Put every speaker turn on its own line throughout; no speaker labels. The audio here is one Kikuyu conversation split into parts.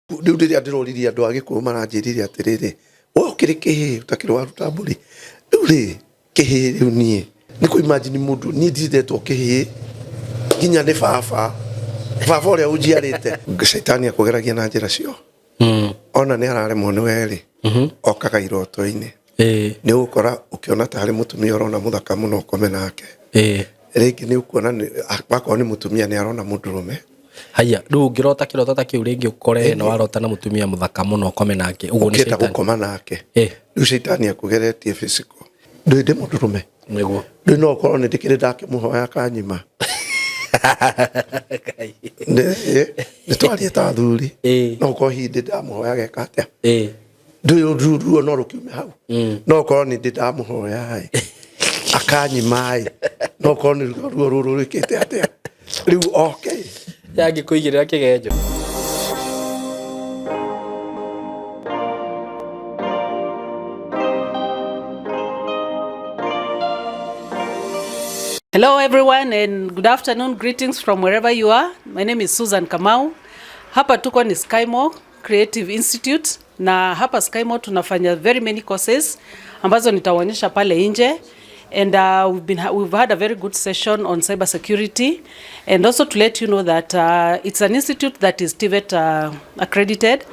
Rĩu rĩrĩa ndĩroririe andũ a Gĩkũyũ maranjĩrire atĩrĩrĩ, we ũkĩrĩ kĩhĩĩ ũtakĩrĩ waruta mbũri. Rĩu rĩ, kĩhĩĩ rĩu niĩ nĩ kũ imagine mũndũ niĩ ndirĩ ndetwo kĩhĩĩ nginya nĩ baba, baba ũrĩa ũnjiarĩte. Caitani akũgeragia na njĩra cio. Ona nĩ araremwo nĩ we rĩ, okaga iroto-inĩ. Nĩ ũgũkora ũkĩona tarĩ mũtumia ũrona mũthaka mũno ũkome nake. Rĩngĩ nĩ ũkuona wakorwo nĩ mũtumia nĩ arona mũndũrũme.
Haya, rĩu ũngĩrota kĩroto ta kĩu rĩngĩ ũkore na warota na mũtumia mũthaka mũno ũkome nake, ũguo nĩ
Ũkĩenda
caitani.
gũkoma nake. Rĩu caitani akũgeretie physical. Ndũĩ ndĩ mũndũrũme.
Nĩguo.
Rĩu no ũkorwo nĩ ndĩkĩrĩ ndakĩmũhoya akanyima. Nĩ twarie ta athuri. No ũkorwo hihi ndĩ ndamũhoya geka atĩa. Ndũĩ ruo no rũkiume hau. No ũkorwo nĩ ndĩ ndamũhoya ĩ. Akanyima ĩ. No ũkorwo nĩ ruo rũrũ rwĩkĩte atĩa. Rĩu oke.
Yangĩkũigĩrĩra kĩgenjo.
Hello everyone and good afternoon. Greetings from wherever you are. My name is Susan Kamau. Hapa tuko ni Skymore Creative Institute na hapa Skymore tunafanya very many courses ambazo nitawaonyesha pale nje. And we've had a very good session on cyber security, and also to let you know that it's an institute that is TVET accredited,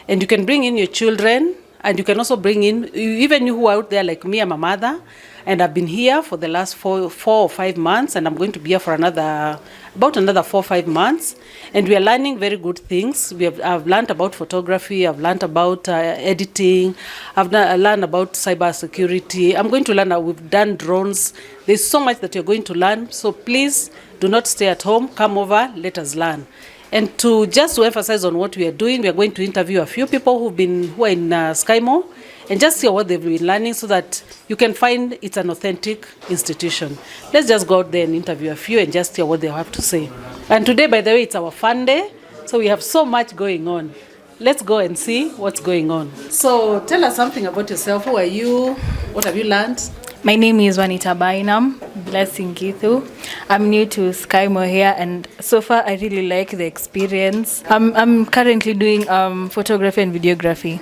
and you can bring in your children, and you can also bring in even you who are out there like me. I'm a mother, and I've been here for the last four or 5 months, and I'm going to be here for about another 4 or 5 months, and we are learning very good things. I've learned about photography, I've learned about editing, I've learned about cyber security. I'm going to learn, we've done drones. There's so much that you're going to learn, so please do not stay at home. Come over, let us learn. And to just to emphasize on what we are doing, we are going to interview a few people who are in Skymore, and just see what they've been learning so that you can find it's an authentic institution. Let's just go out there and interview a few and just hear what they have to say. And today, by the way, it's our fun day, so we have so much going on. Let's go and see what's going on. So tell us something about yourself. Who are you? What have you learned?
My name is Juanita Bainam, Blessing Githu. I'm new to Skymore here, and so far I really like the experience. I'm currently doing photography and videography.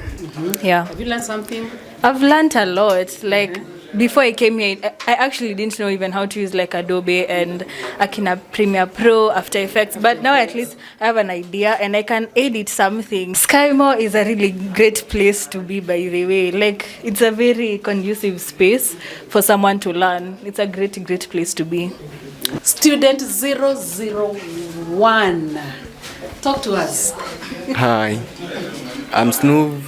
Yeah.
Have you learned something?
I've learned a lot. Like before I came here, I actually didn't know even how to use like Adobe and Akina Premiere Pro, After Effects. But now at least I have an idea and I can edit something. Skymore is a really great place to be, by the way. Like it's a very conducive space for someone to learn. It's a great, great place to be.
Student 001. Talk to us.
Hi, I'm Snoov.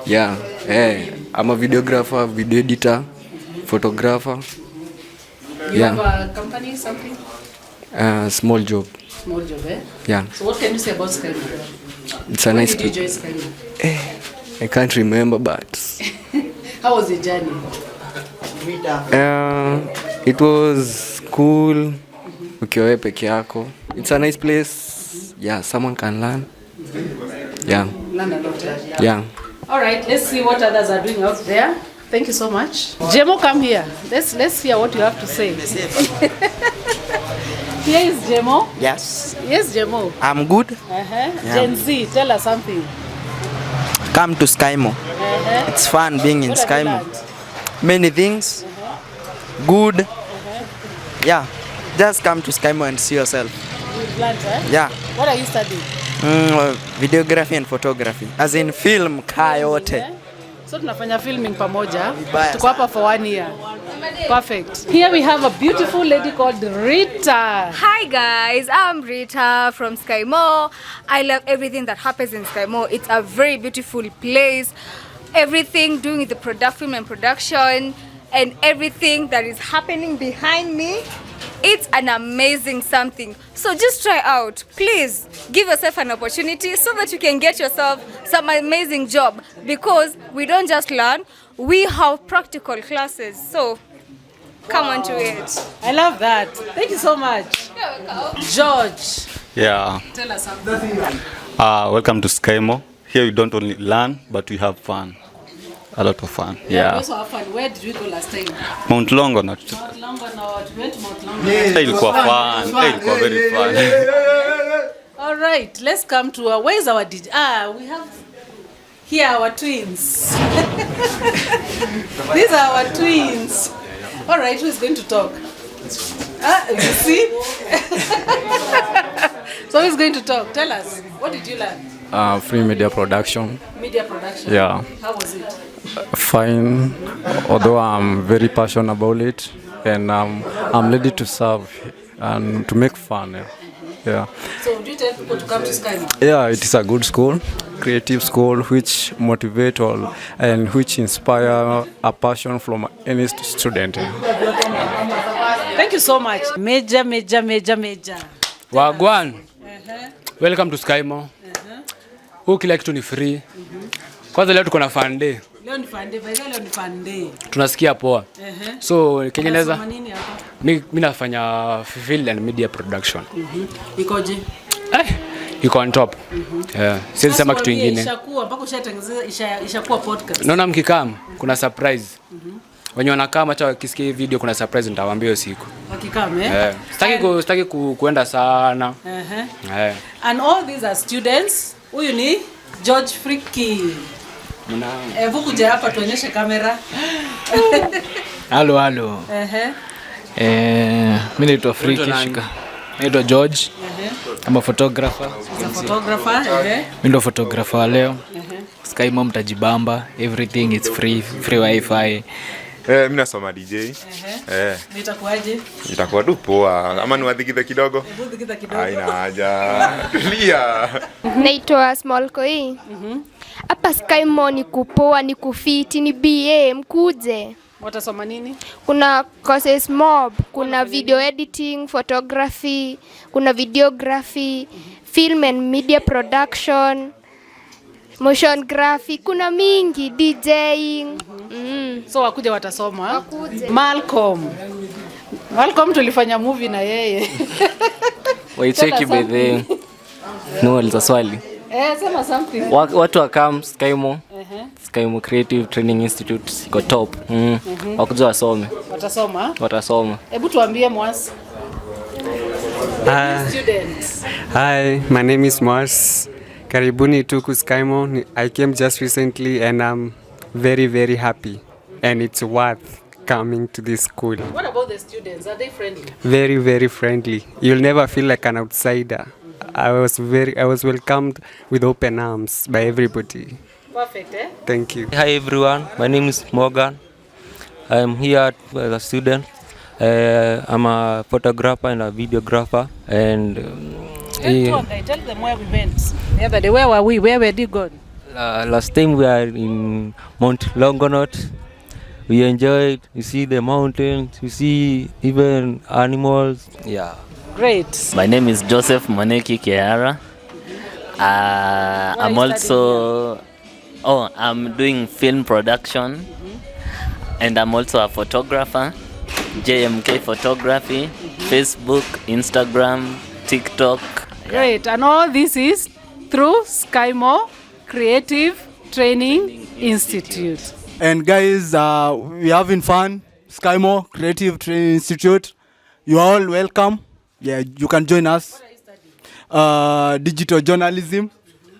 Yeah, hey. I'm a videographer, video editor, photographer.
You have a company, something?
Small job.
Small job, eh?
Yeah.
So what can you say about Skymore?
It's a nice.
When did you join Skymore?
I can't remember, but.
How was the journey?
It was cool. Ukiwa wewe peke yako. It's a nice place. Yeah, someone can learn. Yeah.
Learn a lot, eh?
Yeah.
All right, let's see what others are doing out there. Thank you so much. Jemo, come here. Let's hear what you have to say. Here is Jemo.
Yes.
Yes, Jemo.
I'm good.
Uh-huh.
Yeah.
Gen Z, tell us something.
Come to Skymore.
Uh-huh.
It's fun being in
What have you
Skymore.
learned?
Many things.
Uh-huh.
Good.
Uh-huh.
Yeah. Just come to Skymore and see yourself.
You've learned, eh?
Yeah.
What are you studying?
Videography and photography. As in film kayote.
So tunafanya filming pamoja. Tuko hapa for 1 year. Perfect. Here we have a beautiful lady called Rita.
Hi guys, I'm Rita from Skymore. I love everything that happens in Skymore. It's a very beautiful place. Everything doing with the film and production and everything that is happening behind me. It's an amazing something. So just try out. Please give yourself an opportunity so that you can get yourself some amazing job, because we don't just learn, we have practical classes. So come on to it.
I love that. Thank you so much.
You're welcome.
George.
Yeah.
Tell us something.
Welcome to Skymore. Here we don't only learn, but we have fun. A lot of fun. Yeah.
We also have fun. Where did we go last time?
Mount Longonot.
Mount Longonot. We went to Mount Longonot.
Ilikuwa fun. Ilikuwa very fun.
All All right, let's come to our, where is our DJ? Ah, we have here our twins. These are our twins. All right, who is going to talk? Ah, you see? So who is going to talk? Tell us, what did you learn?
Free media production.
Media production.
Yeah.
How was it?
Fine, although I'm very passionate about it, and I'm ready to serve and to make fun. Yeah. Yeah.
So would you tell people to come to Skymo?
Yeah, it is a good school, creative school, which motivate all and which inspire a passion from any student.
Thank you so much. Major, major, major, major.
Wagwan. Welcome to Skymo. Huku kila kitu ni free. Kwanza leo tuko na fun day.
Leo ni fun day, by the way, leo ni fun day.
Tunasikia poa. So kenye naweza
Unasoma nini hapa?
Mi nafanya film and media production.
Ikoje?
Iko on top. Yeah. Siwezi sema kitu
Tuambie,
ingine.
Ishakuwa mpaka ushatengeneza ishakuwa podcast.
Naona mkikam kuna surprise. Wenye wanakaa hata wakisikia hii video kuna surprise nitawaambia hiyo siku.
Wakikam, eh?
Yeah. Sitaki kuenda sana. Yeah.
And all these are students. Huyu ni George Friki. Hebu kuja hapa tuonyeshe kamera.
Halo, halo. Mi naitwa Friki
Unaitwa nani?
Shika. Naitwa George. I'm a photographer.
He's a photographer.
Mi ndo photographer wa leo. Skymo mtajibamba, everything is free, free wifi.
Mi nasoma DJ.
Nitakuaje?
Itakuwa tu poa ama niwadhikithe kidogo?
Hebu dhikitha kidogo.
Haina haja. Tulia.
Naitwa Small Koi. Hapa Skymo ni kupoa, ni kufiti, ni BA, mkuje.
Watasoma nini?
Kuna courses mob, kuna video editing, photography, kuna videography, film and media production, motion graphic, kuna mingi, DJing.
So wakuja watasoma.
Wakuje.
Malcolm. Malcolm tulifanya movie na yeye.
Waicheki
Tell us
by the no za swali.
Eh, sema something.
Watu wakam Skymo. Skymo Creative Training Institute iko top. Wakuja wasome.
Watasoma.
Watasoma.
Hebu tuambie Mwas.
Hi.
Students.
Hi, my name is Mars. Karibuni tu Skymo. I came just recently and I'm very, very happy. And it's worth coming to this school.
What about the students? Are they friendly?
Very, very friendly. You'll never feel like an outsider. I was welcomed with open arms by everybody.
Perfect, eh?
Thank you.
Hi everyone, my name is Morgan. I'm here as a student. I'm a photographer and a videographer. And
Tell, tour guide, tell them where we went the other day. Where were we? Where were you gone?
Last time we are in Mount Longonot. We enjoyed. You see the mountains. You see even animals. Yeah.
Great.
My name is Joseph Moneki Kehara. I'm
What are you
also, oh, I'm doing film production, and I'm also a photographer. JMK Photography, Facebook, Instagram, TikTok.
Great. And all this is through Skymo Creative Training Institute.
And guys, we having fun. Skymo Creative Training Institute. You are all welcome. Yeah, you can join us. Digital journalism.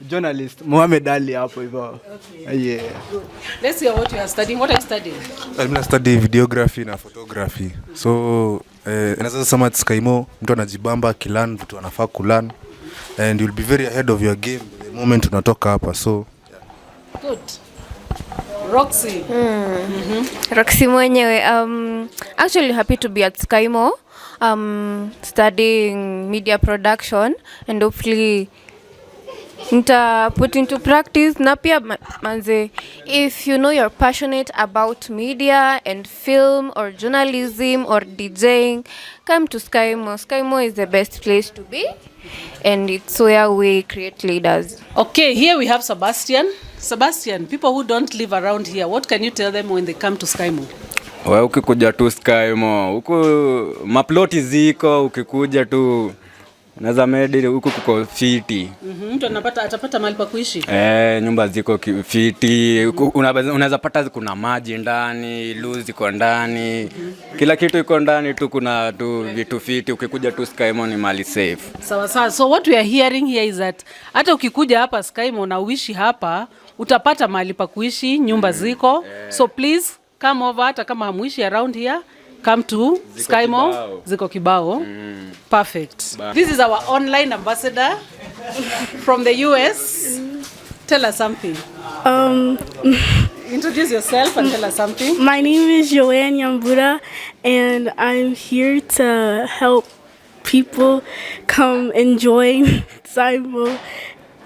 Journalist Mohamed Ali hapo hivyo. Yeah.
Let's hear what you are studying. What are you studying?
Mimi na study videography na photography, so naweza sema at Skymo mtu anajibamba akilearn vitu anafaa kulearn and you'll be very ahead of your game the moment unatoka hapa, so
Good. Roxy.
Roxy mwenyewe. Actually happy to be at Skymo, studying media production and hopefully nita put into practice na pia manze, if you know you're passionate about media and film or journalism or DJing, come to Skymo. Skymo is the best place to be and it's where we create leaders.
Okay, here we have Sebastian. Sebastian, people who don't live around here, what can you tell them when they come to Skymo?
We ukikuja tu Skymo, huku maploti ziko, ukikuja tu Naweza medi huku kuko fiti.
Mtu anapata atapata mahali pa kuishi.
Eh, nyumba ziko fiti. Unaweza pata kuna maji ndani, loo ziko ndani. Kila kitu iko ndani tu, kuna tu vitu fiti. Ukikuja tu Skymo ni mali safe.
Sawa sawa. So what we are hearing here is that hata ukikuja hapa Skymo na uishi hapa utapata mahali pa kuishi, nyumba ziko. So please come over, hata kama hamuishi around here, come to
Ziko
Skymo.
kibao.
Ziko kibao. Perfect. This is our online ambassador from the US. Tell us something. Introduce yourself and tell us something.
My name is Joanne Yambura, and I'm here to help people come and join Cyber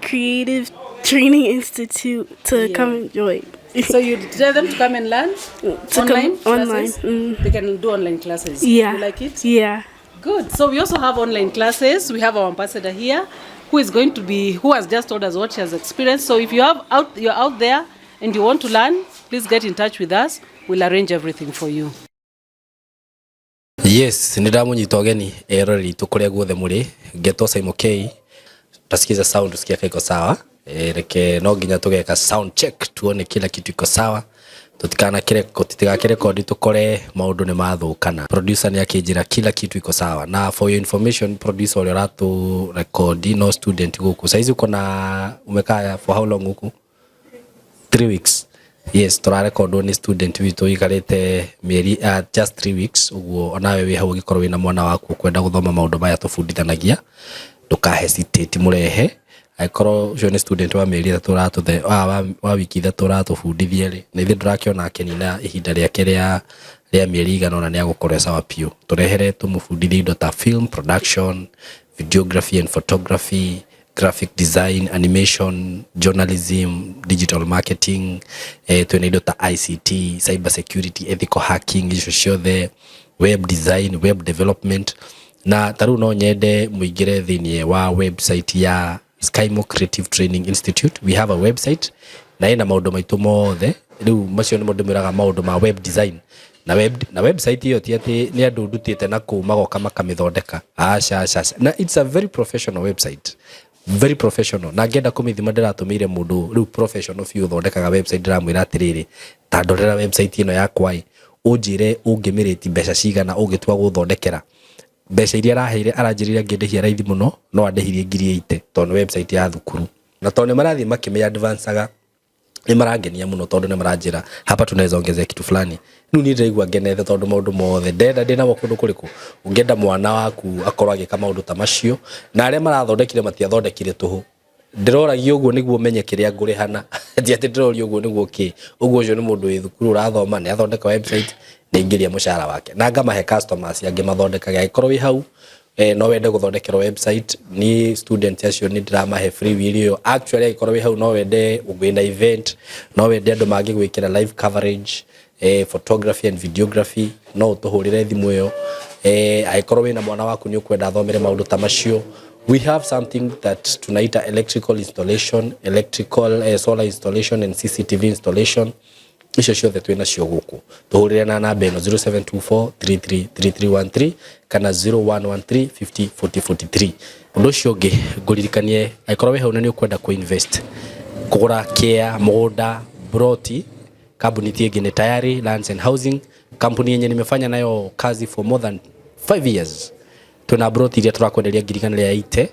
Creative Training Institute to come and join.
So you tell them to come and learn
To
online
come online.
classes? They can do online classes.
Yeah.
You like it?
Yeah.
Good. So we also have online classes. We have our ambassador here who is going to be who has just told us what she has experienced. So if you have out you're out there and you want to learn, please get in touch with us. We'll arrange everything for you.
Yes, nä ndamunyita ũgeni eroreri itũ kũrĩa guothe mũrĩ. Ngetwo Simon K. Tutasikiza sound tusikia iko sawa. E, reke no nginya tũgeka sound check tuone kila kitu iko sawa. Tutigakirekodi tukore maundu nĩ mathũkana. Producer nĩ akĩnjĩra kila kitu iko sawa. Na for your information, producer ũrĩa ũratũ rekodi no student gũkũ. Saizi uko na umekaa for how long huku? 3 weeks. Yes, tũrarekondwo nĩ student witũ ũikarĩte mĩeri just 3 weeks. Ũguo onawe wĩ hau ũngĩkorwo wĩna mwana waku ũkwenda gũthoma maũndũ maya tũbundithanagia, ndũka hesitate, mũrehe. Angĩkorwo ũcio nĩ student wa mĩeri 3 ũratũthe wa wiki 3 ũratũbundithia rĩ, na ithuĩ ndũrakĩona akĩnina ihinda rĩake rĩa mĩeri igana ũna, nĩ agũkorwo e sawa biũ. Tũrehere tũmũbundithie indo ta film production, videography and photography, graphic design, animation, journalism, digital marketing, twĩna indo ta ICT, cyber security, ethical hacking, icio ciothe, web design, web development. Na ta rĩu no nyende mũingĩre thĩinĩ wa website ya Skymo Creative Training Institute. We have a website na ĩna maũndũ maitũ mothe. Rĩu macio nĩmo ndĩmwĩraga maũndũ ma web design na website ĩyo ti atĩ nĩ andũ ndutĩte na kũu magoka makamĩthondeka, aca aca aca. Na it's a very professional website, very professional, na ngĩenda kũmĩthima ndĩratũmĩire mũndũ rĩu professional biũ ũthondekaga website. Ndĩramwĩra atĩrĩrĩ, ta ndorera website ĩno yakwa ĩ, ũnjĩre ũngĩmĩrĩti mbeca cigana ũngĩtua gũthondekera. Mbeca iria araheire, aranjĩrire angĩndĩhia raithi mũno no andĩhirie 80,000, tondũ nĩ website ya thukuru, na tondũ nĩ marathiĩ makĩmĩ advanceaga nĩ marangenia mũno, tondũ nĩ maranjĩra hapa tunaweza ongezea kitu fulani. Rĩu niĩ ndĩraigua ngenete tondũ maũndũ mothe ndenda ndĩ namo kũndũ kũrĩkũ. Ũngĩenda mwana waku akorwo agĩka maũndũ ta macio, na arĩa marathondekire matiathondekire tũhũ. Ndĩroragia ũguo nĩguo menye kĩrĩa ngũrĩhana, ti atĩ ndĩroria ũguo nĩguo kĩ ũguo. Ũcio nĩ mũndũ wĩ thukuru ũrathoma, nĩ athondeka website, nĩ aingĩria mũcara wake na ngamahe customers angĩ mathondekage. Angĩkorwo wĩ hau no wende gũthondekerwo website ni student acio nĩ ndĩramahe free will ĩyo. Actually, angĩkorwo wĩ hau no wende wĩna event, no wende andũ mangĩgwĩkĩra live coverage, photography and videography, no ũtũhũrĩre thimũ ĩyo. Angĩkorwo wĩna mwana waku nĩ ũkwenda athomere maũndũ ta macio, we have something that tunaita electrical installation, electrical solar installation and CCTV installation. Icio ciothe twĩ nacio gũkũ. Tũhũrĩre na namba ĩno 0724333313 kana 0113 50 40 43. Ũndũ ũcio ũngĩ ngũririkanie, angĩkorwo wĩ hau na nĩ ũkwenda kũ-invest, kũgũra kĩa mũgũnda, broti, kambuni ti ĩngĩ nĩ Tayari Lands and Housing, kampuni yenye nimefanya nayo kazi for more than 5 years. Twĩna broti iria tũrakwenderia 180,000,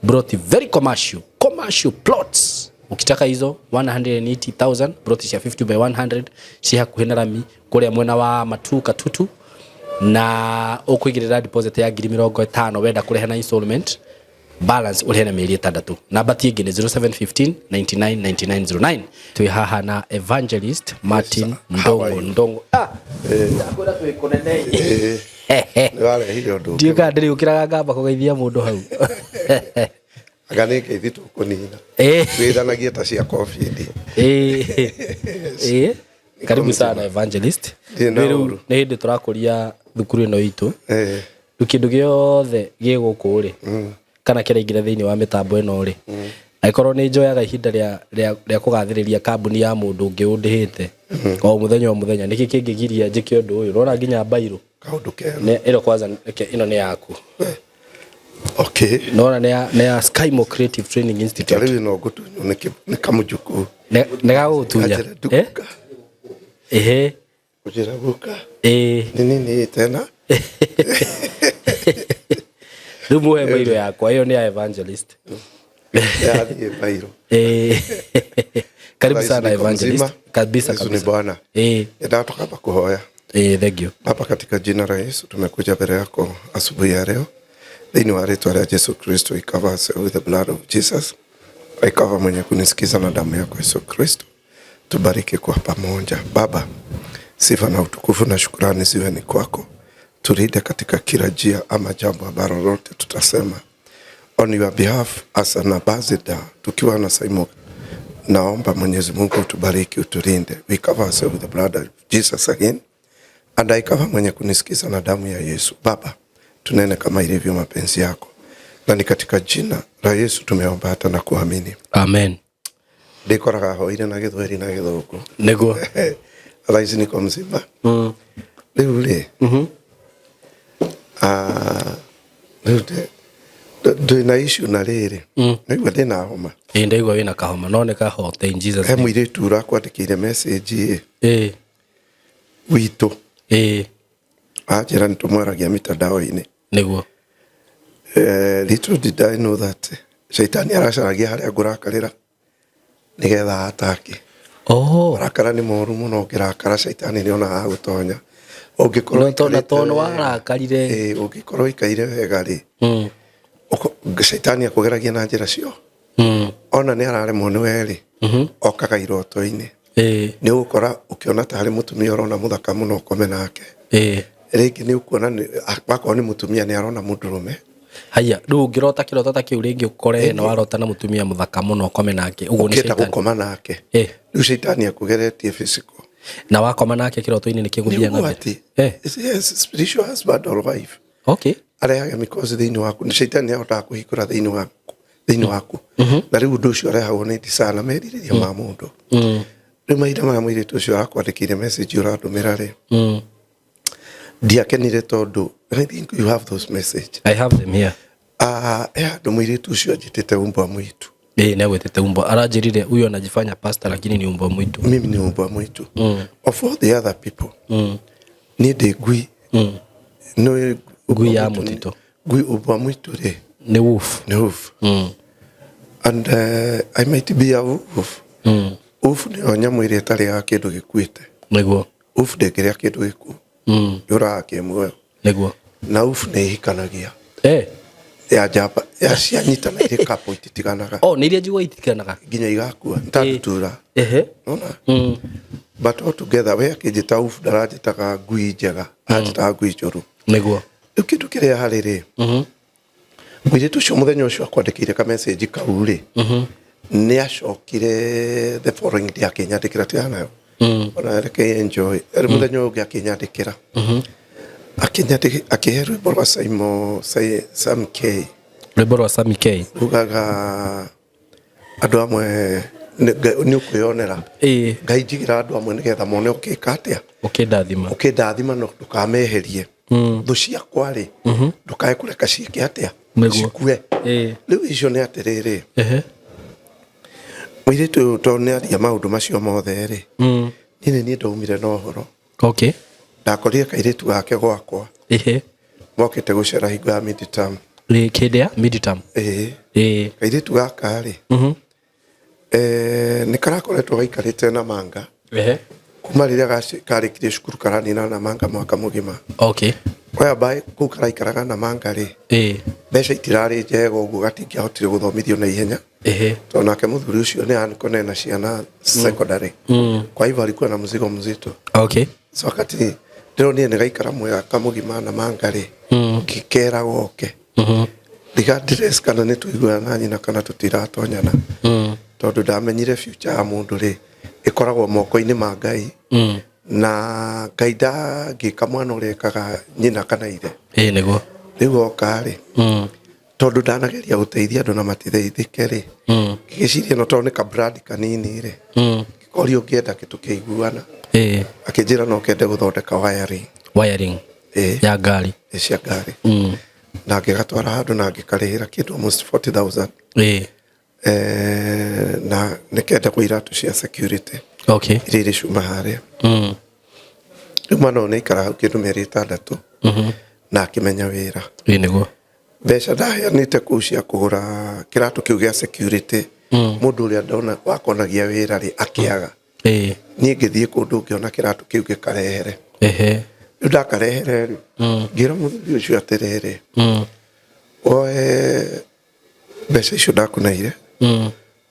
broti very commercial, commercial plots. Ukitaka hizo 180,000, broti cia 50 by 100, ci hakuhĩ na rami kũrĩa mwena wa Matu Katutu, na ũkũigĩrĩra deposit ya 50,000. Wenda kũrĩha na installment, balance ũrĩhe na mĩeri 6. Namba ti ĩngĩ nĩ 0715 99 9909. Twĩ haha na Evangelist Martin Ndongo. Ndongo, ah, ndakwĩra twĩ kũnene.
Nĩ warehire ũndũ.
Ndiũ kana ndĩrĩũkĩraga ngamba kũgeithia mũndũ hau.
Anga nĩ ngeithi tũkũnina. Wĩthanagie ta cia covid.
Ĩĩ, karibu sana, Evangelist.
Ndirĩ na
Rĩu
ũru.
nĩ hĩndĩ tũrakũria thukuru ĩno itũ. Rĩu kĩndũ gĩothe gĩ gũkũ rĩ, kana kĩraingĩra thĩinĩ wa mĩtambo ĩno rĩ, angĩkorwo nĩ njoyaga ihinda rĩa kũgathĩrĩria kambuni ya mũndũ ũngĩ ũndĩhĩte o mũthenya o mũthenya, nĩkĩ kĩngĩgiria njĩke ũndũ ũyũ? Ũrona nginya mbairũ.
Kaũndũ kega.
Ĩno kwanza, reke, ĩno nĩ yaku.
Okay.
Nona nĩ ya Skymo Creative Training Institute.
Rĩu no ngũtunywo nĩ kamũjukuu.
Nĩ gagũgũtunya. Eh? Ehe.
Kũnjĩra guka.
Ĩĩ.
Nĩ nini tena.
Rĩu muhe bairo yakwa ĩyo nĩ ya evangelist.
Yathiĩ bairo.
Ĩĩ. Karibu
Rais
sana
niko
evangelist.
mzima.
Kabisa
Yesu ni
kabisa.
Bwana.
Eh.
Ndataka hapa kuhoya.
Eh, thank you.
Baba, katika jina la Yesu tumekuja mbele yako asubuhi ya leo. Thĩinĩ wa rĩtwa rĩa Jesu Kristo, I cover us with the blood of Jesus. I cover mwenye kunisikiza na damu yako Yesu Kristo. Tubariki kwa pamoja. Baba, sifa na utukufu na shukrani ziwe ni kwako. Tulinde katika kila njia ama jambo ambalo lote tutasema. On your behalf as an ambassador, tukiwa na Simon, naomba Mwenyezi Mungu utubariki, utulinde. We cover ourselves with the blood of Jesus again. And I cover mwenye kunisikiza na damu ya Yesu. Baba, tunene kama ilivyo mapenzi yako, na ni katika jina la Yesu tumeomba hata na kuamini.
Amen.
Ndikoraga hoire na gĩthweri na gĩthũngũ.
Nĩguo.
Thaa ici niko mzima. Rĩu rĩ, rĩu ndĩ na issue na rĩrĩ. Naigua ndĩna homa.
Ĩĩ ndaigua wĩna kahoma no nĩ kahote in Jesus
He
name.
mũirĩtu ũrakwandĩkĩire message ĩ.
Ĩĩ.
Witũ.
Ĩĩ.
Anjĩra nĩ tũmwaragia mitandao-inĩ.
Nĩguo.
Little did I know that shaitani aracaragia harĩa ngũrakarĩra nĩgetha atake.
Oh.
Marakara nĩ moru mũno ũngĩrakara shaitani nĩ onaga gũtonya. Ũngĩkorwo
Na to- na
ũikarĩte
tondũ nĩ
wega-
warakarire.
Ĩĩ, ũngĩkorwo ũikaire wega rĩ, shaitani akũgeragia na njĩra cio. Ona nĩ araremwo nĩ we rĩ, okaga iroto-inĩ.
Ĩĩ.
Nĩ ũgũkora ũkĩona tarĩ mũtumia ũrona mũthaka mũno ũkome nake.
Ĩĩ.
Rĩngĩ nĩ ũkuona wakorwo nĩ mũtumia nĩ arona mũndũrũme.
Haya, rĩu ũngĩrota kĩroto ta kĩu rĩngĩ ũkore na warota na mũtumia mũthaka mũno ũkome nake ũguo nĩ
Ũkĩenda
shaitani.
gũkoma nake.
Ĩĩ.
Rĩu shaitani akũgeretie physical.
Na wakoma nake kĩroto-inĩ nĩ kĩgũthiĩ na mbere.
Nĩ ũguo atĩ, yes, spiritual husband or wife.
Okay.
Arehaga mĩkosi thĩinĩ waku. Nĩ shaitani ahotaga kũhingũra thĩinĩ waku. Thĩinĩ waku. Na rĩu ũndũ ũcio ũrehagwo nĩ desire na merirĩria ma mũndũ. Rĩu mahinda maya mũirĩtu ũcio arakwandĩkĩire message ũrandũmĩra rĩ, ndiakenire tondũ I think you have those message.
I have them here.
He handũ mũirĩtu ũcio anjĩtĩte umbwa mwitu.
Ĩĩ nĩ agwĩtĩte umbwa. Aranjĩrire huyu anajifanya pastor lakini ni umbwa mwitu.
Mimi ni umbwa mwitu. Of all the other people, niĩ ndĩ ngui. Nĩ
Ngui ya mũtitũ.
Ngui umbwa mwitu rĩ.
Nĩ wolf.
Nĩ wolf. And I might be a wolf. Wolf nĩyo nyamũ ĩrĩa ĩtarĩaga kĩndũ gĩkuĩte.
Nĩguo.
Wolf ndĩngĩrĩa kĩndũ gĩkuũ. Yũraga kĩ muoyo.
Nĩguo.
Na wolf nĩ ĩhikanagia.
Eh.
Ya njamba ya cianyitana irĩ couple ititiganaga.
Oh, nĩ iria njigua ititiganaga.
Nginya igakua. Nĩ ta ndutura.
Ehe.
Nona? But all together we akĩnjĩta wolf ndaranjĩtaga ngui njega, anjĩtaga ngui njũru.
Nĩguo.
Rĩu kĩndũ kĩrĩa harĩ rĩ, mũirĩtu ũcio mũthenya ũcio akwandĩkĩire ka message kau rĩ, nĩ acokire the following day akĩnyandĩkĩra tigana nayo. Ona reke enjoy. Rĩu mũthenya ũyũ ũngĩ akĩnyandĩkĩra. Akĩnyandĩkĩra akĩhe rwĩmbo rwa Simon Sam K.
Rwĩmbo rwa Sammy K.
Rugaga andũ amwe nĩ ũkwĩyonera. Ngai njigĩra andũ amwe nĩgetha mone ũkĩka atĩa.
Ũkĩndathima.
Ũkĩndathima no ndũkameherie. Thũ ciakwa rĩ, ndũkae kũreka ciĩke atĩa.
Nĩguo.
Cikue. Rĩu icio nĩ atĩrĩrĩ.
Ehe.
Mũirĩtu ũyũ tondũ nĩ aria maũndũ macio mothe rĩ, niĩ nĩ niĩ ndaumire na ũhoro.
Okay.
Ndakorire kairĩtu gake gwakwa.
Ehe.
Mokĩte gũcera hingo ya midterm.
Ĩ kĩndĩ ya midterm.
Ĩĩ.
Ĩĩ.
Kairĩtu gaka rĩ, nĩ karakoretwo gaikarĩte na manga.
Ehe.
Kuma rĩrĩa karĩkirie cukuru karanina na manga mwaka mũgima.
Okay.
Whereby kũu karaikaraga na manga rĩ,
Ĩĩ.
mbeca itirarĩ njega ũguo gatingĩahotire gũthomithio na ihenya.
Ehe.
Tondũ nake mũthuri ũcio nĩ aniko na ciana secondary. Kwa hivyo alikuwa na mzigo mzito.
Okay.
So wakati ndĩronire nĩ gaikara mwaka mũgima na manga rĩ, ngĩkera goke. Regardless kana nĩ tũiguana na nyina kana tũtiratonyana. Tondũ ndamenyire future ya mũndũ rĩ, ĩkoragwo moko-inĩ ma Ngai. Na Ngai ndangĩka mwana ũrĩa ekaga nyina kana ithe.
Ĩĩ nĩguo.
Rĩu oka rĩ, tondũ ndanageria gũteithia andũ na matiteithĩke rĩ, ngĩgĩciria no tondũ nĩ ka brand kanini rĩ, ngĩkoria ũngĩenda kĩ tũkĩiguana.
Ĩĩ.
Akĩnjĩra no kende gũthondeka wiring.
Wiring.
Ĩĩ.
Ya ngari.
Ĩĩ, cia ngari. Na ngĩgatwara handũ na ngĩkarĩhĩra kĩndũ almost 40,000. Na nĩkendagwo iratũ cia security. Iria irĩ cuma harĩa. Rĩu mwana ũyũ nĩaikara hau kĩndũ mĩeri 6 na akĩmenya wĩra.
Ĩĩ nĩguo.
Mbeca ndaheanĩte kũu cia kũgũra kĩratũ kĩu gĩa security, mũndũ ũrĩa ndona wakonagia wĩra rĩ akĩaga. Niĩ ngĩthiĩ kũndũ ngĩona kĩratũ kĩu ngĩkarehere. Rĩu ndakarehere rĩ, ngĩra mũthuri ũcio atĩrĩrĩ, woe mbeca icio ndakũneire,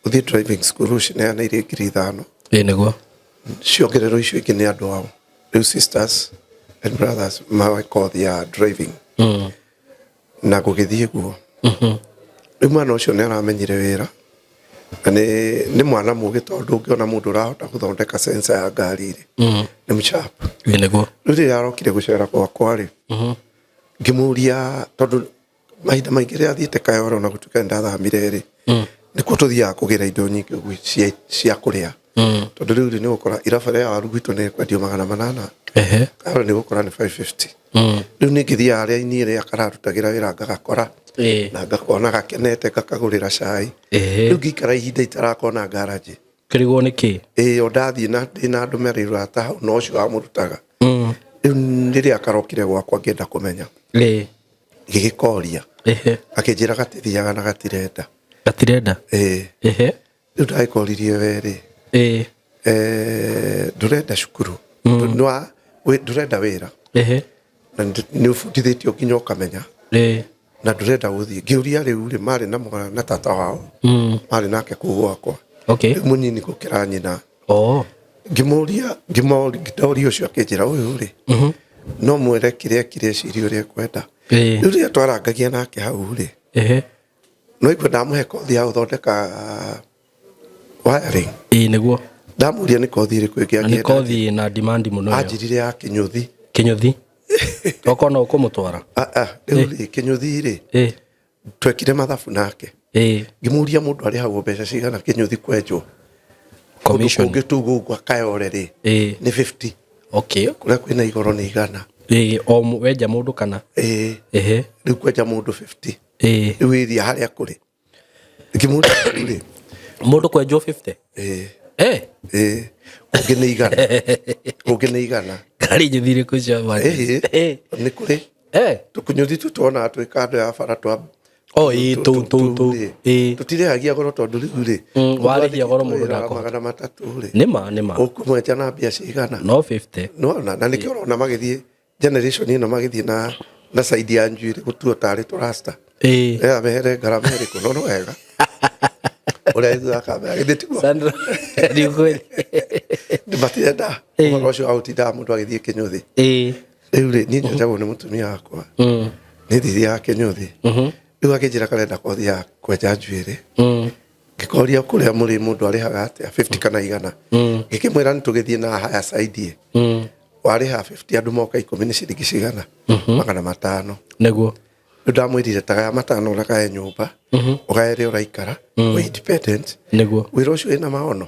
ũthiĩ driving school ũcineane irĩ 5,000.
Ĩĩ nĩguo.
Ciongererwo icio ingĩ nĩ andũ ao rĩu, sisters and brothers, mawe kothi ya driving. Na gũgĩthiĩ guo. Rĩu mwana ũcio nĩ aramenyire wĩra na nĩ mwana mũgĩ, tondũ ũngĩona mũndũ ũrahota gũthondeka sensor ya ngari rĩ, nĩ mũsharp.
Ĩĩ nĩguo.
Rĩu rĩrĩa arokire gũcera gwakwa rĩ, ngĩmũria, tondũ mahinda maingĩ rĩrĩa athiĩte Kayore, ona gũtuĩka nĩ ndathamire rĩ, nĩkuo tũthiaga kũgĩra indo nyingĩ ũguo cia kũrĩa, tondũ rĩu rĩ, nĩ ũgũkora iraba rĩa waru gwitũ nĩ kwendio 800, Kayore nĩ ũgũkora nĩ 550. Rĩu nĩ ngĩthiaga harĩa inie rĩa kararutagĩra wĩra ngagakora na ngakona gakenete, ngakagũrĩra cai. Rĩu ngĩikara ihinda itarakona ngaraji.
Kĩrigwo nĩ kĩ?
Ĩĩ, o ndathiĩ na ndĩna andũ merĩ ũrata hau na ũcio wamũrutaga. Rĩu rĩrĩa karokire gwakwa ngĩenda kũmenya, gĩgĩkoria, akĩnjĩra gatithiaga na gatirenda.
Gatirenda?
Ĩĩ. Rĩu ndagĩkoririe, we rĩ, ndũrenda cukuru? Ndũrenda wĩra? Na nĩ ũbundithĩtio nginya ũkamenya, na ndũrenda gũthiĩ. Ngĩũria rĩu rĩ, marĩ na mwana na tata wao, marĩ nake kũu gwakwa. Rĩu mũnini gũkĩra nyina. Ngĩmũria, ngĩmoria ũcio, akĩnjĩra ũyũ rĩ, no mwĩre kĩrĩa kĩrĩa eciria ũrĩa ekwenda. Rĩu rĩrĩa twarangagia nake hau rĩ, no igua ndamũhe kothi ya gũthondeka wiring.
Ĩĩ nĩguo.
Ndamũria nĩ kothi ĩrĩkũ ĩngĩ
Na nĩ
angĩenda.
kothi na demand mũno ĩyo.
Anjĩrire ya kĩnyũthi.
Kĩnyũthi? Okorwo no ũkũmũtwara?
Ah, ah, rĩu rĩ, kĩnyũthi rĩ, twekire mathabu nake. Ngĩmũria mũndũ arĩhagwo mbeca cigana kĩnyũthi kwenjwo. Kũndũ
Commission.
kũngĩ tu gũkũ Kayore rĩ, nĩ 50. Kũrĩa kwĩna igoro nĩ 100.
Ĩĩ, o wenja mũndũ kana?
Ĩĩ. Rĩu kwenja mũndũ 50. Rĩu ĩria harĩa kũrĩ. Ngĩmũria rĩu rĩ,
mũndũ kwenjwo 50?
Ĩĩ. Ĩĩ. Kũngĩ nĩ 100. Kũngĩ nĩ 100.
Ngari nyũthi irĩkũ cia
Ĩĩ. Nĩ kũrĩ. Tũkũnyũthi tu tuonaga twĩ kando ya bara twa
Oh, ĩĩ, tũu, tũu, tũu. Ĩĩ.
Tũtirĩhagia goro, tondũ rĩu rĩ,
warĩhia goro mũndũ
wĩra
ndakũhota.
300 rĩ,
Nĩma, nĩma.
Ũkũmwenja na mbia cigana?
No 50.
Nĩwona, na nĩkĩo ũrona magĩthiĩ generation ĩno magĩthiĩ na side ya njuĩrĩ gũtuo tarĩ tũrasta. Nĩgetha mehere ngarama ĩrĩkũ, no nĩ wega ũrĩa ithuĩ kamera, githĩ tiguo?
Sandra, nĩ kweli.
Matirenda ũhoro ũcio wa gũtindaga mũndũ agĩthiĩ kĩnyũthi. Rĩu rĩ, niĩ nyenjagwo nĩ mũtumia wakwa, nĩ thithiaga kĩnyũthi. Rĩu akĩnjĩra karenda kothi ya kwenja njuĩrĩ. Ngĩkoria kũrĩa mũrĩ mũndũ arĩhaga atĩa, 50 kana 100? Ngĩkĩmwĩra nĩ tũgĩthiĩ na haya side. Warĩha 50, andũ moka 10 nĩ ciringi cigana? 500.
Nĩguo.
Rĩu ndamwĩrire tagaya 500 ũragae nyũmba, ũgae ĩrĩa ũraikara, wĩ independent.
Nĩguo.
Wĩra ũcio wĩna maono.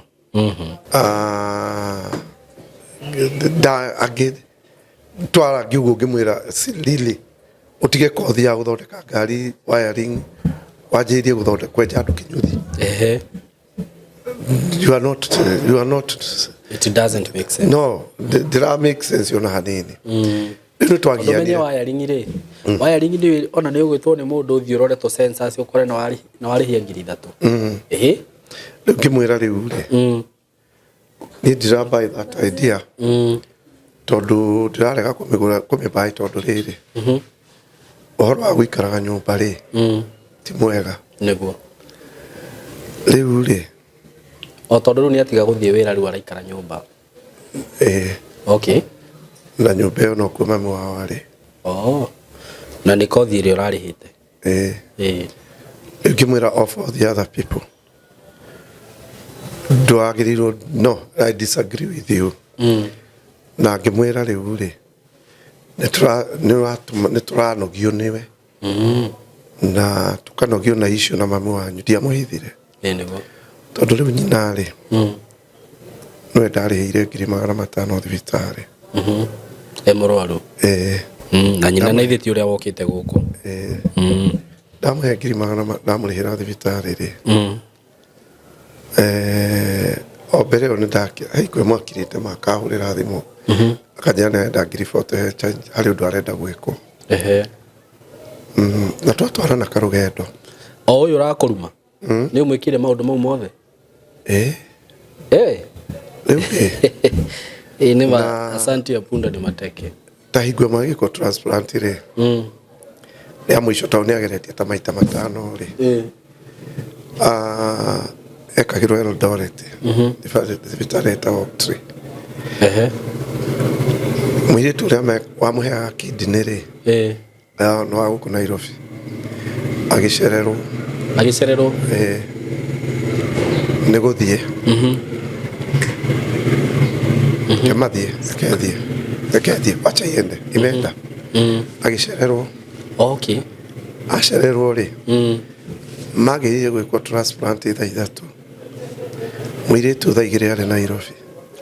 Ah, nda angĩ twara ngiugo ngĩmwĩra really ũtige kothi ya gũthondeka ngari wiring, wanjĩrĩrie gũthondeka kwenja andũ kĩnyũthi. You are not
It doesn't make sense.
No, ndĩra make sense ona hanini. Rĩu nĩ
Ũmenye
twagianire.
Wiring rĩ, wiring nĩ ona nĩ ũgwĩtwo nĩ mũndũ ũthiĩ ũrore tũ sensors ũkore na warĩhia 3,000.
Rĩu ngĩmwĩra rĩu rĩ, niĩ ndira buy that idea, tondũ ndĩrarega kũmĩgũra, kũmĩbuy, tondũ rĩrĩ, ũhoro wa gũikaraga nyũmba rĩ, ti mwega.
Nĩguo.
Rĩu rĩ,
O tondũ rĩu nĩ atiga gũthiĩ wĩra, rĩu araikara nyũmba.
Ĩĩ. Na nyũmba ĩyo nokuo mami wao arĩ.
Oh. Na nĩ kothi ĩrĩa ũrarĩhĩte.
Ĩĩ. Rĩu ngĩmwĩra of all the other people ndwagĩrĩirwo, no I disagree with you. Na ngĩmwĩra rĩu rĩ, nĩ tũranogio nĩwe na tũkanogio na icio na mami wanyu. Ndiamũhithire,
Ĩĩ nĩguo.
tondũ rĩu nyina rĩ, nĩwe ndarĩhĩire 500,000 thibitarĩ.
E mũrwaru.
Ĩĩ.
Na nyina na ithe ti ũrĩa wokĩte gũkũ.
Ndamũhe ngiri magana ndamũrĩhĩra thibitarĩ rĩ, o mbere ĩyo nĩ kwĩ mwakirĩte makahũrĩra thimũ, akanjĩra nĩ arenda ngiri 40 he charge, harĩ ũndũ arenda gwĩkwo. Na twatwarana karũgendo.
O ũyũ ũrakũruma nĩ ũmwĩkire maũndũ mau mothe?
Ĩ. Rĩu rĩ,
Ĩ nĩ ma asante ya punda ni mateke.
Ta hingo ĩmwe agĩkwo transplant rĩ, rĩa mũico tondũ nĩ ageretie ta maita matano rĩ, ekagĩrwo Eldoret, thibitarĩ ĩtagwo Oaktree. Mũirĩtu ũrĩa wamũheaga kidney rĩ, nĩ wa gũkũ Nairobi, agĩcererwo.
Agĩcererwo?
Ĩ, nĩ gũthiĩ kemathiĩ, rekethiĩ, rekethiĩ, wacha iende, imeenda. Agĩcererwo.
Okay.
Acererwo rĩ, magĩrĩire gwĩkwo transplant thaa 3, mũirĩtu thaa 2 arĩ Nairobi.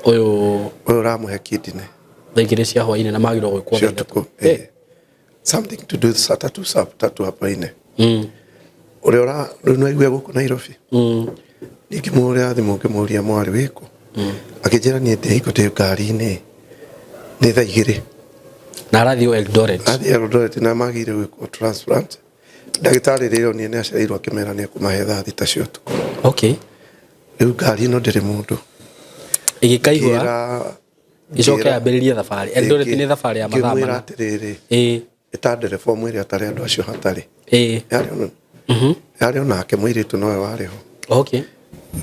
Ũyũ
ũramũhe kidney.
Thaa 2 cia hwainĩ na magĩrĩirwo gwĩkwo
cia
thaa 3.
Ũtukũ. Something to do saa tatu, saa tatu hapo ine. Ũrĩa ũra rĩu nĩ waigua gũkũ Nairobi. Niĩ ngĩmũhũrĩra thimũ ngĩmũria mwarĩ wĩkũ, akĩnjĩra niĩ ndĩ hingo ndĩ ngari-inĩ nĩ thaa 2.
Na arathiĩ Eldoret.
Arathiĩ Eldoret na magĩrĩire gwĩkwo transplant. Ndagĩtarĩ rĩrĩa onire nĩ acereirwo akĩmera nĩ ekũmahe thaa 6 cia ũtukũ.
Okay.
Rĩu ngari ĩno ndĩrĩ mũndũ.
Ĩgĩkaihũra.
Ngĩra
Ĩcoke yambĩrĩrie thabarĩ. Eldoret nĩ thabarĩ ya mathaa
ngĩmwĩra
4.
Atĩrĩrĩ, ĩta ndereba ũmwĩre atarĩ andũ acio hatarĩ. Yarĩ onake mũirĩtu nowe warĩ ho.
Okay.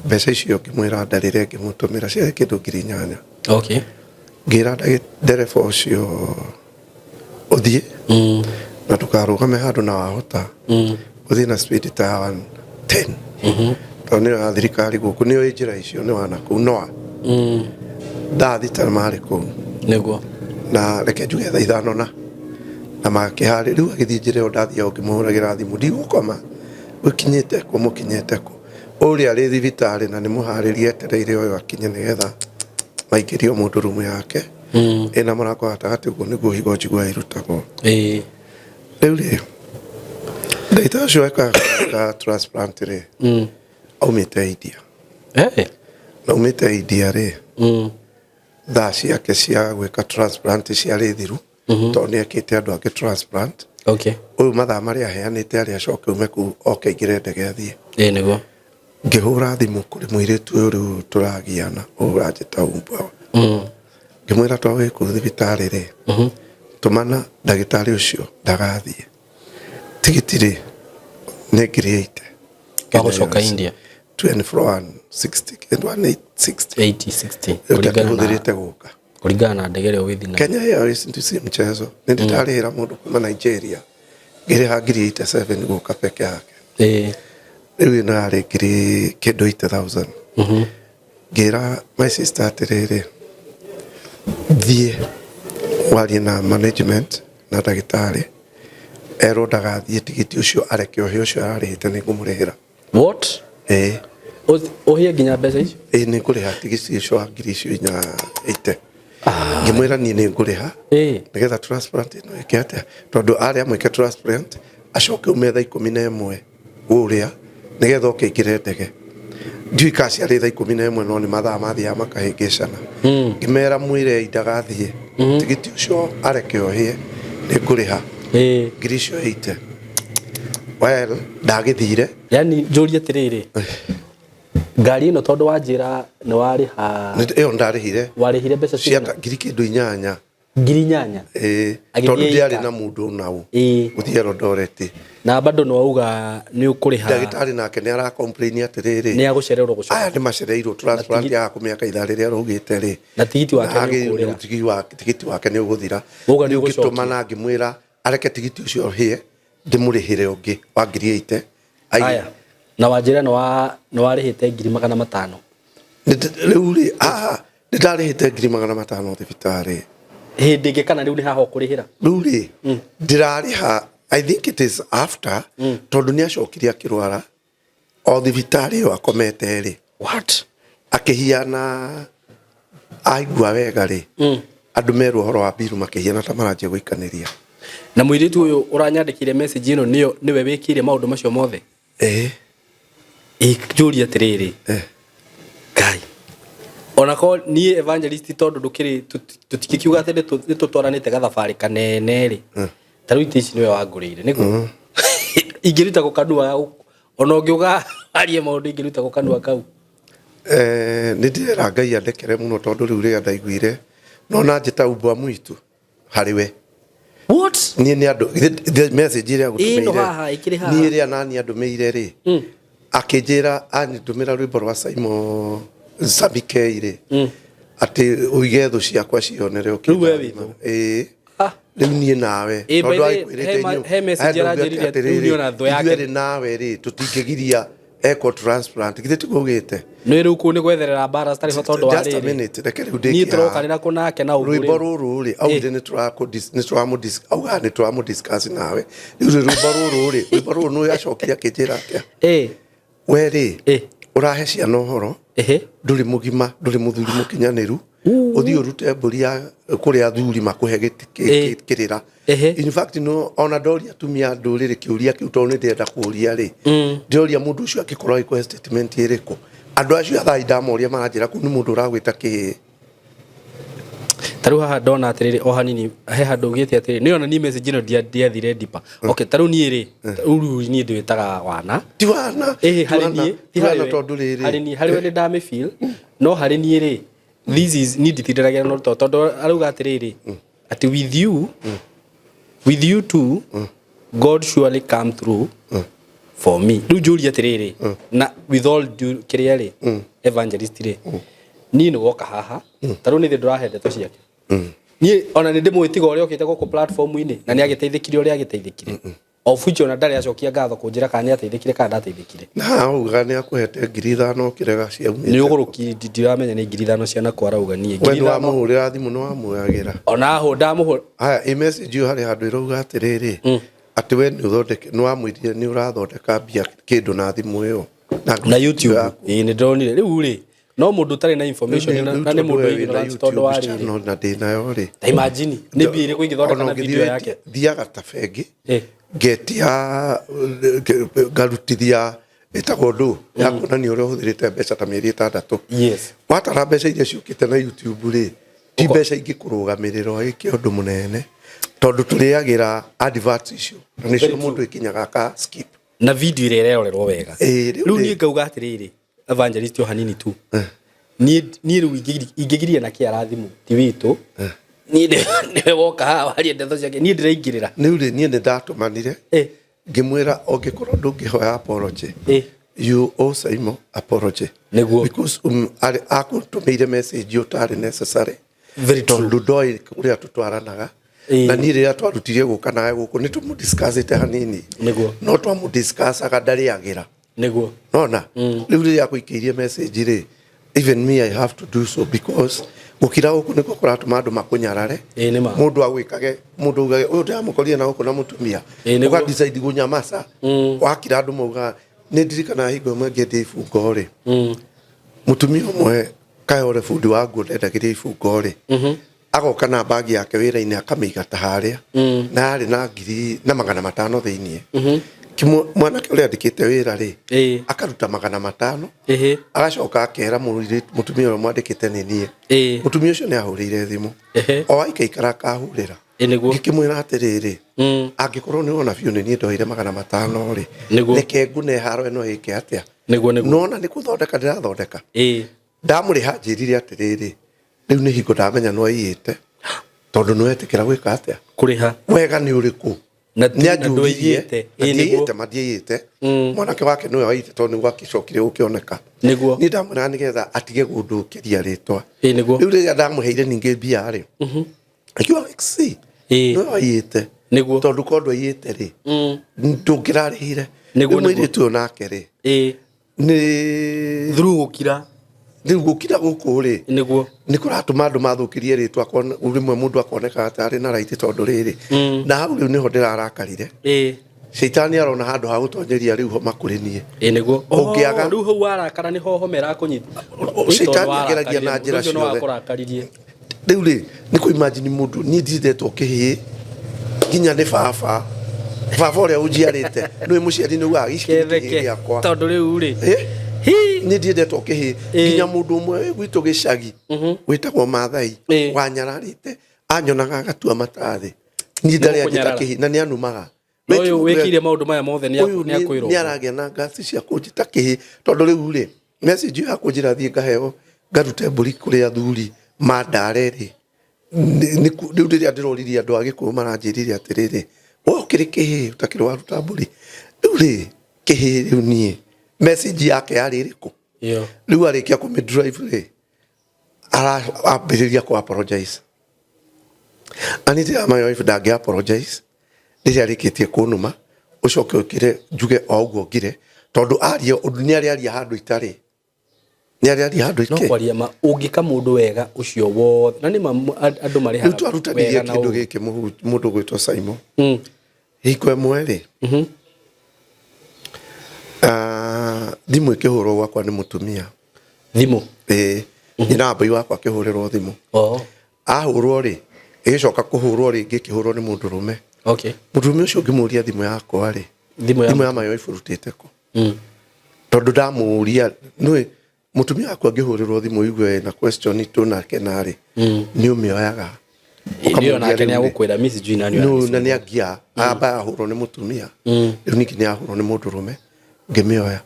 Mbeca icio ngĩmwĩra ndarĩre, ngĩmũtũmĩra ciarĩ kĩndũ 8,000.
Okay.
Ngĩra ndereba ũcio ũthiĩ na ndũkarũgame handũ, na wahota ũthiĩ na speed ta ya 110, tondũ nĩyo ya thirikari gũkũ, nĩyo ĩ njĩra icio nĩ wana kũu noa thaa 6 marĩ kũu.
Nĩguo.
Na reke njuge thaa 5 na makĩharĩ rĩu agĩthiĩ njĩra ĩyo ndathiaga ngĩmũhũragĩra thimũ, ndigũkoma, ũkinyĩte kũ, mũkinyĩte kũ, ũrĩa arĩ thibitarĩ na nĩ mũharĩrie etereire ũyũ akinye nĩgetha maingĩrio mũndũ rumu yake ĩna mũrango gatagatĩ, ũguo nĩguo higo njigua ĩrutagwo. Rĩu rĩ, ndagĩtarĩ ũcio ekaga transplant rĩ, aumĩte India. Na aumĩte India rĩ, thaa ciake cia gwĩka transplant ciarĩ thiru, tondũ nĩ ekĩte andũ angĩ transplant.
Okay.
Ũyũ mathaa marĩa aheanĩte arĩ acoke ume kũu oke aingĩre ndege athiĩ.
Ĩ nĩguo.
Ngĩhũra thimũ kũrĩ mũirĩtu ũyũ rĩu tũragiana, ũyũ ũranjĩta umbwa. Ngĩmwĩra twa wĩ kũu thibitarĩ rĩ, tũmana ndagĩtarĩ ũcio ndagathiĩ, tigiti rĩ nĩ 80,000.
Wa gũcoka India.
24 160 1860.
80 60.
Ũtakĩhũthĩrĩte gũka.
Kũringana na ndege ĩrĩa ũgĩthiĩ nayo.
Kenya Airways si mchezo. Nĩ ndĩtarĩhĩra mũndũ kuma Nigeria, ngĩrĩha 87,000 gũka peke yake. Rĩu ĩno yarĩ ngiri kĩndũ 80,000. Ngĩra my sister atĩrĩrĩ, thiĩ warie na management na ndagĩtarĩ erwo ndagathiĩ, tigiti ũcio areke ũhĩ, ũcio ararĩhĩte nĩ ngũmũrĩhĩra.
What?
Ĩĩ.
Ũhĩe nginya mbeca icio?
Ĩĩ, nĩ ngũrĩha tigiti ũcio wa ngiri icio inya ĩte. Ngĩmwĩra niĩ nĩ ngũrĩha nĩgetha transplant ĩno ĩke atĩa, tondũ arĩa mwĩke transplant acoke ume thaa 11 kũrĩa nĩgetha oke aingĩre ndege. Ndiũĩ kana ciarĩ thaa 11, no nĩ mathaa mathiaga makahĩngĩcana. Ngĩmera mwĩrei ndagathiĩ, tigiti ũcio areke ũhĩe, nĩ ngũrĩha ngiri icio 80. Well, ndagĩthire.
Yani njũrie atĩrĩrĩ, ngari ĩno tondũ wanjĩra nĩ warĩha?
Ĩyo ndarĩhire.
Warĩhire mbeca
cia ngiri kĩndũ inyanya.
8,000?
Ĩĩ.
Agĩthiĩ
Tondũ ndiarĩ
ika.
na mũndũ nau gũthiĩ Eldoret.
Na bado nĩ wauga nĩ ũkũrĩha.
Ndagĩtarĩ nake nĩ ara complain atĩrĩrĩ,
Nĩ agũcererwo gũcoka.
Aya nĩ macereirwo transplant ya kũmĩaka ithaa rĩrĩa araugĩte rĩ.
Na tigiti wake nĩ ũkũrĩra.
Tigiti wake nĩ ũgũthira.
Wauga nĩ
Rĩu
ũgũcokia.
ngĩtũmana ngĩmwĩra areke tigiti ũcio ũhĩe, ndĩmũrĩhĩre ũngĩ wa 80,000.
Aya. Na wanjĩra nĩ warĩhĩte 500,000.
Rĩu rĩ, nĩ ndarĩhĩte 500,000 thibitarĩ.
Hĩndĩ ĩngĩ kana rĩu nĩ haha ũkũrĩhĩra?
Rĩu rĩ, ndĩrarĩha, I think it is after, tondũ nĩ acokire akĩrwara o thibitarĩ ĩyo akomete rĩ.
What?
Akĩhiana aigua wega rĩ, andũ merwo ũhoro wa mbiru makĩhiana ta maranjia gũikanĩria.
Na mũirĩtu ũyũ ũranyandĩkĩire message ĩno nĩyo nĩwe wĩkĩire maũndũ macio mothe?
Ĩĩ.
Ĩ njũrie atĩrĩrĩ. Ngai. Ona ko niĩ evangelist tondũ ndũkĩrĩ tũtingĩkiuga atĩ nĩ tũtwaranĩte gathabarĩ kanene rĩ. Ta rĩu itĩ ici nĩwe wangũrĩire nĩguo? Ingĩruta kũ kanua ona ũngĩuga arie maũndũ ingĩruta kũ kanua kau?
Eh, nĩ ndĩrera Ngai andekere mũno tondũ rĩu rĩrĩa ndaiguire no na njĩta umbwa mwitu harĩ we.
What?
Niĩ nĩ andũ the message ĩrĩa
Ĩno
agũtũmĩire
haha, ĩkĩrĩ haha.
niĩ ĩrĩa nani andũmĩire rĩ akĩnjĩra anĩndũmĩra rwĩmbo rwa Simon Sami K rĩ atĩ ũige thũ ciakwa cionere
Rĩu we wĩ
ũkĩndathima. Ĩĩ. Rĩu niĩ nawe
Ĩ, by
tondũ
the way,
agĩkwĩrĩte
he message aranjĩrire atĩ rĩu niĩ ona thũ yake-
ithuerĩ nawe rĩ tũtingĩgiria eco transplant githĩ tiguo ugĩte
Nĩ rĩu kũu nĩ gwetherera mbara citarĩ ho tondũ wa
Just a
rĩrĩ.
minute, reke rĩu
Niĩ
ndĩkie
tũrokanĩra kũ nake na ũguo
rwĩmbo
rĩu.
rũrũ rĩ augire nĩ tũramũ augaga nĩ tũramũ discuss nawe rĩu rĩ rwĩmbo rũrũ rĩ rwĩmbo rũrũ nĩ acokire akĩnjĩra atĩa we rĩ ũrahe ciana ũhoro ndũrĩ mũgima ndũrĩ mũthuri mũkinyanĩru ũthiĩ ũrute mbũri ya kũrĩa athuri makũhe kĩrĩra in fact no ona ndoria atumia a ndũrĩrĩ kĩũria kĩu tondũ nĩ ndĩrenda kũũria rĩ ndĩroria mũndũ ũcio angĩkorwo agĩkũhe statement ĩrĩkũ andũ acio athai ndamoria maranjĩra kũu nĩ mũndũ ũragwĩta kĩhĩĩ.
Ta rĩu haha ndona atĩrĩrĩ o hanini he handũ ugĩte atĩrĩrĩ nĩ ona niĩ message ĩno ndiathire deeper. Okay, ta rĩu niĩ rĩ rĩu rĩu niĩ ndĩwĩtaga wana.
Ti wana.
Ĩhĩ
Ti
harĩ
wana,
niĩ ti
ti
harĩ
wana
we.
tondũ rĩrĩ.
Harĩ niĩ harĩ we nĩ ndamĩfeel no harĩ niĩ rĩ this is niĩ nditindanagia na ũndũ tondũ arauga atĩrĩrĩ atĩ with you too God surely come through for me. Rĩu njũrie atĩrĩrĩ na with all due kĩrĩa rĩ evangelist rĩ niĩ nĩ woka haha ta rĩu nĩ thĩ ndũrahe ndeto ciake niĩ ona nĩ ndĩmũĩ tiga ũrĩa okĩte gũkũ platform-inĩ na nĩ agĩteithĩkire ũrĩa agĩteithĩkire of which ona ndarĩ acokia ngatho kũnjĩra kana nĩ ateithĩkire kana ndateithĩkire.
Na auga nĩ akũhete 5,000 ũkĩrega ciaumĩte.
Nĩ ũgũrũki ndiramenya nĩ 5,000 cia nakũ arauga niĩ
We
ngiri
nĩ
ithano
wamũhũrĩra thimũ nĩ wamũyagĩra.
Ona ahũ ndamũhũra.
Haya, ĩ message ĩyo harĩ handũ ĩrauga atĩrĩrĩ atĩ we nĩ ũthondeke nĩ wamwĩrire nĩ ũrathondeka mbia kĩndũ na thimũ ĩyo
na YouTube ĩĩ nĩ ndĩronire rĩu rĩ no mũndũ ũtarĩ na information na nĩ mũndũ ignorant tondũ wa rĩrĩ
channel na ndĩ nayo rĩ
ta imagine nĩ mbia irĩkũ ingĩthondeka
Ona
na
ũngĩthiĩ
video yake
thiaga ta bengi ngetia ngarutithia ĩtagwo ndũ ya kuonania ũrĩa ũhũthĩrĩte mbeca ta mĩeri 6 watara mbeca iria ciũkĩte na YouTube rĩ ti mbeca ingĩkũrũgamĩrĩra ũgĩke ũndũ mũnene tondũ tũrĩagĩra adverts icio na nĩcio mũndũ ĩkinyaga aka skip
na video ĩrĩa ĩrerorerwo wega
Ĩĩ, rĩu
rĩu
rĩ-
niĩ ngauga atĩrĩrĩ evangelist o hanini tu niĩ niĩ rĩu ingĩgiria na kĩara thimũ ti witũ niĩ nĩwe woka haha warie ndeto ciake niĩ ndĩraingĩrĩra
rĩu rĩ niĩ nĩ ndatũmanire ngĩmwĩra ũngĩkorwo ndũngĩhoya apology you owe Simon apology
nĩguo
because akũtũmĩire message ũtarĩ necessary
Very true.
tondũ ndoĩ ũrĩa tũtwaranaga na niĩ rĩrĩa twarutirie gũka nawe gũkũ nĩ tũmũdiscussĩte hanini
nĩguo
no twamũdiscussaga ndarĩagĩra
nĩguo
nona rĩu rĩrĩa akũikĩirie message rĩ even me I have to do so because gũkira gũkũ nĩkuo kũratũma andũ makũnyarare
Ĩĩ nĩ ma.
mũndũ agwĩkage mũndũ augage ũyũ ndĩramũkorire na gũkũ na mũtumia
Ĩĩ nĩguo.
ũga decide gũnyamaca wakira andũ maugaga nĩ ndirikanaga hingo ĩmwe ngĩendia ibungo rĩ mũtumia ũmwe kayore bundi wa nguo ndendagĩria ibungo rĩ agoka na bagi yake wĩra-inĩ akamĩiga ta harĩa na yarĩ na 1,500 thĩiniĩ mwanake ũrĩa andĩkĩte wĩra rĩ akaruta 500 agacoka akera mũtumia ũrĩa mwandĩkĩte nĩ niĩ mũtumia ũcio nĩ ahũrĩire thimũ o aikaikara akahũrĩra ngĩkĩmwĩra atĩrĩrĩ angĩkorwo nĩ wona biũ nĩ niĩ ndoire 500 rĩ reke ngune haro ĩno ĩke atĩa
nĩguo nĩguo
nona nĩ gũthondeka ndĩrathondeka ndamũrĩha njĩrire atĩrĩrĩ rĩu nĩ hingo ndamenya nĩ waiyĩte tondũ nĩ wetĩkĩra gwĩka atĩa
kũrĩha
wega nĩ ũrĩkũ
Na
nĩ anjũririe
ndũiyĩte.
na
Ĩĩ, nĩguo.
ndiaiyĩte ma ndiaiyĩte mwanake wake nĩwe waiyĩte tondũ nĩguo akĩcokire gũkĩoneka
nĩguo
niĩ ndamwĩraga nĩgetha atige gũndũkĩria rĩtwa
nĩguo
rĩu rĩrĩa ndamũheire ningĩ mbia rĩ akiuga see nĩwe waiyĩte
nĩguo
tondũ korwo ndwaiyĩte rĩ ndũngĩrarĩhire
Nĩguo,
Rĩu
nĩguo.
mũirĩtu ũyũ nake rĩ nĩ
through gũkira
rĩu gũkira gũkũ rĩ
nĩguo
nĩ kũratũma andũ mathũkĩrie rĩtwa rĩmwe mũndũ akoneka atarĩ na right tondũ rĩrĩ na hau rĩu nĩho ndĩrarakarire caitani arona handũ ha gũtonyeria rĩu homa kũrĩ niĩ
ĩ nĩguo
Ũngĩaga-
Oh, rĩu hau warakara nĩ ho homa ĩrakũnyita
Caitani ageragia na njĩra ciothe.
Wakũrakaririe
rĩu rĩ nĩ kũ imagine mũndũ niĩ ndindetwo kĩhĩĩ Nginya nĩ baba, baba ũrĩa ũnjiarĩte nĩwe mũciari nĩ ugaga gĩci nĩ kĩhĩĩ gĩakwa.
Tondũ rĩu rĩ,
niĩ ndiendetwo kĩhĩĩ. Nginya mũndũ ũmwe wĩ gwitũ gĩcagi wĩtagwo Mathai wanyararĩte anyonaga agatua matathĩ, niĩ ndarĩ anjĩta
Nĩgũkũnyarara.
kĩhĩĩ na nĩ anumaga.
Na ũyũ wĩkĩire maũndũ maya mothe nĩ
Ũyũ
nĩ akwĩrwo.
nĩ aragĩa na ngasi cia kũnjĩta kĩhĩ, tondũ rĩu rĩ message ĩyo ya kũnjĩra thiĩ ngaheo ngarute mbũri kũrĩ athuri mandare rĩ, rĩu rĩrĩa ndĩroririe andũ a Gĩkũyũ maranjĩrire atĩrĩrĩ, we ũkĩrĩ kĩhĩ ũtakĩrĩ waruta mbũri. Rĩu rĩ kĩhĩ rĩu niĩ message yake yarĩ ĩrĩkũ?
Ĩyo.
Rĩu arĩkia kũmĩ drive rĩ, arambĩrĩria kũ apologize. Anita, my wife ndangĩ apologize rĩrĩa arĩkĩtie kũnũma, ũcoke ũkĩre njuge o ũguo ngire, tondũ aria ũndũ nĩ arĩaria handũ itarĩ, nĩ arĩaria handũ
No
ikĩ
kwaria ma ũngĩka mũndũ wega ũcio wothe na nĩ ma andũ marĩhaga
Rĩu twarutanirie
wega na
kĩndũ
ũũru.
gĩkĩ mũndũ gwĩtwo Simon hingo ĩmwe rĩ, ah, thimũ ĩkĩhũrwo gwakwa nĩ mũtumia.
Thimũ?
Ĩĩ, nyina wa mbũi wakwa akĩhũrĩrwo thimũ. Ahũrwo rĩ, ĩgĩcoka kũhũrwo rĩngĩ, ĩkĩhũrwo nĩ mũndũrũme.
Okay.
Mũndũrũme ũcio ngĩmũria thimũ yakwa rĩ,
Thimũ ya
thimũ ya my wife ũrutĩte kũ? Tondũ ndamũria nĩ mũtumia wakwa ngĩhũrĩrwo thimũ igue na question tu nake narĩ, nĩ ũmĩoyaga.
Ndio nake nĩ agũkwĩra mi sijui nani
No, na nĩ angia amba ahũrwo nĩ mũtumia, rĩu ningĩ nĩ ahũrwo nĩ mũndũrũme, ngĩmĩoya.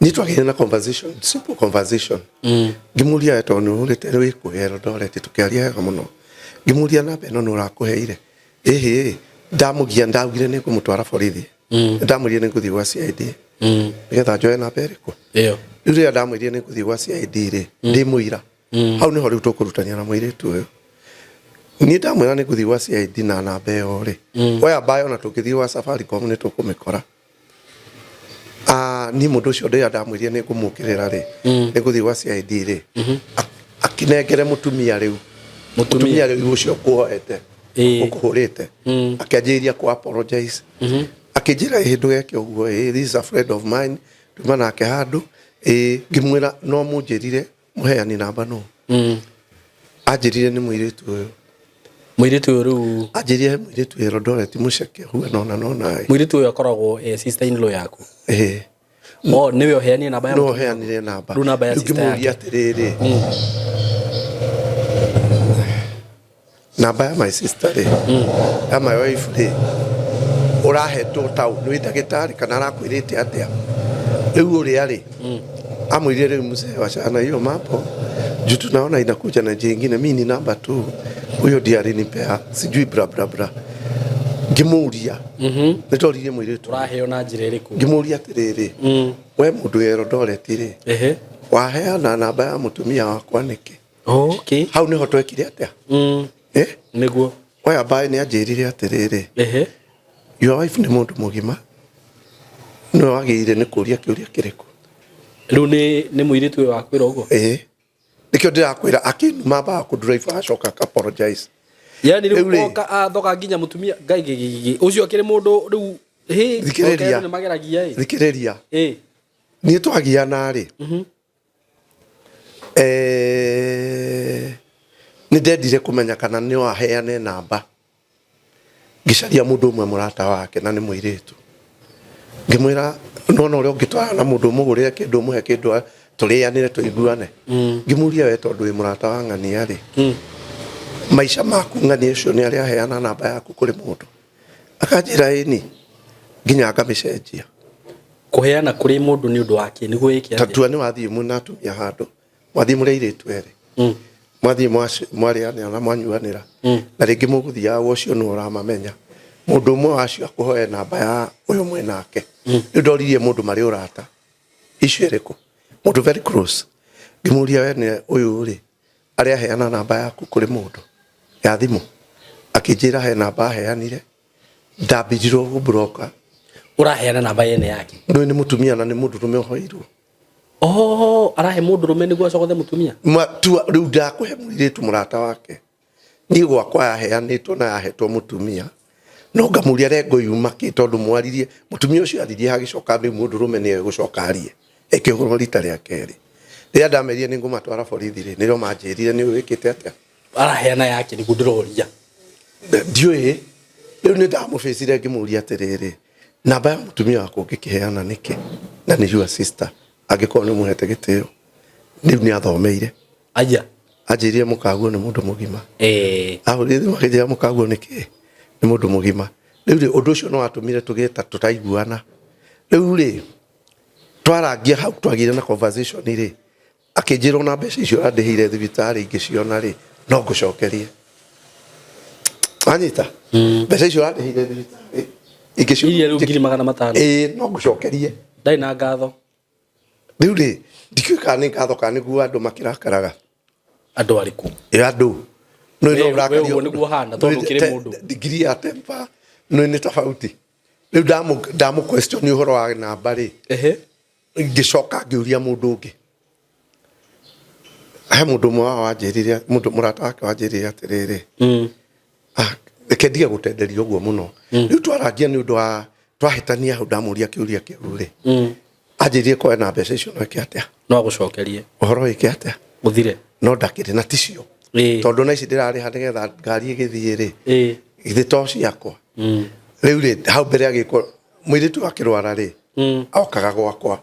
Niĩ twagĩire na conversation, simple conversation. Ngĩmũria we tondũ nĩ ũhũrĩte wĩ kũ Eldoret, tũkĩaria wega mũno. Ngĩmũria namba ĩno nĩ ũrakũheire? Ĩhĩ, ndamũgia ndaugire nĩ ngũmũtwara borithi. Ndamwĩrire nĩ ngũthiĩ gwa CID nĩgetha njoe namba ĩrĩkũ.
Ĩyo.
Rĩu rĩrĩa ndamwĩrire nĩ ngũthiĩ gwa CID rĩ, ndĩ mũira. Hau nĩho rĩu tũkũrutania na mũirĩtu ũyũ. Niĩ ndamwĩra nĩ ngũthiĩ gwa CID na namba ĩyo rĩ, oya mbayo na tũngĩthiĩ gwa Safaricom nĩ tũkũmĩkora. Ah, niĩ mũndũ ũcio rĩrĩa ndamwĩrire nĩ ngũmũkĩrĩra rĩ, nĩ ngũthiĩ gwa CID rĩ, akĩnengere mũtumia rĩu, mũtumia rĩu ũcio ũkũhoete ũkũhũrĩte, akĩanjĩrĩria kũ apologize, akĩnjĩra ĩhĩ ndũgeke ũguo, ĩ this is a friend of mine, tuma nake handũ, ĩ ngĩmwĩra no mũnjĩrire mũheani namba nũ. Anjĩrire nĩ mũirĩtu ũyũ.
Mũirĩtu ũyũ rĩu
anjĩrire mũirĩtu ũyũ Eldoret mũceke huana ona nona ĩ.
Mũirĩtu ũyũ akoragwo sister in law yaku.
Ĩĩ.
O nĩwe ũheanire namba ya
No
mũtumia?
ũheanire namba.
Rĩu namba ya
Rĩu
sister
ngĩmũria
yake.
atĩrĩrĩ, namba ya my sister rĩ, ya my wife rĩ, ũrahetwo taũ nĩ ndagĩtarĩ kana arakwĩrĩte atĩa? Rĩu ũrĩa rĩ, amwĩrire rĩu mzee wachana hiyo mambo juu tunaona inakuja na njia ingine, mi ni namba tu huyo ndiye alinipea sijui bla bla bla. Ngĩmũria nĩ ndoririe mũirĩtu
Ũraheo na njĩra ĩrĩkũ?
Ngĩmũria atĩrĩrĩ, we mũndũ wĩ Eldoret rĩ, waheana namba ya mũtumia wakwa nĩkĩ?
Okay.
Hau nĩho twekire atĩa? Eh?
Nĩguo.
Oya mbaĩ nĩ anjĩrire atĩrĩrĩ, your wife nĩ mũndũ mũgima, nĩwe wagĩrĩire nĩ kũria kĩũria kĩrĩkũ.
Rĩu nĩ mũirĩtu ũyũ wakwĩra ũguo?
Ĩĩ. Nĩkĩo ndĩrakwĩra akĩnuma ambaga kũ drive acoka aka apologize.
Yani
Rĩu
rĩu
rĩ-
oka athoka nginya mũtumia ngai gigigigi ũcio akĩrĩ mũndũ rĩu hĩ
Thikĩrĩria.
nĩ mageragia ĩ.
Thikĩrĩria.
Ĩ.
Niĩ twagiana rĩ, eh, nĩ ndendire kũmenya kana no aheane namba. Ngĩcaria mũndũ ũmwe mũrata wake na nĩ mũirĩtu. Ngĩmwĩra nona ũrĩa ũngĩtwara na mũndũ ũmũgũrĩre kĩndũ ũmũhe kĩndũ tũrĩanĩre tũiguane. Ngĩmũria we tondũ wĩ mũrata wa ng'ania rĩ, maica maku ng'ania ũcio nĩ arĩa aheana namba yaku kũrĩ mũndũ? Akanjĩra ĩni, nginya ngamĩcenjia.
Kũheana kũrĩ mũndũ nĩ ũndũ wake nĩguo ĩke
Ta tua nĩ wathiĩ mwĩna atumia handũ, mwathiĩ mũrĩ airĩtu erĩ, mwathiĩ mwarĩanĩra na mwanyuanĩra, na rĩngĩ mũgũthiaga ũcio nĩwe ũramamenya, mũndũ ũmwe wacio akũhoe namba ya ũyũ mwĩ nake. Rĩu ndoririe mũndũ marĩ ũrata, icio ĩrĩkũ? Mũndũ very close. Ngĩmũria we nĩ ũyũ rĩ, arĩa aheana namba yaku kũrĩ mũndũ ya thimũ? Akĩnjĩra he namba aheanire, ndambirirwo gũbroka.
Ũraheana namba yene yake?
Nĩ nĩ mũtumia na nĩ mũndũrũme ũhoirwo.
Oh, arahe mũndũrũme nĩguo acogothe mũtumia?
Tua rĩu ndakũhe mũirĩtu mũrata wake. Niĩ gwakwa yaheanĩtwo na yahetwo mũtumia, no ngamũria rengo yuma kĩ, tondũ mwaririe mũtumia ũcio aririe hagĩcoka rĩu mũndũrũme nĩwe gũcoka arie ĩkĩhũrwo rita rĩa kerĩ. Rĩrĩa ndamerire nĩ ngũmatwara borithi rĩ, nĩrĩo manjĩrire nĩ ũyũ wĩkĩte atĩa.
Araheana yake nĩguo ndĩroria.
Ndiũĩ. Rĩu nĩ ndamũbĩcire ngĩmũria atĩrĩrĩ, namba ya mũtumia wakwa ũngĩkĩheana nĩkĩ na nĩ your sister angĩkorwo nĩ mũhete gĩtĩo. Rĩu nĩ athomeire.
Aya.
Anjĩrire mũkaguo nĩ mũndũ mũgima.
Eh.
Ahũrire thimũ akĩnjĩra mũkaguo nĩ kĩ? Nĩ mũndũ mũgima. Rĩu rĩ ũndũ ũcio nĩ watũmire tũgĩe ta tũtaiguana. Rĩu rĩ twarangia hau twagĩire na conversation rĩ akĩnjĩra ona mbeca icio andĩhĩire thibitarĩ ingĩciona rĩ no ngũcokerie. Wanyita? Mbeca icio andĩhĩire thibitarĩ ingĩciona
Iria rĩu 500,000.
Ĩĩ no ngũcokerie.
Ndarĩ na ngatho.
Rĩu rĩ ndikĩũĩ kana nĩ ngatho kana nĩguo andũ makĩrakaraga.
Andũ arĩkũ?
Ĩ andũ. Nĩ no
We
ũrakario.
ũguo nĩguo ũhana tondũ ũkĩrĩ mũndũ.
Degree ya temper nĩ nĩ tofauti. Rĩu ndamũ question ũhoro wa namba rĩ. Ngĩcoka ngĩũria mũndũ ũngĩ. He mũndũ ũmwe wao wanjĩrire, mũndũ mũrata wake wanjĩrire atĩrĩrĩ, ah, reke ndige gũtenderio ũguo mũno. Rĩu twarangia nĩ ũndũ wa twahĩtania hau ndamũria kĩũria kĩu rĩ. Anjĩrire ko ena mbeca icio no ĩke atĩa?
No agũcokerie.
Ũhoro wĩke atĩa?
Ũthire.
No ndakĩrĩ na ticio. Tondũ na ici ndĩrarĩha nĩgetha ngari ĩgĩthiĩ rĩ. Githĩ to ciakwa. Rĩu rĩ hau mbere agĩkwo mũirĩtu akĩrwara rĩ okaga gwakwa.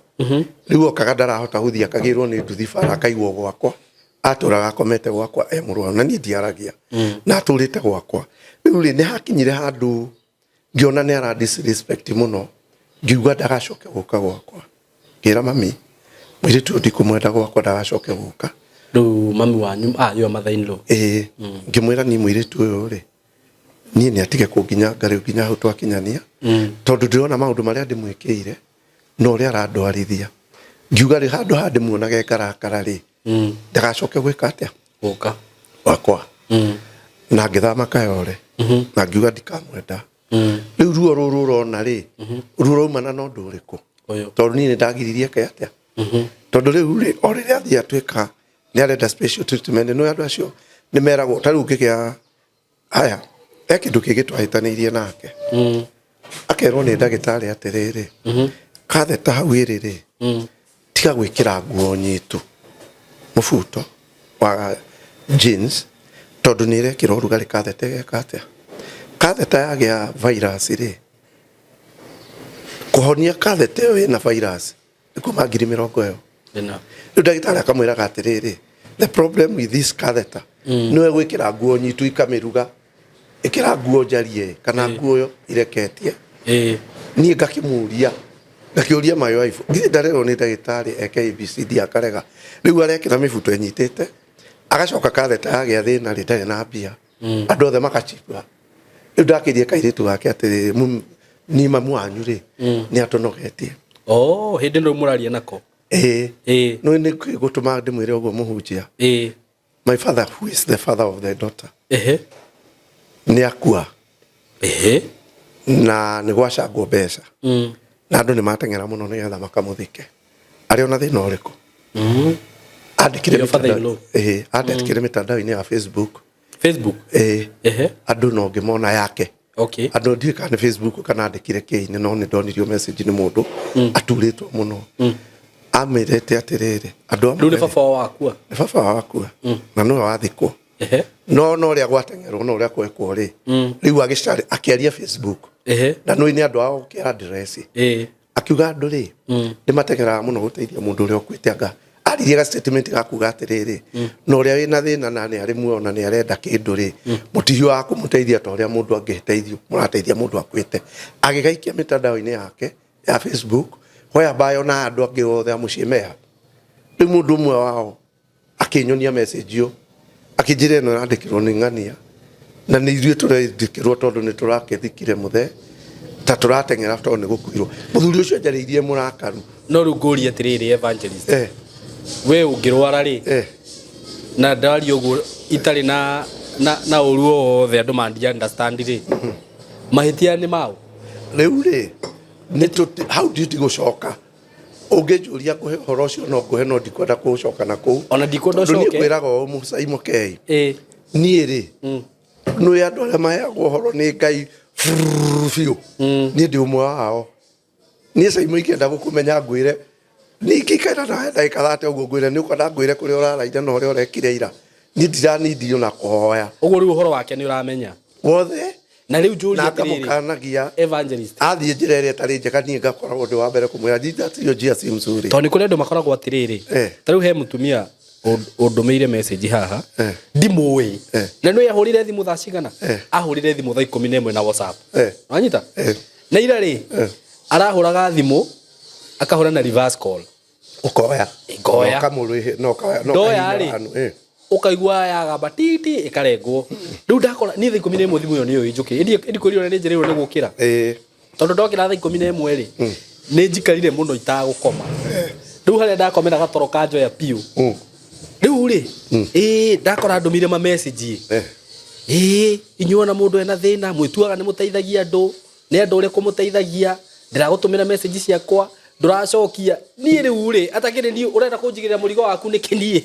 Rĩu okaga ndarahota gũthiĩ akagĩrwo nĩ nduthi bara akaigwo gwakwa. Atũraga akomete gwakwa e mũrwaru na niĩ ndiaragia. Na atũrĩte gwakwa. Rĩu rĩ nĩ hakinyire handũ ngĩona nĩ ara disrespect mũno ngiuga ndagacoke gũka gwakwa. Ngĩra mami mũirĩtu ũyũ ndikũmwenda gwakwa ndagacoke gũka.
Rĩu mami wanyu ah your mother in law.
Ĩĩ ngĩmwĩra niĩ mũirĩtu ũyũ rĩ niĩ nĩ atige kũnginyanga rĩu nginya hau twakinyania tondũ ndĩrona maũndũ marĩa ndĩmwĩkĩire na ũrĩa arandwarithia. Ngiuga rĩ handũ haha ndĩmuonage ngarakara rĩ ndagacoke gwĩka atĩa?
Gũka.
Gwakwa. Na ngĩthama Kayole na ngiuga ndikamwenda. Rĩu ruo rũrũ ũrona rĩ ruo raumana na ũndũ ũrĩkũ? Tondũ niĩ nĩ ndagiririe eke atĩa? Tondũ rĩu rĩ o rĩrĩa athiĩ atuĩka nĩ arenda special treatment nĩ andũ acio nĩ meragwo ta rĩu ngĩgĩa haya he kĩndũ kĩngĩ twahĩtanĩirie nake. Akerwo nĩ ndagĩtarĩ atĩrĩrĩ katheta hau ĩrĩ rĩ tiga gwĩkĩra nguo nyitu mũbuto wa jeans tondũ nĩ ĩrekĩra ũrugarĩ katheta ĩgeka atĩa? Katheta yagĩa virus rĩ kũhonia katheta ĩyo ĩna virus nĩ kuma 20,000. Rĩu ndagĩtarĩ akamwĩraga atĩrĩrĩ the problem with this catheter nĩwe gwĩkĩra nguo nyitu ikamĩruga ĩkĩra nguo njarie kana nguo ĩyo ireketie. Niĩ ngakĩmũria ngakĩũria my wife githĩ ndarerwo nĩ ndagĩtarĩ eke ABCD akarega. Rĩu arekĩra mĩbuto ĩnyitĩte agacoka katheta yagĩa thĩna rĩ ndarĩ na mbia andũ othe makachibwa. Rĩu ndakĩrie kairĩtu gake atĩrĩrĩ niĩ mamu wanyu rĩ nĩ atũnogetie.
Oh hĩndĩ ĩno mũraria nako.
Ĩĩ. Nĩ nĩ gũtũma ndĩmwĩre ũguo mũhunjia. My father who is the father of the daughter. Nĩ akua. Na nĩ gwacangwo mbeca. Na andũ nĩ mateng'era mũno nĩgetha makamũthike. Arĩ ona thĩna ũrĩkũ? Andĩkire
Your father-in-law.
Ĩĩ, andĩkire mĩtandao-inĩ ya Facebook.
Facebook?
Ĩĩ. Andũ no ngĩmona yake.
Okay.
Andũ ndiũĩ kana nĩ Facebook kana andĩkire kĩ-inĩ no nĩ ndonirio message nĩ mũndũ aturĩtwo mũno. Amĩrĩte atĩrĩrĩ andũ amwe
Rĩu nĩ baba wao wakua.
Nĩ baba wao wakua. Na nĩwe wathikwo. No no ũrĩa gwateng'erwo na ũrĩa gwekwo rĩ rĩu agĩcarĩ akĩaria Facebook. Na nĩ nĩ andũ ao gũkĩra address. Akiuga andũ rĩ nĩ mateng'eraga mũno gũteithia mũndũ ũrĩa ũkuĩte anga aririe ga statement ga kuga atĩrĩrĩ na ũrĩa wĩna thĩna na nĩ arĩ muoyo na nĩ arenda kĩndũ rĩ mũtihiũhaga kũmũteithia ta ũrĩa mũndũ angĩteithio mũrateithia mũndũ akuĩte. Agĩgaikia mĩtandao-inĩ yake ya Facebook whereby ona andũ angĩ othe a mũciĩ meha. Rĩu mũndũ ũmwe wao akĩnyonia message ĩyo akĩnjĩra ĩno yandĩkĩrwo nĩ ng'ania na nĩ ithuĩ tũrendĩkĩrwo tondũ nĩ tũrakĩthikire mũthee ta tũrateng'era tondũ nĩ gũkuirwo. Mũthuri ũcio anjarĩirie mũrakaru.
No rĩu ngũrie atĩrĩrĩ evangelist. We ũngĩrwara rĩ na ndaria ũguo itarĩ na na ũru o wothe andũ mandi understand rĩ mahĩtia nĩ mao?
Rĩu rĩ nĩ hau ndigũcoka. Ũngĩnjũria ngũhe ũhoro ũcio no ngũhe no ndikwenda kũũcoka na kũu.
Ona ndikwenda
Tondũ niĩ
ũcoke.
ngwĩraga ũũ Mũcai Mũkei. Niĩ rĩ nĩ andũ arĩa maheagwo ũhoro nĩ Ngai biũ. Niĩ ndĩ ũmwe wao. Niĩ Caimo ingĩenda gũkũmenya ngwĩre niĩ ingĩikara nawe ndagĩka thate ũguo ngwĩre nĩ ũkwenda ngwĩre kũrĩa ũraraire na ũrĩa ũrekire ira. Niĩ ndiranindi ona kũhoya.
Ũguo rĩu ũhoro wake nĩ ũramenya.
Wothe.
Na rĩu njũrie
na
atĩrĩrĩ,
ngamũkanagia
evangelist
athiĩ njĩra ĩrĩa ĩtarĩ njega niĩ ngakoragwo ndĩ wa mbere kũmwĩra "Njiga tiyo njia si mzuri."
Tondũ nĩ kũrĩ andũ makoragwo atĩrĩrĩ, ta rĩu he mũtumia ũndũmĩire message haha ndimũĩ, na nĩ ahũrire thimũ thaa cigana, ahũrire thimũ thaa 11 na WhatsApp, wanyita, na ira rĩ arahũraga thimũ akahũra na reverse call.
Ũkoya.
Ngoya.
Na ũkamũrĩhe- na ũkoya- na
Ndoya
ũkahihinya
rĩ,
handũ,
ũkaigua yagamba titi ĩkarengwo. Rĩu ndakora niĩ thaa 11 thimũ ĩyo nĩyo ĩnjũkĩire, ĩndĩ kwĩrire ũrĩa nĩ njĩrĩirwo nĩ gũkĩra, tondũ ndokĩra thaa 11 rĩ, nĩ njikarire mũno itagũkoma. Rĩu harĩa ndakomera gatoro kanjoya biũ. Rĩu rĩ, ĩĩ ndakora ndũmire ma message, ĩĩ inyuĩ ona mũndũ ena thĩna mwĩtuaga nĩ mũteithagia andũ, nĩ andũ ũrĩkũ mũteithagia? Ndĩragũtũmĩra message ciakwa ndũracokia. Niĩ rĩu rĩ, atakĩrĩ niĩ ũrenda kũnjigĩrĩra mũrigo waku nĩkĩ niĩ?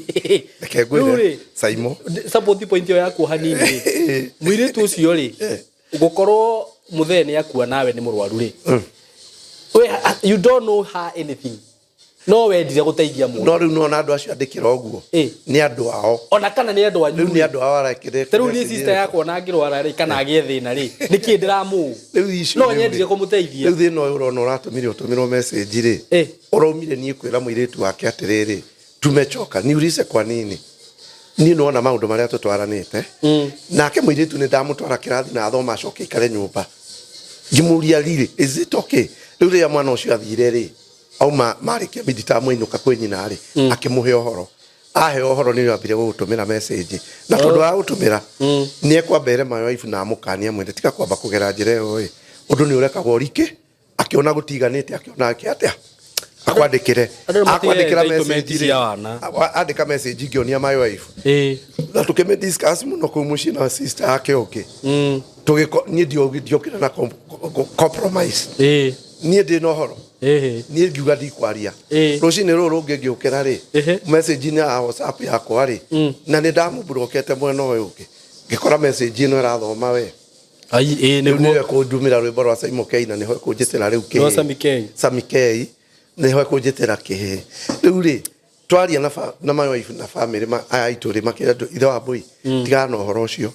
Reke
Rĩu
ngwĩre
rĩ,
Saimo.
Support point ĩyo yaku hanini rĩ, mũirĩtu ũcio rĩ, gũkorwo mũthee nĩ akua nawe nĩ mũrwaru rĩ, we you don't know her anything, no wendire gũteithia mũndũ.
No rĩu nona andũ acio andĩkĩra ũguo nĩ andũ ao.
Ona kana nĩ andũ anyu.
Rĩu nĩ andũ ao arekĩrĩte.
Ta rĩu niĩ sister yakwa ona angĩrwara rĩ, kana agĩe thĩna rĩ, nĩkĩ ndĩramũũ?
Rĩu icio
No
rĩu rĩ,
nyendire kũmũteithia.
Rĩu thĩna ũyũ ũrona ũratũmire ũtũmĩrwo message rĩ, ũraumire niĩ kwĩra mũirĩtu wake atĩrĩrĩ, tumechoka, niulize kwa nini. Niĩ nĩwona maũndũ marĩa tũtwaranĩte nake mũirĩtu nĩ ndamũtwara kĩrathi na athoma acoke aikare nyũmba, ngĩmũria riri, is it okay? Rĩu rĩrĩa mwana ũcio athire rĩ, auma marĩkia midterm ainũka kwĩ nyina rĩ, akĩmũhe ũhoro, ahe ũhoro nĩ ambire gũgũtũmĩra message, na tondũ wa gũtũmĩra nĩ ekwamba ere my wife na amũkania mwene tiga kwamba kũgera njĩra ĩyo ĩ, ũndũ nĩ ũrekagwo rikĩ. Akĩona gũtiganĩte, akĩona ake atĩa akwandĩkĩre,
Andũ nĩ matigĩte
akwandĩkĩra
entitlement
message rĩ,
cia wana.
andĩka message ngĩonia my wife na tũkĩmĩ discuss mũno kũu mũciĩ na sister yake ũngĩ, tũgĩko niĩ ndiokire na compromise, niĩ ndĩ na ũhoro, niĩ ngiuga ndikwaria. Rũcinĩ rũrũ rũngĩ ngĩũkĩra rĩ, message-inĩ ya WhatsApp yakwa rĩ, na nĩ ndamũburokete mwena ũyũ ũngĩ, ngĩkora message ĩno ĩrathoma we. Rĩu nĩwe kũndumĩra rwĩmbo rwa Simon K na nĩho kũnjĩtĩra rĩu
Rwa
kĩhĩ.
Sami K.
Sami K nĩho kũnjĩtĩra kĩhĩ. Rĩu rĩ, twaria na na my wife na family aya aitũ rĩ, makĩra ithe wa mbũi tigana na ũhoro ũcio.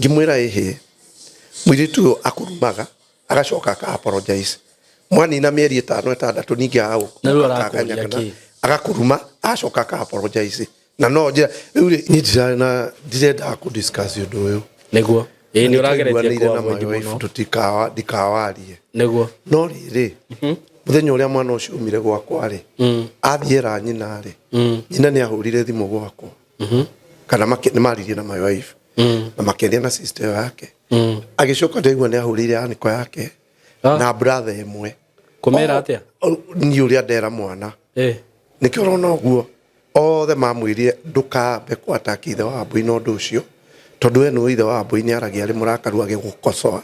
Ngĩmwĩra ĩhĩ, mũirĩtu ũyũ akũrumaga agacoka aka apologize, mwanina mĩeri 5 6 ningĩ
Na rĩu arakũria kĩ?
agakũruma agacoka aka apologize, na no njĩra rĩu rĩ, niĩ ndirendaga kũ discuss ũndũ ũyũ.
Nĩguo ĩĩ nĩ ũrageretie
Nĩtwaiguanĩire na
kũ-avoid
my wife
mũno.
ndikawarie.
Nĩguo.
No rĩrĩ, mũthenya ũrĩa mwana ũcio umire gwakwa rĩ, athiĩ ra nyina rĩ, nyina nĩ ahũrire thimũ gwakwa, kana nĩ maririe na my wife na makĩaria na sister ĩyo yake, agĩcoka ndaigua nĩ ahũrĩire aniko yake na brother ĩmwe.
Kũmera atĩa?
Niĩ ũrĩa ndera mwana nĩkĩo ũrona ũguo othe mamwĩrire ndũkambe kwataki ithe wa mbũi na ũndũ ũcio, tondũ we nĩwe ithe wa mbũi nĩ aragia arĩ mũrakaru agĩgũkocoa,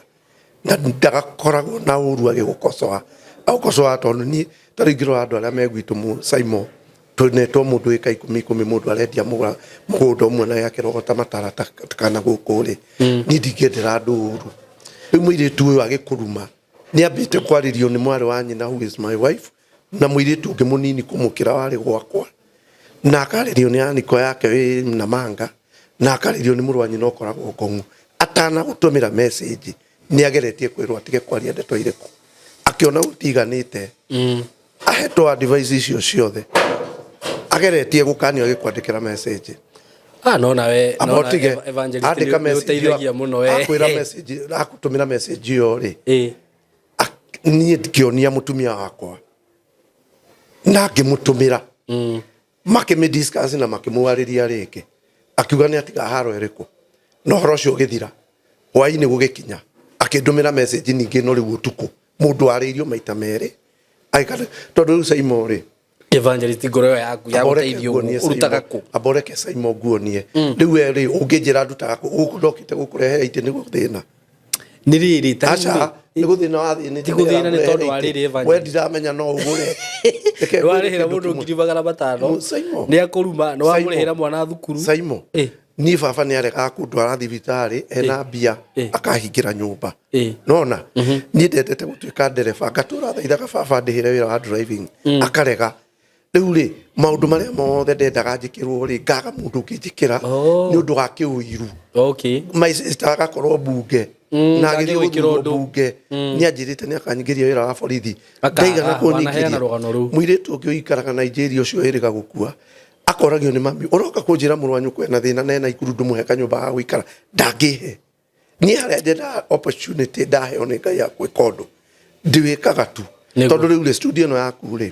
na ndagakoragwo na ũru agĩgũkocoa, agũkocoa tondũ niĩ ta rĩu ingĩrora andũ arĩa me gwitũ Saimo tũnetwo mũndũ ĩka ikũmi ikũmi, mũndũ arendia mũgũnda ũmwe na akĩrogota matara kana gũkũ rĩ, niĩ ndingĩendera andũ ũru. Rĩu mũirĩtu ũyũ agĩkũruma nĩ ambĩte kwarĩrio nĩ mwarĩ wa nyina who is my wife na mũirĩtu ũngĩ mũnini kũmũkĩra warĩ gwakwa, na akarĩrio nĩ aniko yake wĩ na manga, na akarĩrio nĩ mũrũ wa nyina ũkoragwo ngong'u. Atanagũtũmĩra message nĩ ageretie kwĩrwo atige kwaria ndeto irĩkũ, akĩona gũtiganĩte, ahetwo advice icio ciothe, ageretie gũkanio agĩkwandĩkĩra message.
Ah, no nawe
Amba
no na
ũtige,
evangelist
andĩka
nĩ
message ĩyo,
ũteithagia mũno we.
akwĩra message, akũtũmĩra message ĩyo rĩ, niĩ ngĩonia mũtumia wakwa na ngĩmũtũmĩra, makĩmĩ discuss na makĩmwarĩria rĩngĩ, akiuga nĩ atiga haro ĩrĩkũ, na ũhoro ũcio ũgĩthira. Hwainĩ gũgĩkinya akĩndũmĩra message ningĩ, no rĩu ũtukũ, mũndũ warĩirio maita merĩ agĩkana, tondũ rĩu Saimo rĩ,
Evangelist, ngoro ĩyo yaku ya
Amba ũreke
gũteithio
nguonie
ũguo ũrutaga
Saimo.
kũ?
Amba ũreke Saimo nguonie. Rĩu we rĩ, ũngĩnjĩra ndutaga kũ? Gũkũ ndokĩte gũkũrehe itĩ nĩ gũthĩna.
Nĩ rĩrĩ ta
Aca, nĩ gũthĩna wathĩnĩte.
Ti gũthĩna nĩ tondũ wa rĩrĩ, Evangelist.
We ndiramenya no ũgũre. Reke ngwĩre
Nĩwarĩhĩra
kĩndũ
mũndũ
kĩmwe.
500,000,
Saimo.
nĩ akũruma, nĩ wamũrĩhĩra mwana thukuru.
Saimo. Niĩ baba nĩ aregaga kũndwara thibitarĩ ena mbia, akahingĩra nyũmba. Nona niĩ ndendete gũtuĩka ndereba, ngatũra thaithaga baba ndĩhĩre wĩra wa driving, akarega. Rĩu rĩ, maũndũ marĩa mothe ndendaga njĩkĩrwo rĩ, ngaga mũndũ ũngĩnjĩkĩra nĩ ũndũ wa kĩũiru. My sister agakorwo mbunge. Na agĩthiĩ
ndangĩgwĩkĩra
gũthurwo
ũndũ.
mbunge, nĩ anjĩrĩte nĩ akanyingĩria wĩra wa borithi.
Akaga,
Ndaigana
wanaheana
kũnyingĩria.
rũgano rũu.
Mũirĩtu ũngĩ ũikaraga Nigeria ũcio ĩrĩga gũkua, akoragio nĩ mami, ũroka kũnjĩra mũrũ wa nyũkwa ena thĩna na ena ikuru, ndũmũhe kanyũmba ga gũikara, ndangĩhe. Niĩ harĩa ndenda opportunity ndaheo nĩ Ngai ya gwĩka ũndũ, ndiwĩkaga tu. Tondũ rĩu rĩ, studio ĩno yaku rĩ,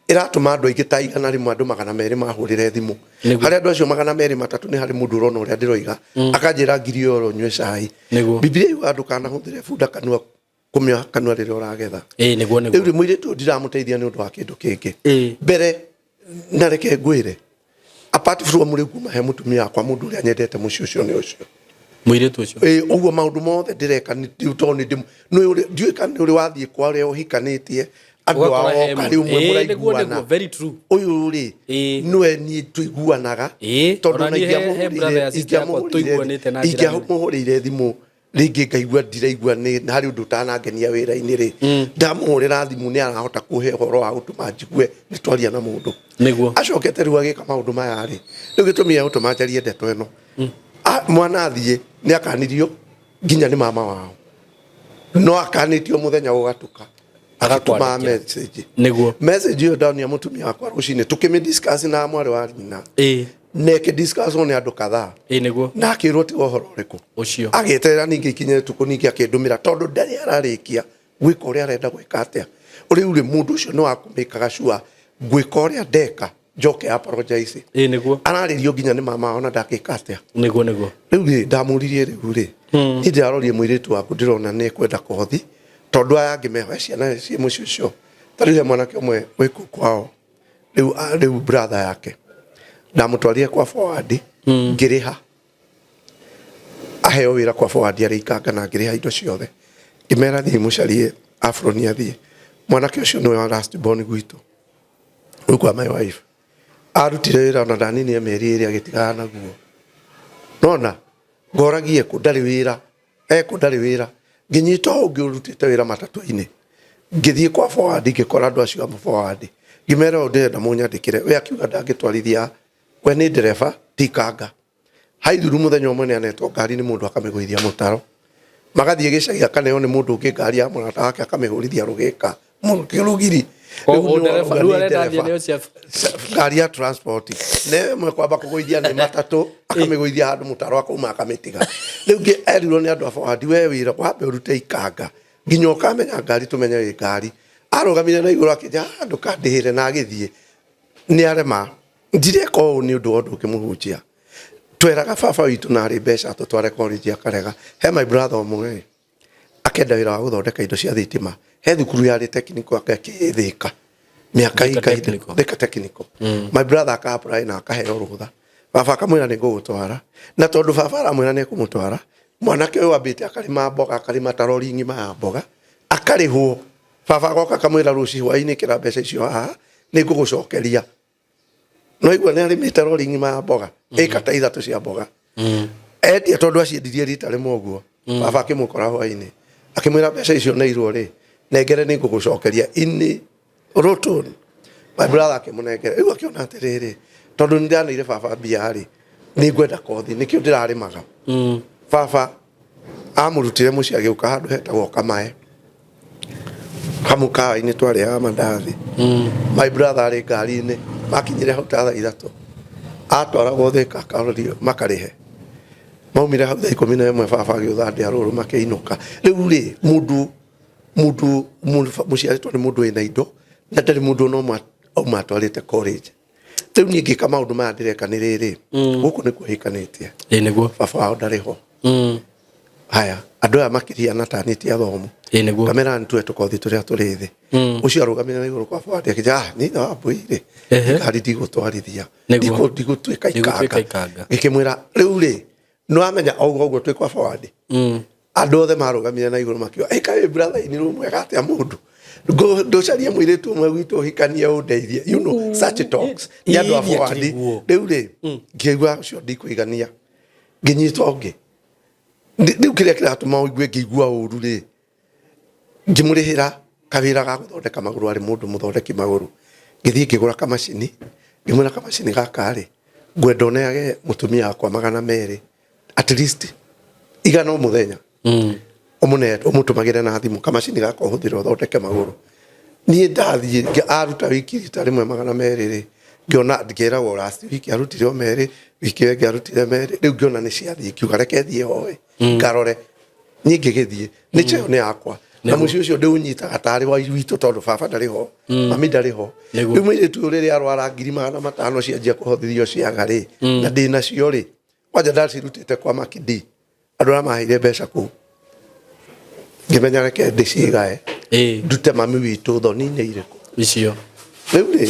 ĩratũma andũ aingĩ ta 100, andũ 200 mahũrĩre thimũ. Harĩ andũ acio 203 nĩ harĩ mũndũ ũrona ũrĩa ndĩroiga, akanjĩra ngiri ĩyo oro nyue cai. Bibilia yugaga ndũkanahũthĩre bunda kanua kũmĩoha kanua rĩrĩa ũragetha.
Ĩĩ nĩguo nĩguo.
Rĩu rĩ, mũirĩtu ũyũ ndiramũteithia nĩ ũndũ wa kĩndũ kĩngĩ mbere. Na reke ngwĩre, apart from rĩu kuma he mũtumia wakwa, mũndũ ũrĩa nyendete mũciĩ ũcio nĩ ũcio
Mũirĩtu ũcio.
Ĩĩ, ũguo maũndũ mothe ndĩreka tondũ nĩ ndiũĩ kana nĩ ũrĩ wathiĩ kwa ũrĩa ũhikanĩtie, andũ
Ũgakora
ao
he
oka
mũndũ.
rĩu mwe
Ĩĩ, nĩguo,
mũraiguana.
nĩguo, very true.
Ũyũ rĩ, nĩwe niĩ tũiguanaga, tondũ
Ona
ona
niĩ he brother ya sister yakwa tũiguanĩte na njĩra nene.
ingĩamũhũrĩire thimũ rĩngĩ ngaigua ndiraigua nĩ harĩ ũndũ ũtanangenia wĩra-inĩ rĩ, ndamũhũrĩra thimũ nĩ arahota kũhe ũhoro wa gũtũma njigue nĩ twaria na mũndũ.
Nĩguo.
Acokete rĩu agĩka maũndũ maya rĩ, rĩu gĩtũmi gĩa gũtũma njarie ndeto ĩno, mwana athiĩ nĩ akanirio nginya nĩ mama wao, no akanĩtio mũthenya ũgatuka agĩtũma
Agakwandĩkĩra.
message.
Nĩguo.
Message ĩyo ndania mũtumia wakwa rũcinĩ tũkĩmĩ discuss na mwarĩ wa nyina, na ĩkĩ discuss nĩ andũ kadhaa,
Ĩĩ nĩguo.
na akĩrwo tiga ũhoro ũrĩkũ
Ũcio.
Agĩeterera ningĩ ikinye ũtukũ, ningĩ akĩndũmĩra, tondũ ndarĩ ararĩkia gwĩka ũrĩa arenda gwĩka. Atĩa rĩu rĩ, mũndũ ũcio nĩ wakũmĩkaga sure ngwĩka ũrĩa ndeka njoke apologize.
Ĩĩ nĩguo.
Ararĩrio nginya nĩ mama wao na ndangĩka atĩa.
Nĩguo nĩguo.
Rĩu rĩ, ndamũririe, rĩu rĩ, niĩ ndĩrarorie mũirĩtu waku, ndĩrona nĩ ekwenda kothi, tondũ aya angĩ meho ciana ciĩ mũciĩ ũcio. Ta rĩu he mwanake ũmwe wĩ kũu kwao rĩu, rĩu brother yake ndamũtwarire kwa forward, ngĩrĩha aheo wĩra kwa forward arĩ ikanga, na ngĩrĩha indo ciothe, ngĩmera thiĩ mũcarie afroni athiĩ. Mwanake ũcio nĩwe wa last born gwitũ, rĩu kwa my wife, arutire wĩra ona ndaninie mĩeri 2 agĩtigana naguo. Nona ngoragie kũ ndarĩ wĩra ekũ, ndarĩ wĩra. Ngĩnyita ũngĩ ũrutĩte wĩra matatũ-inĩ, ngĩthiĩ kwa forward, ngĩkora andũ acio a forward, ngĩmera ũũ ndĩrenda mũnyandĩkĩre. We akiuga ndangĩtwarithia, we nĩ ndereba ti kanga. Haithuru mũthenya ũmwe nĩ anetwo ngari nĩ mũndũ akamĩgũithia mũtaro, magathiĩ gĩcagi, akaneo nĩ mũndũ ũngĩ ngari ya mũrata wake, akamĩhũrithia rũgĩka rũgiri.
O-
Rĩu
o
nĩ
ndereba,
warauga
rĩu
nĩ
arenda athiĩ
ndereba.
nĩyo cia
Ngari ya transport ne ĩmwe kwamba kũgũithia nĩ matatũ, akamĩgũithia handũ mũtaro, akauma akamĩtiga. Rĩu ngĩ erirwo nĩ andũ a forward, we wĩra wambe ũrute ikanga nginya ũkamenya ngari, tũmenye wĩ ngari. Arũgamire na igũrũ akĩnja, "Ah, ndũkandĩhĩre," na agĩthiĩ. Nĩ arema ndireka ũũ nĩ ũndũ wa ũndũ ũngĩmũhunjia. Tweraga baba witũ narĩ mbeca tũtware college, akarega. He my brother ũmwe akenda wĩra wa gũthondeka indo cia thitima he thukuru yarĩ technical akĩthĩka mĩaka
Thika
ikahinda.
Technical.
Thika Technical. My brother aka apply na akaheo rũtha. Baba akamwĩra nĩ ngũgũtwara, na tondũ baba aramwĩra nĩ ekũmũtwara, mwanake ũyũ ambĩte akarĩma mboga, akarĩma ta rori ng'ima ya mboga, akarĩhwo. Baba agoka akamwĩra, rũciũ hwaĩ-inĩ kĩra mbeca icio haha, nĩ ngũgũcokeria. No igua nĩ arĩmĩte rori ng'ima ya mboga, ĩka ta 3 cia mboga endia, tondũ aciendirie rita rĩmwe ũguo. Baba akĩmũkora hwaĩ-inĩ akĩmwĩra, mbeca icio neirwo rĩ, nengere, nĩ ngũgũcokeria ini rũtũni. My brother akĩmũnengera. Rĩu akĩona atĩrĩrĩ, tondũ nĩ ndaneire baba mbia rĩ, nĩ ngwenda kothi, nĩkĩo ndĩrarĩmaga. Baba amũrutire mũciĩ agĩũka handũ hetagwo Kamae kamukawa-inĩ, twarĩaga mandathi. My brother arĩ ngari-inĩ, makinyire hau ta thaa 3, atwaragwo Thĩka akarorio makarĩhe. Maumire hau thaa 11, baba agĩũtha ndĩa rũrũ, makĩinũka. Rĩu rĩ, mũndũ mũciarĩtwo nĩ mũndũ wĩna indo na ndarĩ mũndũ ona ũmwe auma atwarĩte college. Rĩu niĩ ngĩka maũndũ maya ndĩreka nĩ rĩrĩ, gũkũ nĩkuo hĩkanĩtie.
Ĩĩ nĩguo.
Baba wao ndarĩ ho. Haya, andũ aya makĩria na tani ti athomu.
Ĩĩ nĩguo.
Kamera nĩ tuwe tũkothi tũrĩa tũrĩ thĩ. Ũcio arũgamire na igũrũ kwa forward akĩnjĩra, ah, nĩ ithe wa mbũi rĩ, ngari ndigũtwarithia.
Nĩguo.
Ndigũtuĩka
Ndigũtuĩka
ikanga.
ikanga.
Ngĩkĩmwĩra rĩu rĩ, nĩ wamenya o ũguo ũguo twĩ kwa forward, andũ othe marũgamire na igũrũ makiuga, ĩ kaĩ brother inĩ rũ mwega atĩa, mũndũ ndũcarie mũirĩtu ũmwe gwitũ ũhikanie ũndeithie, you know, such talks nĩ andũ a
Ĩĩ,
forward.
akĩriguo.
Rĩu rĩ, ngĩigua ũcio ndikũigania, ngĩnyita ũngĩ. Rĩu kĩrĩa kĩratũma ũigue ngĩigua ũru rĩ, ngĩmũrĩhĩra kawĩra ga gũthondeka magũrũ, arĩ mũndũ mũthondeki magũrũ. Ngĩthiĩ ngĩgũra kamacini, ngĩmwĩra, kamacini gaka rĩ, ngwenda ũneage mũtumia wakwa 200, at least 100 o mũthenya. Ũmũne ũmũtũmagĩre na thimũ kamacini gaka ũhũthĩre ũthondeke magũrũ. Niĩ ndathiĩ aruta wiki rita rĩmwe 200 rĩ, ngĩona ngĩragwo last week arutire o merĩ, wiki ĩyo ĩngĩ arutire merĩ, rĩu ngĩona nĩ ciathiĩ, ngiuga reke thiĩ hoe ngarore. Niĩ ngĩgĩthiĩ nĩ cheo nĩ yakwa na
Nĩguo.
mũciĩ ũcio ndĩũnyitaga tarĩ wa witũ tondũ baba ndarĩ ho, mami ndarĩ ho.
Nĩguo.
Rĩu mũirĩtu ũyũ rĩrĩa arwara 500,000 cianjia kũhothithio ciaga rĩ, na ndĩ nacio rĩ, kwanja ndacirutĩte kwa Makindi, andũ arĩa maheire mbeca kũu, ngĩmenya reke ndĩcigae ndute mami witũ thoni-inĩ irĩkũ
icio.
Rĩu rĩ,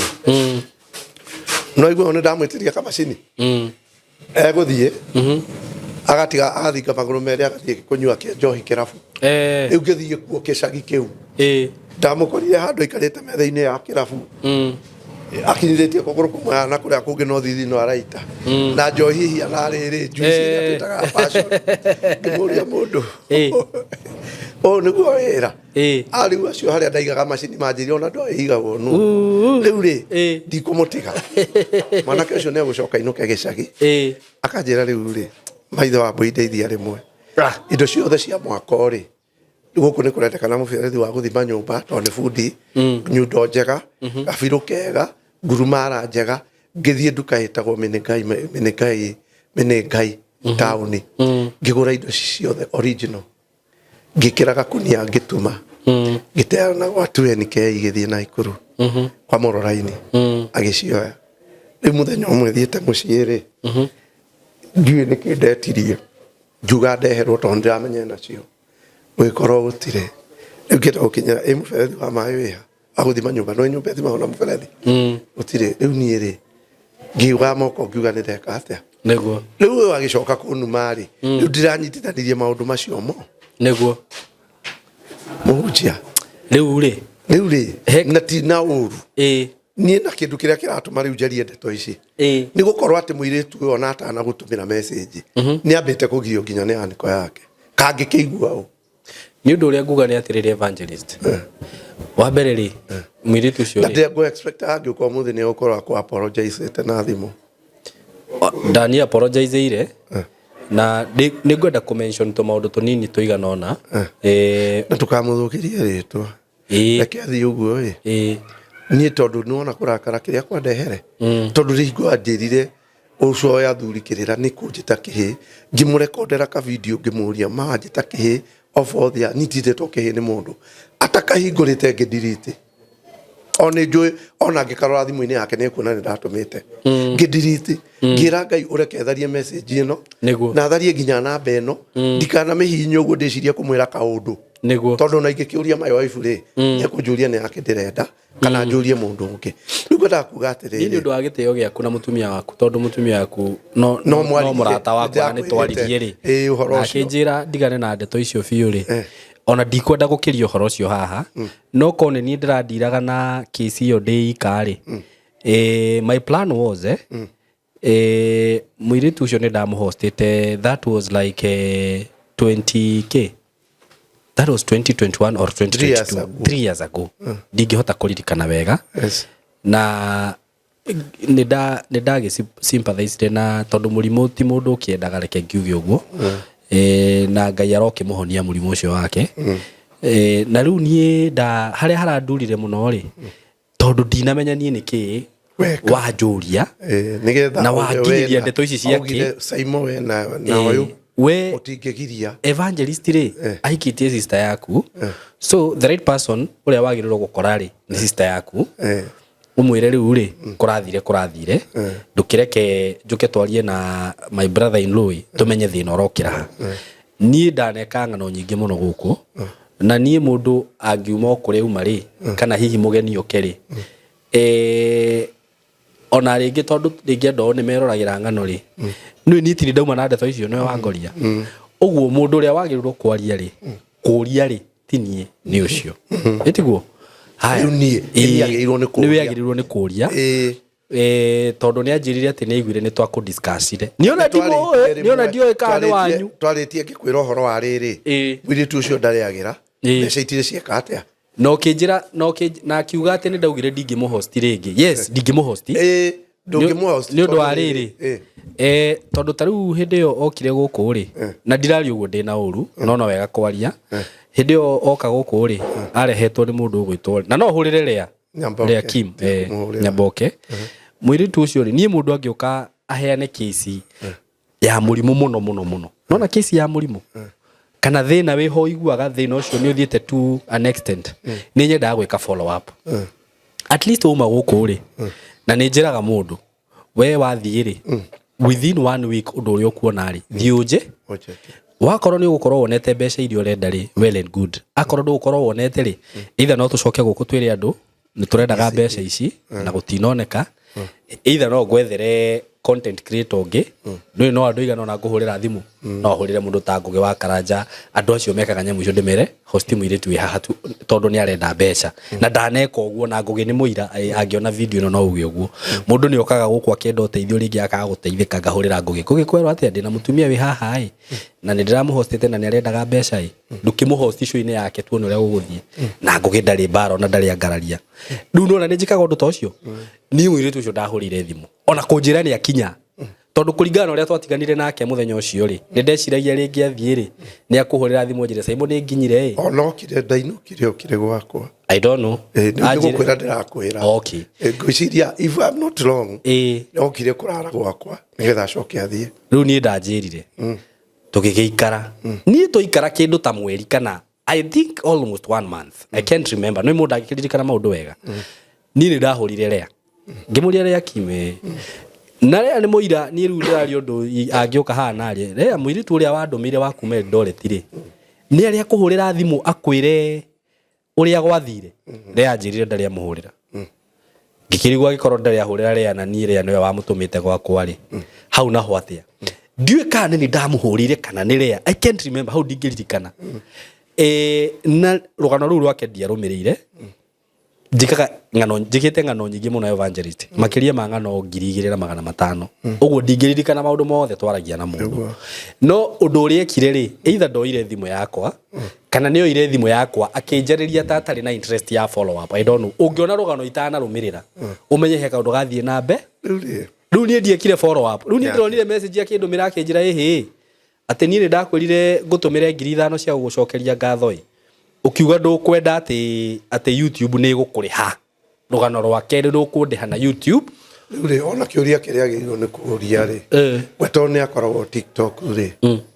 no igua nĩ ndamwĩtiria kamacini, egũthiĩ agatiga agathinga magũrũ merĩ agathiĩ kũnyua njohi kĩrabu. Rĩu ngĩthiĩ kuo kĩcagi kĩu, ndamũkorire handũ aikarĩte metha-inĩ ya kĩrabu, akinyithĩtie kũgũrũ kũmwe na kũrĩa kũngĩ no thithi no araita na njohi hihi ararĩrĩ juice ĩrĩa twĩtaga passion. Ngĩmũria mũndũ ũyũ nĩguo wĩra arĩu acio harĩa ndaigaga macini manjĩrire ona ndoĩ igagwo nũ. Rĩu rĩ, ndikũmũtiga mwanake ũcio nĩegũcoka inũke gĩcagi, akanjĩra rĩu rĩ, maitho wa mbũi ndeithia rĩmwe indo ciothe cia mwako rĩ, gũkũ nĩ kũrendekana mũberethi wa gũthima nyũmba tondũ nĩ bundi, nyundo njega, gabirũ kega, ngurumara njega. Ngĩthiĩ nduka ĩtagwo Mĩnĩngai, Mĩnĩngai, Mĩnĩngai taũni, ngĩgũra indo ici ciothe original, ngĩkĩra gakunia ngĩtuma, ngĩteana gwa 2NK gĩthiĩ Naikuru kwa Mũroraini agĩcioya. Rĩu mũthenya ũmwe thiĩte mũciĩ rĩ, ndiũĩ nĩkĩ ndetirie, ngiuga ndeherwo tondũ nĩndĩramenya nacio, gũgĩkorwo gũtirĩ. Rĩu ngĩenda gũkinyĩra ĩ mũberethi wa maĩ wĩha wa gũthima nyũmba, no nyũmba ĩthimagwo na mũberethi, gũtirĩ. Rĩu niĩ rĩ, ngiuga moko ngiuga nĩ ndeka atĩa.
Nĩguo.
Rĩu ũyũ agĩcoka kũnuma rĩ, rĩu ndiranyitithanirie maũndũ macio mo.
Nĩguo.
Mũhunjia.
Rĩu rĩ.
Rĩu rĩ, na ti na ũru. Niĩ na kĩndũ kĩrĩa kĩratũma rĩu njarie ndeto ici nĩ gũkorwo atĩ mũirĩtu ũyũ ona atana gũtũmĩra message nĩ ambĩte kũgio nginya nĩ anĩko yake kangĩkĩigua ũ.
Nĩ ũndũ ũrĩa nguga nĩ atĩrĩrĩ evangelist, wa mbere rĩ, mũirĩtu ũcio
Na
rĩ,
ndĩngũ expect angĩũka ũmũthĩ nĩ egũkorwo akũ apologize na thimũ.
Ndani apologizeire na nĩ ngwenda kũ mention tũmaũndũ tũnini tũigana ũna.
Na tũkamũthũkĩrie rĩtwa, reke athiĩ ũguo ĩ. Niĩ tondũ nĩwona kũrakara kĩrĩa kwandehere, tondũ rĩngĩ anjĩrire ũcoya athuri kĩrĩra nĩ kũnjĩta kĩhĩ, ngĩmũrekondera ka video ngĩmũria manjĩta kĩhĩ of all the nyitĩtwo kĩhĩ nĩ mũndũ atakahingũrĩte ngĩndiriti. O nĩ njũĩ ona angĩkarora thimũ-inĩ yake nĩ ekuona nĩ ndatũmĩte ngĩndiriti. Ngĩra Ngai ũreke tharie message ĩno
Nĩguo.
na tharie nginya namba ĩno, ndikanamĩhihinye ũguo ndĩcirie kũmwĩra kaũndũ.
Nĩguo.
Tondũ ona ingĩkĩũria my wife rĩ, nĩekũnjũria nĩ yake ndĩrenda kana njũrie mũndũ ũngĩ. Rĩu ngwendaga kuga
Niĩ
atĩrĩrĩ,
nĩ ũndũ wa gĩtĩo gĩaku na mũtumia waku, tondũ mũtumia waku no
No
no
mwaririe,
mũrata wakwa na nĩ
nĩndĩrakwĩrĩte.
twaririe rĩ,
Ĩĩ, ũhoro
na
ũcio.
akĩnjĩra ndigane na ndeto icio biũ rĩ, ona ndikwenda gũkĩria ũhoro ũcio haha, no korwo nĩ niĩ ndĩrandiraga na kesi ĩyo ndĩ ika rĩ, my plan was mũirĩtu ũcio nĩ ndamũhostĩte, that was like 20K, that was 2021 or
3 years
2022,
ago.
3 years ago, ndingĩhota kũririkana wega. Na nĩ ndagĩ sympathized na tondũ mũrimũ ti mũndũ ũkĩendaga, reke ngiuge ũguo. Na Ngai arokĩmũhonia mũrimũ ũcio wake. Na rĩu niĩ nda harĩa harandurire mũno rĩ, tondũ ndinamenya niĩ nĩ kĩĩ wanjũria
nĩgetha
na
auge
wanginyĩria
wena-
ndeto ici ciake.
augire, Saimo we na ũyũ
We
ũtingĩgiria
evangelist rĩ, ahikĩtie sister yaku, so the right person ũrĩa wagĩrĩirwo gũkora rĩ nĩ sister yaku, ũmwĩre rĩu rĩ, kũrathire ndũkĩreke njũke twarie na my brother in law tũmenye thĩna ũrokĩra ha. Niĩ ndaneka ng'ano nyingĩ mũno gũkũ, na niĩ mũndũ angiuma o kũrĩa uma rĩ, kana hihi mũgeni oke rĩ, ona rĩngĩ tondũ rĩngĩ andũ ao nĩ meroragĩra ng'ano rĩ, nĩ niĩ tiri ndauma na ndeto icio nĩwe wangoria ũguo. Mũndũ ũrĩa wagĩrĩirwo kwaria rĩ, kũria rĩ, ti niĩ, nĩ ũcio ĩtiguo. Haya.
Rĩu niĩ, niĩ agĩrĩirwo nĩ kũũria.
Nĩwe agĩrĩirwo nĩ kũria. Tondũ nĩ anjĩrire atĩ nĩ aiguire nĩ twakũdiscussire. Nĩ ona ndimũĩ, nĩ ona ndiũĩ kana nĩ wanyu.
Twarĩtie ngĩkwĩra ũhoro wa rĩrĩ, mũirĩtu ũcio ndarĩagĩra mbeca itirĩ cieka atĩa.
Na ũkĩnjĩra na akiuga atĩ nĩ ndaugire ndingĩmũhosti rĩngĩ. Yes, ndingĩmũhosti.
Ndũngĩmũhost
Nĩ ũndũ wa
tondũ
rĩrĩ,
rĩrĩ,
tondũ ta rĩu hĩndĩ ĩyo okire gũkũ rĩ, na ndiraria ũguo ndĩna ũru, no wega kwaria. Hĩndĩ ĩyo oka gũkũ rĩ, arehetwo nĩ mũndũ ũgwĩtwo, na no hũrĩre rĩa
Nyamboke.
rĩa Kim, Nyamboke, mũirĩtu ũcio rĩ, niĩ mũndũ angĩũka aheane kĩci ya mũrimũ mũno mũno mũno, nona kĩci ya mũrimũ kana thĩna wĩho, ũiguaga thĩna ũcio nĩ ũthiĩte to an extent, nĩ nyendaga gwĩka follow up. At least wauma gũkũ rĩ, na nĩ njĩraga mũndũ, we wathiĩ rĩ, within one week ũndũ ũrĩa ũkuona rĩ, thiĩ ũnje. Wakorwo nĩ ũgũkorwo wonete mbeca iria ũrenda rĩ, well and good. Akorwo ndũgũkorwo wonete rĩ, either no tũcoke gũkũ twĩre andũ nĩ tũrendaga mbeca ici na gũtinoneka, either no ngwethere content creator ũngĩ. Ndũĩ no andũ aigana ona ngũhũrĩra thimũ, no hũrĩre mũndũ ta Ngũgĩ wa Karanja, andũ acio mekaga nyamũ icio, ndĩmere host mũirĩtu wĩ haha tu tondũ nĩ arenda mbeca na ndaneka ũguo, na Ngũgĩ nĩ mũira, angĩona video ĩno no uge ũguo. Mũndũ nĩ okaga gũkũ akĩenda ũteithio, rĩngĩ akaga gũteithĩka, ngahũrĩra Ngũgĩ, Ngũgĩ kwerwo atĩa, ndĩna mũtumia wĩ haha ĩ, na nĩ ndĩramũhostete na nĩ arendaga mbeca ĩ, ndũkĩmũhost show-inĩ yake tuone ũrĩa gũgũthiĩ. Na Ngũgĩ ndarĩ mbara ona ndarĩ angararia. Rĩu nĩwona nĩ njĩkaga ũndũ ta ũcio. Niĩ mũirĩtu ũcio ndahũrĩire thimũ ona kũnjĩra nĩ akinya, tondũ kũringana na ũrĩa twatiganire nake mũthenya ũcio rĩ, nĩ ndeciragia rĩngĩ athiĩ rĩ, nĩ akũhũrĩra thimũ njĩre Simon nĩ nginyire ĩ.
Onokire ndainũkire okire gwakwa.
I don't know.
Nĩ gũkwĩra ndĩrakwĩra.
Okay.
Ngwĩciria if I'm not wrong, okire kũrara gwakwa nĩgetha acoke athiĩ.
Rĩu niĩ ndanjĩrire tũgĩgĩikara, niĩ twaikara kĩndũ ta mweri kana I think almost one month, I can't remember, nĩ mũndũ angĩkĩririkana maũndũ wega. Niĩ nĩ ndahũrire Lea, ngĩmũria Lea Kime, na Lea nĩ mũira, niĩ rĩu ndĩraria ũndũ angĩũka haha narie. Lea, mũirĩtu ũrĩa wandũmĩire wa kuma Eldoret rĩ, nĩ arĩa akũhũrĩra thimũ akwĩre ũrĩa gwathire? Lea anjĩrire ndarĩ amũhũrĩra. Ngĩkĩrigwo angĩkorwo ndarĩ ahũrĩra Lea na niĩ Lea nĩwe wamũtũmĩte gwakwa rĩ, hau naho atĩa? Ndiũĩ kana nĩ ndamũhũrĩire kana nĩ Lea, I can't remember, hau ndingĩririkana. Na rũgano rũu rwake ndiarũmĩrĩire. Njĩkaga ng'ano, njĩkĩte ng'ano nyingĩ mũno evangelist, makĩria ma ng'ano 2500, ũguo ndingĩririkana maũndũ mothe twaragia na mũndũ. No ũndũ ũrĩa ekire rĩ, either ndoire thimũ yakwa kana nĩ oire thimũ yakwa akĩnjarĩria ta atarĩ na interest ya follow up, I don't know. Ũngĩona rũgano itanarũmĩrĩra, ũmenye he kaũndũ gathiĩ na mbe. Rĩu niĩ ndiekire follow up. Rĩu niĩ ndĩronire message akĩndũmĩra akĩnjĩra ĩhĩ, atĩ niĩ nĩ ndakwĩrire ngũtũmĩre 5000 cia gũgũcokeria ngatho ĩ, ũkiuga ndũkwenda, atĩ YouTube nĩ ĩgũkũrĩha, rũgano rwa kerĩ rũkũndĩha na YouTube.
Rĩu rĩ, ona kĩũria kĩrĩa agĩrĩirwo nĩ kũũria rĩ, we tondũ nĩ akoragwo TikTok rĩ,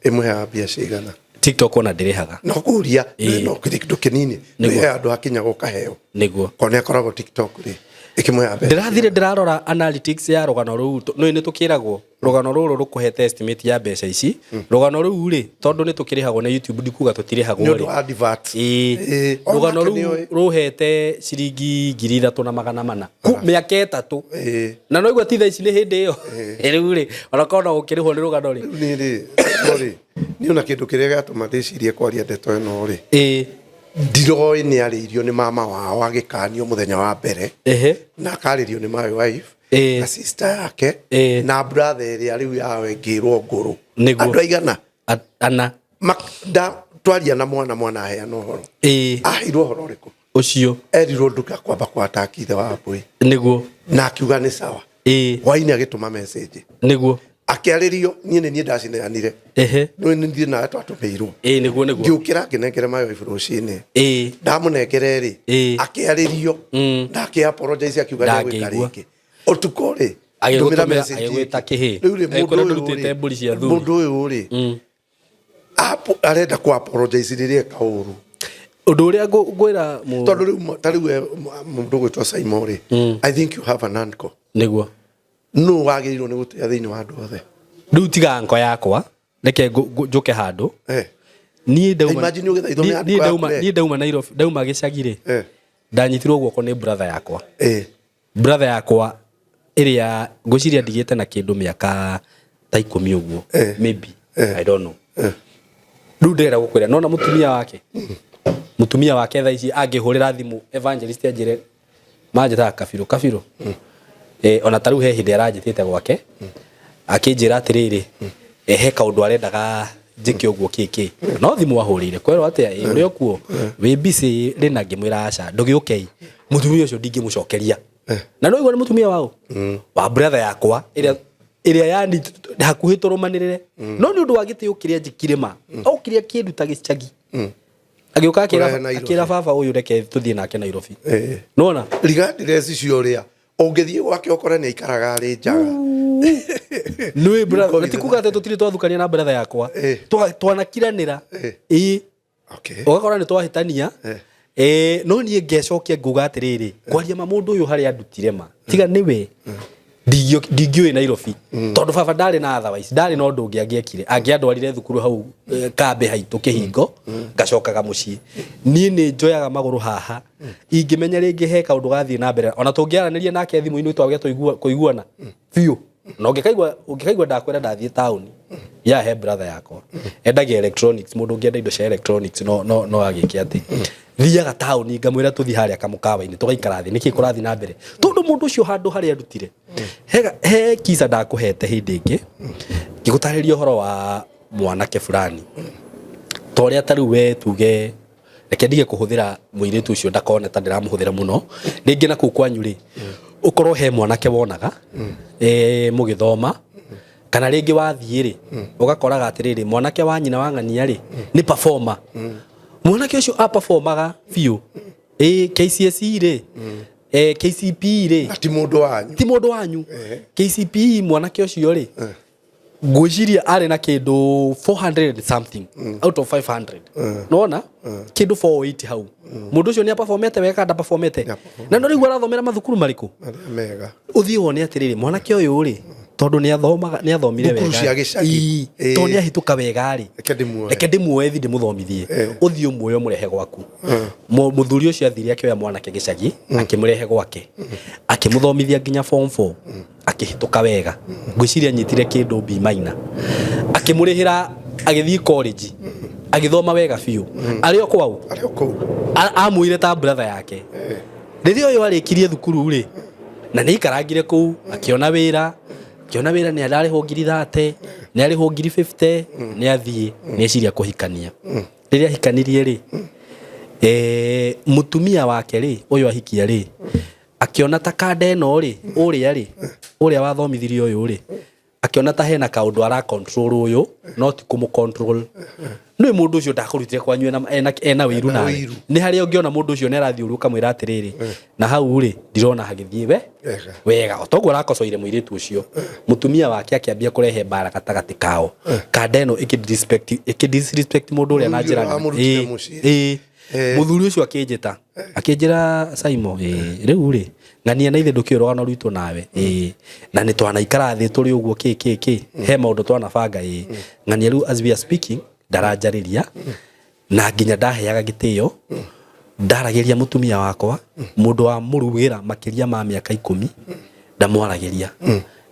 ĩmũheaga mbia cigana?
TikTok ona ndĩrĩhaga.
No kũũria no kĩndũ kĩnini.
Nĩguo.
He andũ akinya gũkaheo.
Nĩguo.
Korwo nĩ akoragwo TikTok rĩ, ĩkĩmũheaga mbeca?
Ndĩrathire ndĩrarora analytics ya rũgano rũu, nĩ nĩ tũkĩragwo rũgano rũrũ rũkũhete estimate ya mbeca ici. Rũgano rũu rĩ, tondũ nĩ tũkĩrĩhagwo na YouTube, ndikuga tũtirĩhagwo.
Nĩ ũndũ
rĩ.
wa advert.
Ĩĩ.
Ona
Rũgano
nake
rũu
nĩoĩ.
rũhete ciringi 3400 mĩaka 3, na no igua ti thaa ici, nĩ hĩndĩ ĩyo. Rĩu rĩ, onakorwo no gũkĩrĩhwo nĩ rũgano rĩ.
Rĩu rĩ, sorry, niĩ ona kĩndũ kĩrĩa gĩatũma ndĩcirie kwaria ndeto ĩno rĩ, ndiroĩ nĩ arĩirio nĩ mama wao agĩkanio mũthenya wa mbere, na akarĩrio nĩ my wife na sister yake na brother ĩrĩa rĩu yawe ĩngĩrwo ngũrũ.
Nĩguo.
Andũ aigana?
Ana.
Twaria na mwana, mwana aheana ũhoro. Aheirwo ũhoro ũrĩkũ?
Ũcio.
Erirwo nduka kwamba kwataki ithe wa mbũi.
Nĩguo.
Na akiuga nĩ sawa. Hwainĩ agĩtũma message.
Nĩguo.
Akĩarĩrio, niĩ nĩ niĩ ndacineanire. Nĩ nĩ niĩ nawe twatũmĩirwo.
Nĩguo nĩguo.
Ngĩũkĩra ngĩnengere my wife rũcinĩ. Ndamũnengere rĩ, akĩarĩrio na akĩ apologize, akiuga ndegwĩka
Ndangĩigua.
rĩngĩ. Ũtukũ rĩ, ndũmĩra
Agĩgũtũmĩra
message.
agĩgwĩta kĩhĩ.
Rĩu rĩ,
Agĩkwĩra
mũndũ ũyũ
ndũrutĩte
rĩ,
mbũri cia thuri.
Mũndũ ũyũ rĩ, arenda kũ apologize rĩrĩa eka ũru.
Ũndũ ũrĩa ngwĩra
Tondũ rĩu ta rĩu we, mũndũ ũgwĩtwo Simon rĩ, I think you have an uncle.
Nĩguo.
Nũ wagĩrĩirwo nĩ gũtĩa thĩinĩ wa andũ othe?
Rĩu tiga anko yakwa, reke njũke handũ. Niĩ ndauma
Imagine ũgĩthaithwo nĩ
niĩ
uncle
ndauma
yaku,
niĩ ndauma Nairobi, ndauma gĩcagi rĩ, ndanyitirwo guoko nĩ brother yakwa. Brother yakwa ĩrĩa ngwĩciria ndigĩte na kĩndũ mĩaka ta 10 ũguo, maybe, I don't know. Rĩu ndĩrenda gũkwĩra, nona mũtumia wake, mũtumia wake thaa ici angĩhũrĩra thimũ evangelist anjĩre manjĩtaga kabirũ kabirũ, ona ta rĩu he hĩndĩ aranjĩtĩte gwake akĩnjĩra atĩrĩrĩ, he kaũndũ arendaga njĩke ũguo kĩkĩ, no thimũ ahũrĩire kwerwo atĩa, ũrĩa ũkuo wĩ busy rĩ, na ngĩmwĩra aca ndũgĩũkei. Mũtumia ũcio ndingĩmũcokeria. Na no igua nĩ mũtumia wao wa brother yakwa ĩrĩa ĩrĩa yani hakuhĩ tũrũmanĩrĩre, no nĩ ũndũ wa gĩtĩo kĩrĩa njĩkire ma okire akĩnduta gĩcagi, agĩũka
Kũrehe
akĩra
Nairobi.
akĩra baba ũyũ, reke tũthiĩ nake Nairobi. Nona
Regardless cio ũrĩa ũngĩthiĩ gwake ũkore nĩ aikaraga arĩ njaga.
Nĩ brother, na ti kuga atĩ tũtirĩ twathukania na brother yakwa. Twanakiranĩra ĩĩ, ũgakora nĩ twahĩtania. No niĩ ngecokia nguga atĩrĩrĩ, kwaria ma mũndũ ũyũ harĩa andutire ma tiga nĩwe ndingĩũĩ Nairobi, tondũ baba ndarĩ na otherwise ndarĩ na ũndũ ũngĩ angĩekire, angĩandwarire thukuru hau kambĩ haitũ kĩhingo, ngacokaga mũciĩ. Niĩ nĩ njoyaga magũrũ haha ingĩmenya rĩngĩ he kaũndũ gathiĩ na mbere, ona tũngĩaranĩria nake thimũ-inĩ twage kũiguana biũ, na ũngĩkaigua ndakwĩra ndathiĩ taũni ya he brother yakwa endagia electronics, mũndũ ũngĩenda indo cia electronics no agĩke atĩ thiaga taũni, ngamwĩra tũthiĩ harĩa kamũkawa-inĩ tũgaikara thĩ, nĩkĩ kũrathiĩ na mbere, tondũ mũndũ ũcio handũ harĩa arutire he kisa ndakũhete hĩndĩ ĩngĩ ngĩgũtarĩria ũhoro wa mwanake fulani, ta ũrĩa ta rĩu we tuge, reke ndige kũhũthĩra mũirĩtu ũcio ndakone ta ndĩramũhũthĩra mũno rĩngĩ. Na kũu kwanyu rĩ, ũkorwo he mwanake wonaga mũgĩthoma, kana rĩngĩ wathiĩ rĩ, ũgakoraga atĩrĩrĩ, mwanake wa nyina wa ng'ania rĩ nĩ performer, mwanake ũcio aperformaga biũ KCSE rĩ, KCPE rĩ.
Ti mũndũ wanyu.
Ti mũndũ wanyu. KCPE mwanake ũcio rĩ, ngwĩciria arĩ na kĩndũ 400 and something out of 500, nona kĩndũ 480 hau. Mũndũ ũcio nĩ aperformete wega kana ndaperformete? Na no rĩu arathomera mathukuru marĩkũ?
Marĩa mega.
Ũthiĩ wone atĩrĩrĩ, mwanake ũyũ rĩ, tondũ nĩ athomaga, nĩ athomire
Thukuru
wega
cia gĩcagi.
Ĩĩ, tondũ nĩ ahĩtũka wega rĩ,
reke ndĩmuoe.
Reke ndĩmuoe thi ndĩmũthomithie. Ũthiĩ ũmuoe ũmũrehe gwaku. Mũthuri ũcio athire akĩoya mwanake gĩcagi, akĩmũrehe gwake, akĩmũthomithia nginya form 4, akĩhĩtũka wega, ngwĩciria anyitire kĩndũ B minor, akĩmũrĩhĩra agĩthiĩ college, agĩthoma wega biũ arĩ o kwao.
Arĩ o kũu.
Amwĩre ta brother yake. Rĩrĩa ũyũ arĩkirie thukuru rĩ, na nĩ aikarangire kũu, akĩona wĩra, akĩona wĩra nĩ ararĩhwo ngiri 30, nĩ arĩhwo ngiri 50, nĩ athiĩ nĩ eciria kũhikania. Rĩrĩa ahikanirie rĩ, mũtumia wake rĩ, ũyũ ahikia rĩ, akĩona ta kanda ĩno rĩ, ũrĩa rĩ, ũrĩa wathomithirie ũyũ rĩ, akĩona ta hena kaũndũ ara control ũyũ, no ti kũmũ control. Nĩ mũndũ ũcio ndakũrutire kwanyu ena wĩiru nawe. Nĩ harĩa ũngĩona mũndũ ũcio nĩ arathiĩ ũru, ũkamwĩra atĩrĩrĩ, na hau rĩ, ndirona hagĩthiĩ we
Wega.
Wega. O toguo arakocoire mũirĩtu ũcio, mũtumia wake akĩambia kũrehe mbara gatagatĩ kao, kanda ĩno ĩkĩ disrespect mũndũ ũrĩa na
Mũthuri
njĩra
ũrĩa
nene.
wamũrutire mũciĩ.
Ĩĩ. Mũthuri ũcio akĩnjĩta, akĩnjĩra, "Saimo, ĩĩ, rĩu rĩ, ng'ania na ithe ndũkĩũĩ rũgano rwitũ nawe, ĩĩ, na nĩ twanaikara thĩ tũrĩ ũguo kĩ kĩ kĩ, he maũndũ twanabanga, ĩĩ, ng'ania rĩu as we are speaking ndaranjarĩria, na nginya ndaheaga gĩtĩo, ndaragĩria mũtumia wakwa, mũndũ wa mũrugĩra makĩria ma mĩaka 10 ndamwaragĩria,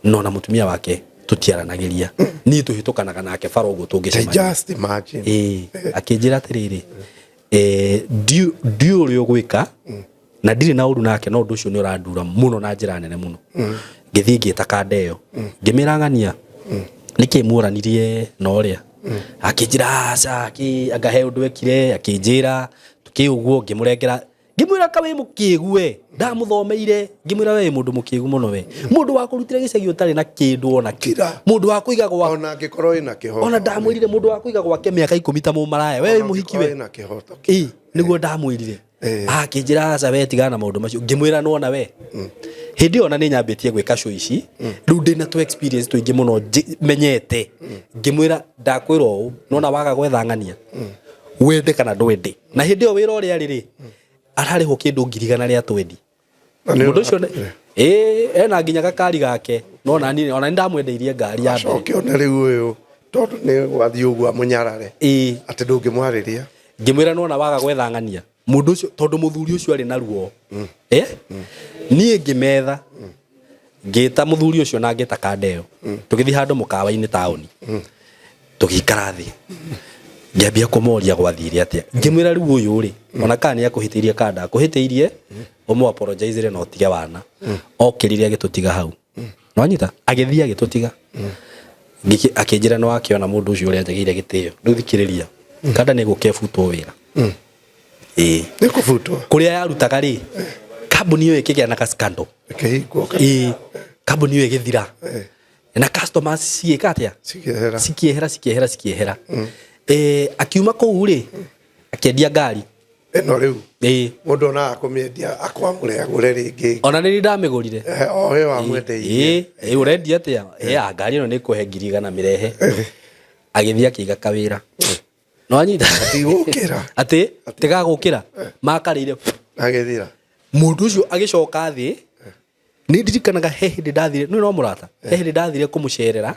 no na mũtumia wake tũtiaranagĩria, niĩ tũhĩtũkanaga nake bara ũguo tũngĩcemania."
Just imagine.
Ĩĩ, akĩnjĩra atĩrĩrĩ, ndiũ ũrĩa ũgwĩka, na ndirĩ na ũru nake, no ũndũ ũcio nĩ ũrandura mũno na njĩra nene mũno. Ngĩthiĩ ngĩta kanda ĩyo, ngĩmĩra, "Ng'ania, nĩkĩ muoranirie na ũrĩa?" Akĩnjĩra, "Aca, anga he ũndũ ekire." Akĩnjĩra kĩ ũguo, ngĩmũrengera, ngĩmwĩra ka wĩ mũkĩgu we, ndamũthomeire. Ngĩmwĩra, "We wĩ mũndũ mũkĩgu mũno, we mũndũ wa kũrutĩra gĩcagi ũtarĩ na kĩndũ ona kĩ, mũndũ wa kũiga gwa
Ona angĩkorwo ĩna kĩhoto.
Ona ndamwĩrire, mũndũ wa kũiga gwake mĩaka 10 ta mũmaraya, we wĩ mũhiki we."
Ĩna kĩhoto.
Ĩ, nĩguo ndamwĩrire. Akĩnjĩra, "Aca, we tigana na maũndũ macio." Ngĩmwĩra, "Nĩwona we, hĩndĩ ĩyo ona nĩ nyambĩtie gwĩka show ici, rĩu ndĩna tũ experience tũingĩ mũno menyete." Ngĩmwĩra, "Ndakwĩra ũũ, nona waga gwetha ng'ania, wende kana ndwende." Na hĩndĩ ĩyo wĩra ũrĩa arĩ rĩ, ararĩhwo kĩndũ 120,000.
Na nĩ
Mũndũ ũcio ĩĩ, ena nginya gakari gake, no nani ona nĩ ndamwendeirie ngari ya mbere.
Acoke one rĩu ũyũ, tondũ nĩ gwathiĩ ũguo amũnyarare
ĩĩ
atĩ ndũngĩmwarĩria.
Ngĩmwĩra, "Nona waga gwetha ng'ania, mũndũ ũcio," tondũ mũthuri ũcio arĩ na ruo. Niĩ ngĩmetha, ngĩta mũthuri ũcio na ngĩta kanda ĩyo, tũgĩthiĩ handũ mũkawa-inĩ taũni, tũgĩikara thĩ, ngĩambia kũmoria gwathire atĩa. Ngĩmwĩra, "Rĩu ũyũ rĩ, ona kana nĩ akũhĩtĩirie kana ndakũhĩtĩirie, ũmũ apologize na ũtige wana." Okĩrire agĩtũtiga hau, nwanyita, agĩthiĩ agĩtũtiga. Akĩnjĩra, "Nĩ wakĩona mũndũ ũcio ũrĩa njagĩire gĩtĩo? Rĩu thikĩrĩria, kanda nĩ gũka ĩbutwo wĩra." Ĩĩ.
Nĩ kũbutwo.
Kũrĩa yarutaga rĩ, Kambuni ĩyo ĩkĩgĩa na ka-scandal.
Ĩkĩhingwo.
Ĩĩ, kambuni ĩyo ĩgĩthira na customers cigĩka atĩa?
Cikĩehera.
Cikĩehera, cikĩehera, cikĩehera. Eh, akiuma kũu rĩ, akĩendia ngari
ĩno rĩu.
Ĩĩ.
Mũndũ onaga kũmĩendia akwamũre agũre rĩngĩ.
Ona nĩ ndamĩgũrire.
O we wamwendeirie.
Ĩĩ, ũrendia atĩa? Ĩĩ, ah, ngari ĩno nĩ kũhe 100,000 mĩrehe. Agĩthiĩ akĩiga kawĩra. Nĩwanyita?
Atigũkĩra.
Atĩ tigagũkĩra. Makarĩire.
Agĩthira.
Mũndũ ũcio agĩcoka thĩ. Nĩ ndirikanaga he hĩndĩ ndathire, nĩ no mũrata. He hĩndĩ ndathire kũmũcerera.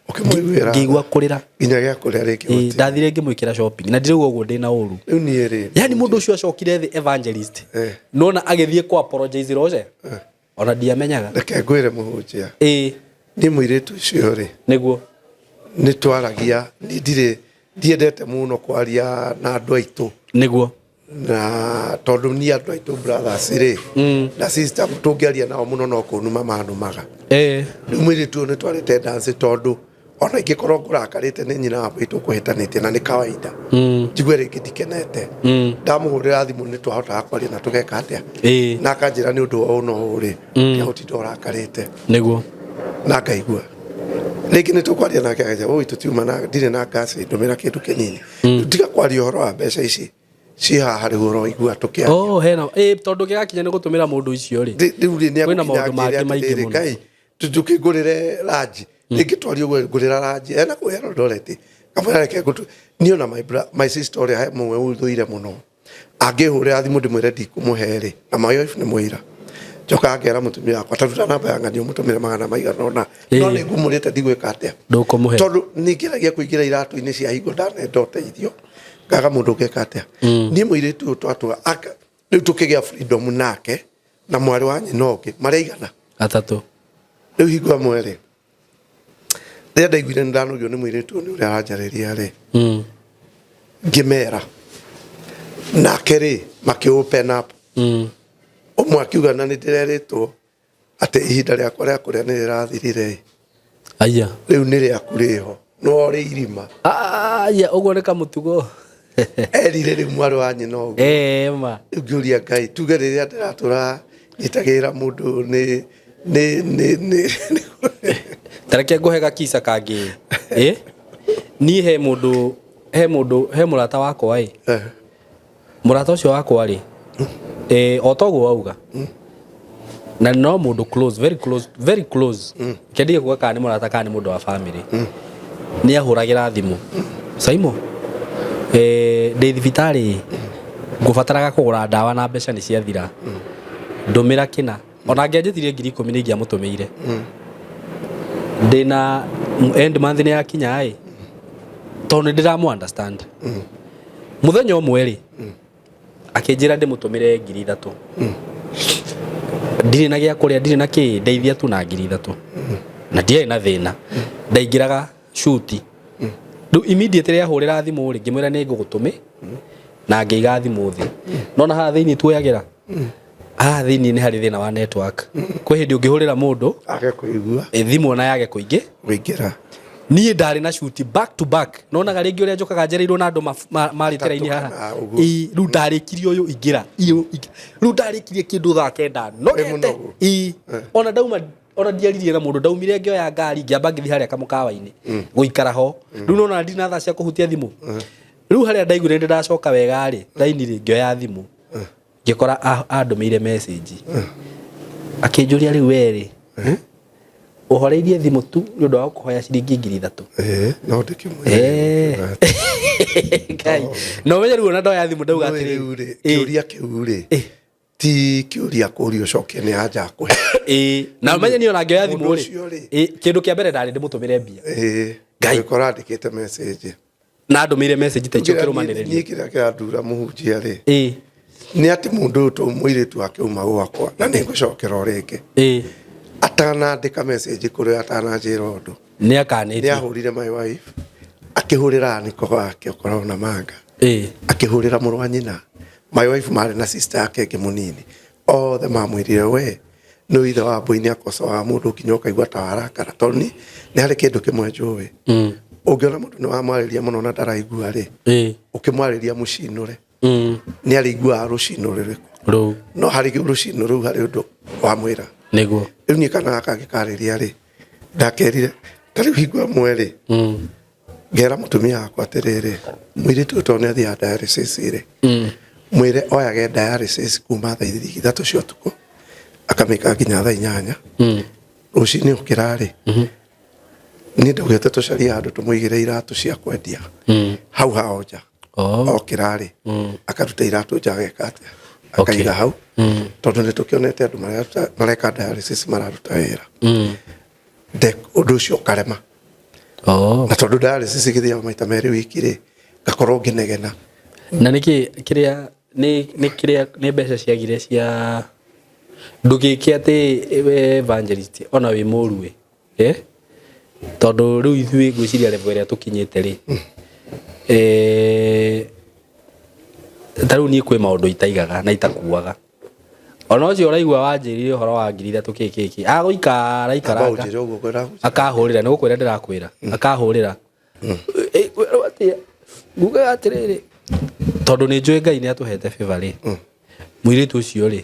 Ũkĩmũiguĩra.
Ngĩigua kũrĩra.
Nginya gĩa kũrĩa rĩngĩ.
Ĩĩ, ndathire ngĩmwĩkĩra shopping na ndirauga ũguo ndĩna ũru.
Rĩu niĩ rĩ.
Yani mũndũ ũcio acokire thĩ evangelist. Nona agĩthiĩ kũ apologize Roger. Ona ndiamenyaga.
Reke ngwĩre mũhunjia.
Ĩĩ.
Niĩ mũirĩtu ũcio rĩ.
Nĩguo.
Nĩ twaragia, niĩ ndirĩ ndiendete mũno kwaria na andũ aitũ.
Nĩguo.
Na tondũ niĩ andũ aitũ brothers rĩ na sister tũngĩaria nao mũno no kũnuma manumaga.
Ĩĩ.
Rĩu mũirĩtu ũyũ nĩ twarĩte dance tondũ ona ingĩkorwo ngũrakarĩte nĩ nyina wa maitũ kũhĩtanĩtie na nĩ kawaida. Njigue rĩngĩ ndikenete. Ndamũhũrĩra thimũ nĩ twahotaga kwaria na tũgeka atĩa.
Ĩĩ.
Na akanjĩra nĩ ũndũ wa ũũ na ũũ rĩ, ndiagũtinda ũrakarĩte.
Nĩguo.
Na ngaigua. Rĩngĩ nĩ tũkwaria nake akanjĩra ũi tũtiuma na ndirĩ na ngasi ndũmĩra kĩndũ kĩnini. Tiga kwaria ũhoro wa mbeca ici ciĩ haha rĩu ũroigua tũkĩaria.
Oh, hena ĩĩ tondũ gĩgakinya nĩ gũtũmĩra mũndũ icio rĩ.
Rĩu rĩ nĩ
Kwĩna maũndũ mangĩ maingĩ mũno.
Ngai tũkĩngũrĩre ranji rĩngĩ twaria ũguo ngũrĩra ranji ena kũu Eldoret kamwĩra reke ngũtũ niĩ ona my sister ũrĩa he mũmwe ũthũire mũno angĩhũrĩra thimũ ndĩmwĩre ndikũmũhe rĩ na my wife nĩ mũira njokaga ngera mũtumia wakwa ta ruta namba ya ng'ania ũmũtũmĩre magana maigana ũna no nĩ ngũmũrĩte ndigwĩka atĩa
Ndũkũmũhe.
tondũ nĩ ngeragia kũingĩra iratũ-inĩ cia hingo ndanenda ũteithio ngaga mũndũ ũngĩka atĩa niĩ mũirĩtu ũyũ twatua rĩu tũkĩgĩa freedom nake na mwarĩ wa nyina ũngĩ marĩ aigana
Atatũ.
Rĩu hingo ĩmwe rĩ rĩrĩa ndaiguire nĩ ndanogio nĩ mũirĩtu ũyũ nĩ ũrĩa aranjarĩria rĩ ngĩmera nake rĩ makĩ open up ũmwe akiuga na nĩ ndĩrerĩtwo atĩ ihinda rĩakwa rĩa kũrĩa nĩ rĩrathirire ĩ
Aya.
Rĩu nĩ rĩaku rĩho no rĩ irima.
Aya, ũguo nĩ kamũtugo.
Erire rĩu mwarĩ wa nyina ũguo.
Ĩĩ ma.
Rĩu ngĩũria Ngai tuge rĩrĩa ndĩratũra nyitagĩrĩra mũndũ nĩ nĩ nĩ nĩ
Tareke ngũhe gakisa kangĩ. Ĩ? Niĩ he mũndũ he mũndũ he mũrata wakwa ĩ. Mũrata ũcio wakwa rĩ, eh, o toguo wauga. Na no mũndũ close, very close, very close. Kendige kuga kana nĩ mũrata kana nĩ mũndũ wa family. Nĩ ahũragĩra thimũ. Saimo, eh, ndĩ thibitarĩ ngũbataraga kũgũra ndawa na mbeca nĩ ciathira. Ndũmĩra kĩna. Ona angĩanjĩtirie 10,000 nĩ ingĩamũtũmĩire. Ndĩna end month nĩ yakinya ĩ, tondũ nĩ ndĩramũ understand. Mũthenya ũmwe rĩ, akĩnjĩra ndĩmũtũmĩre 3,000. Ndirĩ na gĩa kũrĩa, ndirĩ na kĩ, ndeithia tu na 3,000. Na ndiarĩ na thĩna. Ndaingĩraga cuti. Rĩu immediately ahũrĩra thimũ rĩ, ngĩmwĩra nĩ ngũgũtũmĩ na ngĩiga thimũ thĩ. Nona haha thĩinĩ tuoyagĩra? Haha thĩinĩ nĩ harĩ thĩna wa network. Kwĩ hĩndĩ ũngĩhũrĩra mũndũ
age kũigua
thimũ ona yage kũingĩ
kũingĩra.
Niĩ ndarĩ na shoot back to back. Nonaga rĩngĩ ũrĩa njũkaga njereirwo na andũ marĩte raini haha. Ĩĩ, rĩu ndarĩkirie ũyũ ingĩra. Rĩu ndarĩkirie kĩndũ thaa kenda nogete. Ĩĩ, ona ndauma ona ndiaririe na mũndũ ndaumire ngĩoya ngari ngĩamba ngĩthiĩ harĩa kamũkawa-inĩ gũikara ho. Rĩu nona ndirĩ na thaa cia kũhutia thimũ. Rĩu harĩa ndaiguire nĩ ndacoka wega rĩ, raini rĩ ngĩoya thimũ. Ngĩkora andũmĩire message. Akĩnjũria rĩu we rĩ, ũhoreirie thimũ tu nĩ ũndũ wa gũkũhoya ciringi 3,000.
No ndĩkĩmwĩre.
Ngai. Na ũmenye rĩu ona ndoya thimũ ndauga atĩrĩrĩ.
Kĩũria kĩu rĩ, ti kĩũria kũria ũcokie nĩ anja kũhe.
Ĩĩ, na ũmenye niĩ ona ngĩoya thimũ
Mũndũ
rĩ,
ũcio rĩ.
ĩĩ, kĩndũ kĩa mbere ndarĩ ndĩmũtũmĩre mbia.
Ĩĩ,
Ngai.
ũgĩkora andĩkĩte message.
Na andũmĩire message ta icio kĩrũmanĩrĩrio.
Niĩ kĩrĩa kĩrandura mũhunjia rĩ, nĩ atĩ mũndũ ũyũ to mũirĩtu wake uma gwakwa na nĩ ngũcokera o rĩngĩ. Atanandĩka message kũrĩ atananjĩra ũndũ.
Nĩ akanĩtie.
Nĩ ahũrire my wife, akĩhũrĩra niko wake ũkoragwo na manga. Akĩhũrĩra mũrũ wa nyina. My wife marĩ na sister yake ĩngĩ mũnini. Othe mamwĩrire we nĩ ithe wa mbũi nĩ akocoaga mũndũ nginya ũkaigua ta warakara tondũ nĩ harĩ kĩndũ kĩmwe njũĩ. Ũngĩona mũndũ nĩ wamwarĩria mũno na ndaraigua rĩ, ũkĩmwarĩria mũcinũre. Nĩ arĩiguaga rũcinũ rũrĩkũ.
Rũu.
No harĩ rũcinĩ rũu harĩ ũndũ wamwĩra.
Nĩguo.
Rĩu niĩ kana gaka ngĩkarĩria rĩ, ndakerire ta rĩu hingo ĩmwe rĩ, ngera mũtumia wakwa atĩrĩrĩ, mũirĩtu ũyũ tondũ nĩ athiaga dialysis rĩ, mwĩre oyage dialysis kuma thaa 3 cia ũtukũ akamĩka nginya thaa 8. Rũcinĩ ũkĩra rĩ, niĩ ndaugĩte tũcarie handũ tũmũigĩre iratũ cia kwendia hau hao nja. Okĩra rĩ, akaruta iratũ nja ageka atĩa, akaiga hau, tondũ nĩ tũkĩonete andũ mareka dialysis mararuta wĩra. Ũndũ ũcio ũkarema. Na tondũ dialysis ĩgĩthiaga maita 2 wiki rĩ, ngakorwo ngĩnegena.
Na nĩkĩ kĩrĩa nĩ kĩrĩa nĩ mbeca ciagire cia ndũgĩke atĩ we evangelist ona wĩ mũru ĩ, eh? Tondũ rĩu ithuĩ ngwĩciria level ĩrĩa tũkinyĩte rĩ, ta rĩu niĩ kwĩ maũndũ itaigaga na itakuaga. Ona ũcio ũraigua wanjĩrire ũhoro wa 3,000 kĩ kĩ kĩ, agũikara ikaranga.
Amba ũnjĩre ũguo ngwenda
Akahũrĩra, nĩ gũkwĩra ndĩrakwĩra, akahũrĩra. Ngwĩrwo atĩa? Ngugaga atĩrĩrĩ, tondũ nĩ njũĩ Ngai nĩ atũhete favor rĩ, mũirĩtu ũcio rĩ,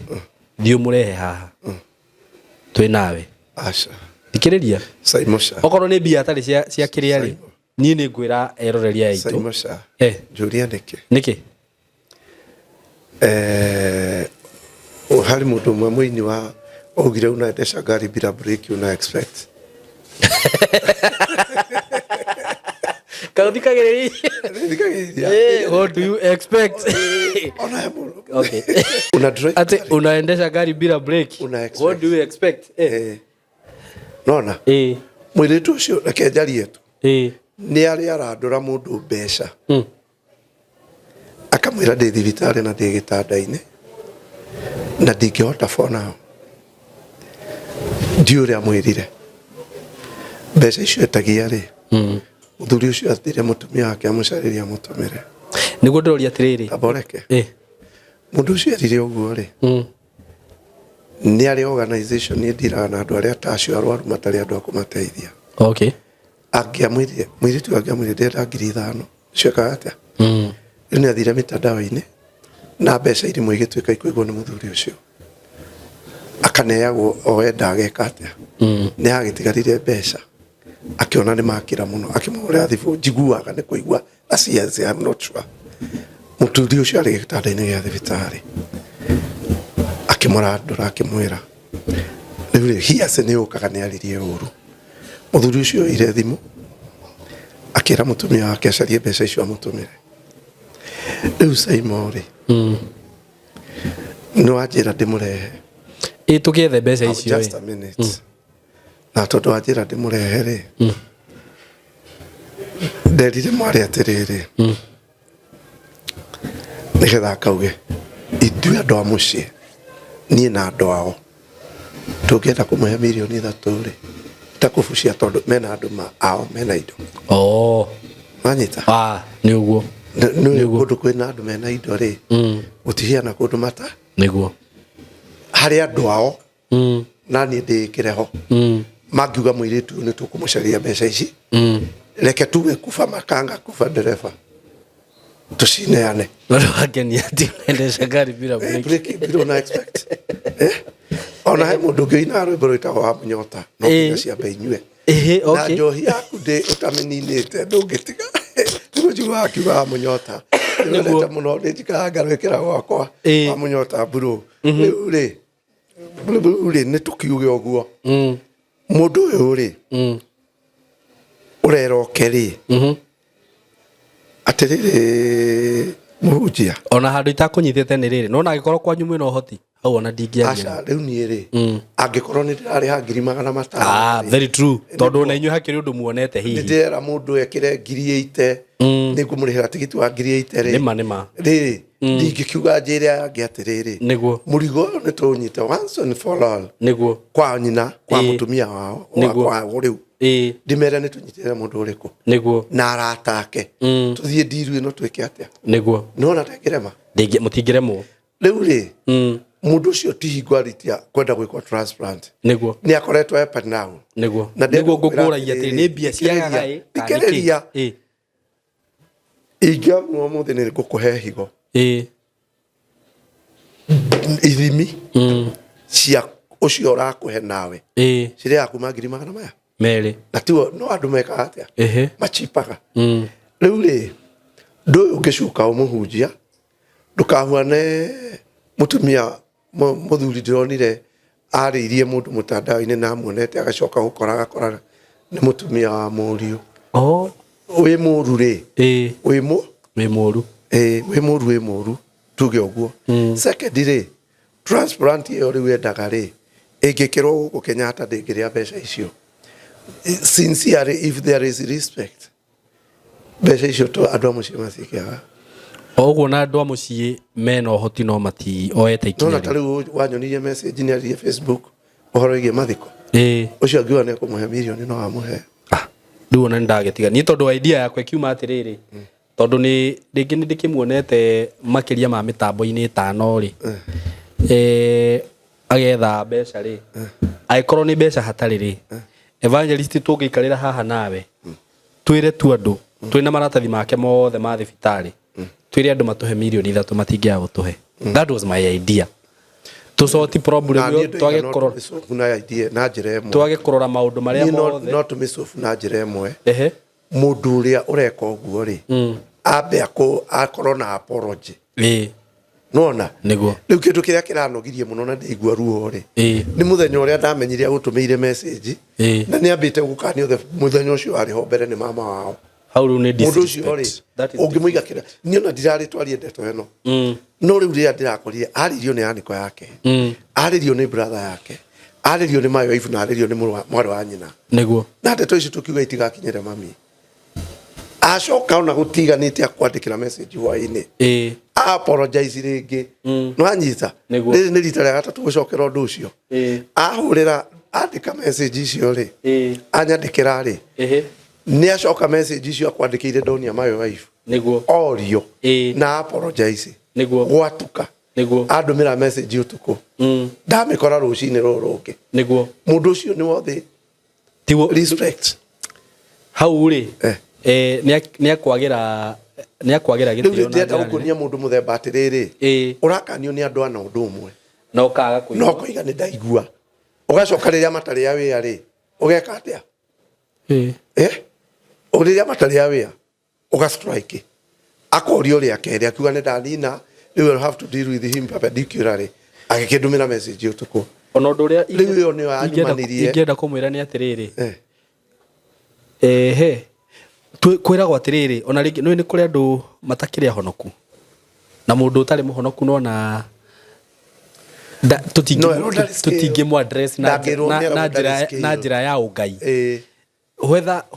thiĩ ũmũrehe haha twĩ nawe.
Aca.
Thikĩrĩria.
Saimosha.
Okorwo nĩ mbia atarĩ cia kĩrĩa rĩ, niĩ nĩ ngwĩra eroreri aya aitũ.
Saimosha. Njũria nĩkĩ?
Nĩkĩ?
Harĩ mũndũ ũmwe mũini wa augire unaendesha gari bila breki una expect.
Kauthikagĩrĩria. What do you expect? Okay.
Una drive
Ati unaendesha gari bila breki. What do you expect?
Nona. Mũirĩtu ũcio reke njarie tu. Nĩ arĩ arandũra mũndũ mbeca. Akamwĩra ndĩ thibitarĩ na ndĩ gĩtanda-inĩ na ndingĩhota for now. Ndiũĩ ũrĩa amwĩrire. Mbeca icio etagia rĩ, mũthuri ũcio athire mũtumia wake amũcarĩrie amũtũmĩre.
Nĩguo ndĩroria atĩrĩrĩ.
Amba ũreke. Mũndũ ũcio erire ũguo rĩ, nĩ arĩ organization ĩndiraga na andũ arĩa ta acio arwaru matarĩ andũ a kũmateithia.
Okay.
Angĩamwĩrire, mũirĩtu angĩamwĩrire ndĩrenda 5,000, ciekaga atĩa? Rĩu nĩ athire mitandao-inĩ na mbeca irimwe igĩtuĩka ikũigwo nĩ mũthuri ũcio. Akaneagwo o enda ageka atĩa. Nĩ agĩtigarire mbeca. Akĩona nĩ makĩra mũno, akĩmũhũrĩra thimũ, njiguaga nĩ kũigua aciaci, I'm not sure. Mũthuri ũcio arĩ gĩtanda-inĩ gĩa thibitarĩ. Akĩmũrandũra akĩmwĩra, rĩu rĩ, hiace nĩ yũkaga nĩ aririe ũru. Mũthuri ũcio oire thimũ, akĩra mũtumia wake acarie mbeca icio amũtũmĩre. Rĩu Saimo rĩ, nĩ wanjĩra ndĩmũrehe.
Ĩ tũgĩethe mbeca icio ĩ.
Just a minute. Na tondũ wanjĩra ndĩmũrehe rĩ, nderire mwarĩ atĩrĩrĩ, nĩgetha akauge ithuĩ andũ a mũciĩ, niĩ na andũ ao, tũngĩenda kũmũhe 3 mirioni rĩ, takũbucia tondũ mena andũ ao mena indo. Wanyita?
Nĩ ũguo.
Nĩ kũndũ kwĩna andũ mena indo rĩ, gũtihiana kũndũ mata.
Nĩguo.
Harĩ andũ ao, na niĩ ndĩĩkĩre ho. Mangiuga mũirĩtu ũyũ nĩ tũkũmũcaria mbeca ici, reke tuge kuba makanga kuba ndereba, tũcineane.
Bado wangenia atĩ unaendesha gari bila
breki. Bila una expect. Ona he mũndũ ũngĩ ũinaga rwĩmbo rwĩtagwo wa mũnyota, no nginya ciambe inyue. Na njohi yaku ndĩ ũtamĩninĩte ndũngĩtiga. Nĩguo njiguaga akiuga wa mũnyota. Nĩwendete mũno nĩ njikaraga ngarwĩkĩra gwakwa wa mũnyota mburu. Rĩu rĩ, rĩu rĩ nĩ tũkiuge ũguo. Mũndũ ũyũ rĩ, ũrera oke rĩ, atĩrĩrĩ mũhunjia.
Ona handũ itakũnyitĩte nĩ rĩrĩ, nona angĩkorwo kwanyu mwĩna ũhoti, hau ona ndingĩaria.
Aca, rĩu niĩ rĩ, angĩkorwo nĩ ndĩrarĩha 500,000.
Very true. Tondũ ona inyuĩ hakĩrĩ ũndũ muonete hihi.
Nĩ ndĩrera mũndũ ekĩre 80,000, nĩ ngũmũrĩhĩra tigiti wa 80,000 rĩ.
Nĩma, nĩma.
Rĩrĩ, ndingĩkiuga njĩre aya angĩ atĩrĩrĩ.
Nĩguo.
Mũrigo ũyũ nĩ tũũnyite once and for all.
Nĩguo.
Kwa nyina, kwa mũtumia wao,
Nĩguo.
kwao rĩu. Ndĩmere nĩ tũnyitĩrĩre mũndũ ũrĩkũ.
Nĩguo.
Na arata ake. Tũthiĩ ndiru ĩno twĩke atĩa.
Nĩguo.
Nĩwona ndangĩrema?
Mũtingĩremwo.
Rĩu rĩ, mũndũ ũcio ti hingo aritia kwenda gwĩkwo transplant.
Nĩguo.
Nĩ akoretwo up and down.
Nĩguo.
Na ndĩrenda
Nĩguo
gũkwĩra
ngũkũragia atĩrĩ, nĩ mbia ciagaga ĩ, kana nĩ kĩ?
Thikĩrĩria. Ingĩamua ũmũthĩ nĩ ngũkũhe higo. Ithimi cia ũcio ũrakũhe nawe cirĩaga kuma ngiri magana maya
merĩ
na tiwo no andũ mekaga atĩa
ehe
machipaga rĩu rĩ ndũ ũyũ ũngĩcuka ũmũhunjia ndũkahuane mũtumia mũthuri ndĩronire arĩirie mũndũ mũtandao-inĩ na amuonete agacoka gũkora agakora nĩ mũtumia wa mũriũ.
Oh.
Wĩ mũru rĩ, wĩ mũ
wĩ mũru,
wĩ mũru, wĩ mũru tuge ũguo. Second rĩ, transplant ĩyo rĩu endaga rĩ, ĩngĩkĩrwo gũkũ Kenyatta ndĩngĩrĩa mbeca icio. Sincerely, if there is respect, mbeca icio to andũ a mũciĩ matikĩaga.
O ũguo na andũ a mũciĩ mena ũhoti no matioete ikinya.
Nona ta rĩu wanyonirie message nĩ aririe Facebook ũhoro wĩgiĩ mathiko.
Ĩĩ.
Ũcio angiuga nĩ ekũmũhe mirioni no amũhe.
Rĩu ona nĩ ndagĩtiga niĩ tondũ idea yakwa ĩkiuma atĩrĩrĩ, tondũ nĩ rĩngĩ nĩ ndĩkĩmuonete makĩria ma mĩtambo-inĩ ĩtano rĩ, agetha mbeca rĩ, angĩkorwo nĩ mbeca hatarĩ rĩ, evangelist tũngĩikarĩra haha nawe twĩre tu andũ twĩna maratathi make mothe ma thibitarĩ, twĩre andũ matũhe mirioni 3 matingĩaga gũtũhe. That was my idea, tũcoti problem
Na
ĩyo,
niĩ ndoiga
twage
no
kũrora
tũmĩcobu na idea na njĩra ĩmwe.
Twage kũrora maũndũ marĩa
Niĩ
mothe.
No tũmĩcobu na njĩra ĩmwe. Mũndũ ũrĩa ũreka ũguo rĩ, ambe akorwo na apology. Nona
nĩguo
rĩu kĩndũ kĩrĩa kĩranogirie mũno na ndĩigua ruo rĩ, nĩ mũthenya ũrĩa ndamenyire agũtũmĩire message na nĩ ambĩte gũkanio mũthenya ũcio arĩ ho mbere nĩ mama wao.
Hau rĩu nĩ
Mũndũ ũcio rĩ,
disrespect. That is
ũngĩmũiga kĩra niĩ ona ndirarĩ twarie ndeto ĩno, no rĩu rĩrĩa ndĩrakorire arĩrio nĩ anĩko yake, arĩrio nĩ brother yake, arĩrio nĩ my wife, na arĩrio nĩ mwarĩ wa nyina.
Nĩguo.
Na ndeto icio tũkiuga itigakinyĩre mami, acoka ona gũtiganĩte akwandĩkĩra message hwainĩ apologize rĩngĩ. Nĩwanyita?
Nĩguo.
Rĩrĩ nĩ rita rĩa gatatũ gũcokera ũndũ ũcio. Ahũrĩra andĩka message icio rĩ, anyandĩkĩra rĩ, nĩ acoka message icio akwandĩkĩire ndonia my wife.
Nĩguo.
Orio na apologize.
Nĩguo.
Gwatuka
Nĩguo.
andũmĩra message ũtukũ, ndamĩkora rũcinĩ rũrũ rũngĩ.
Nĩguo.
Mũndũ ũcio nĩ wothe
Tiguo
respect.
Hau rĩ, nĩ akwagĩra
Rĩu
gĩtĩo na
ndĩrenda
njĩra nene.
gũkuonia mũndũ mũthemba atĩrĩrĩ, ũrakanio nĩ andũ ana ũndũ ũmwe
na ũkaga kũigua.
No ũkoiga nĩ ndaigua, ũgacoka rĩrĩa matarĩ a wĩra rĩ, ũgeka atĩa? Rĩrĩa matarĩ a wĩra ũga strike, akorio rĩa kerĩ akiuga nĩ ndanina rĩu, I'll have to deal with him perpendicularly. Agĩkĩndũmĩra message ũtukũ.
Ona ũndũ ũrĩa
Rĩu ĩyo nĩyo yanyumanirie.
Ingĩenda kũmwĩra nĩ atĩrĩrĩ, ehe, kwĩragwo atĩrĩrĩ, ona rĩngĩ nĩ kũrĩ andũ matakĩrĩ ahonoku, na mũndũ ũtarĩ mũhonoku nona
No, erwo ndarĩ scale.
tũtingĩmũ address
Ndangĩrwo nĩeragwo ndarĩ scale.
na njĩra ya ũngai.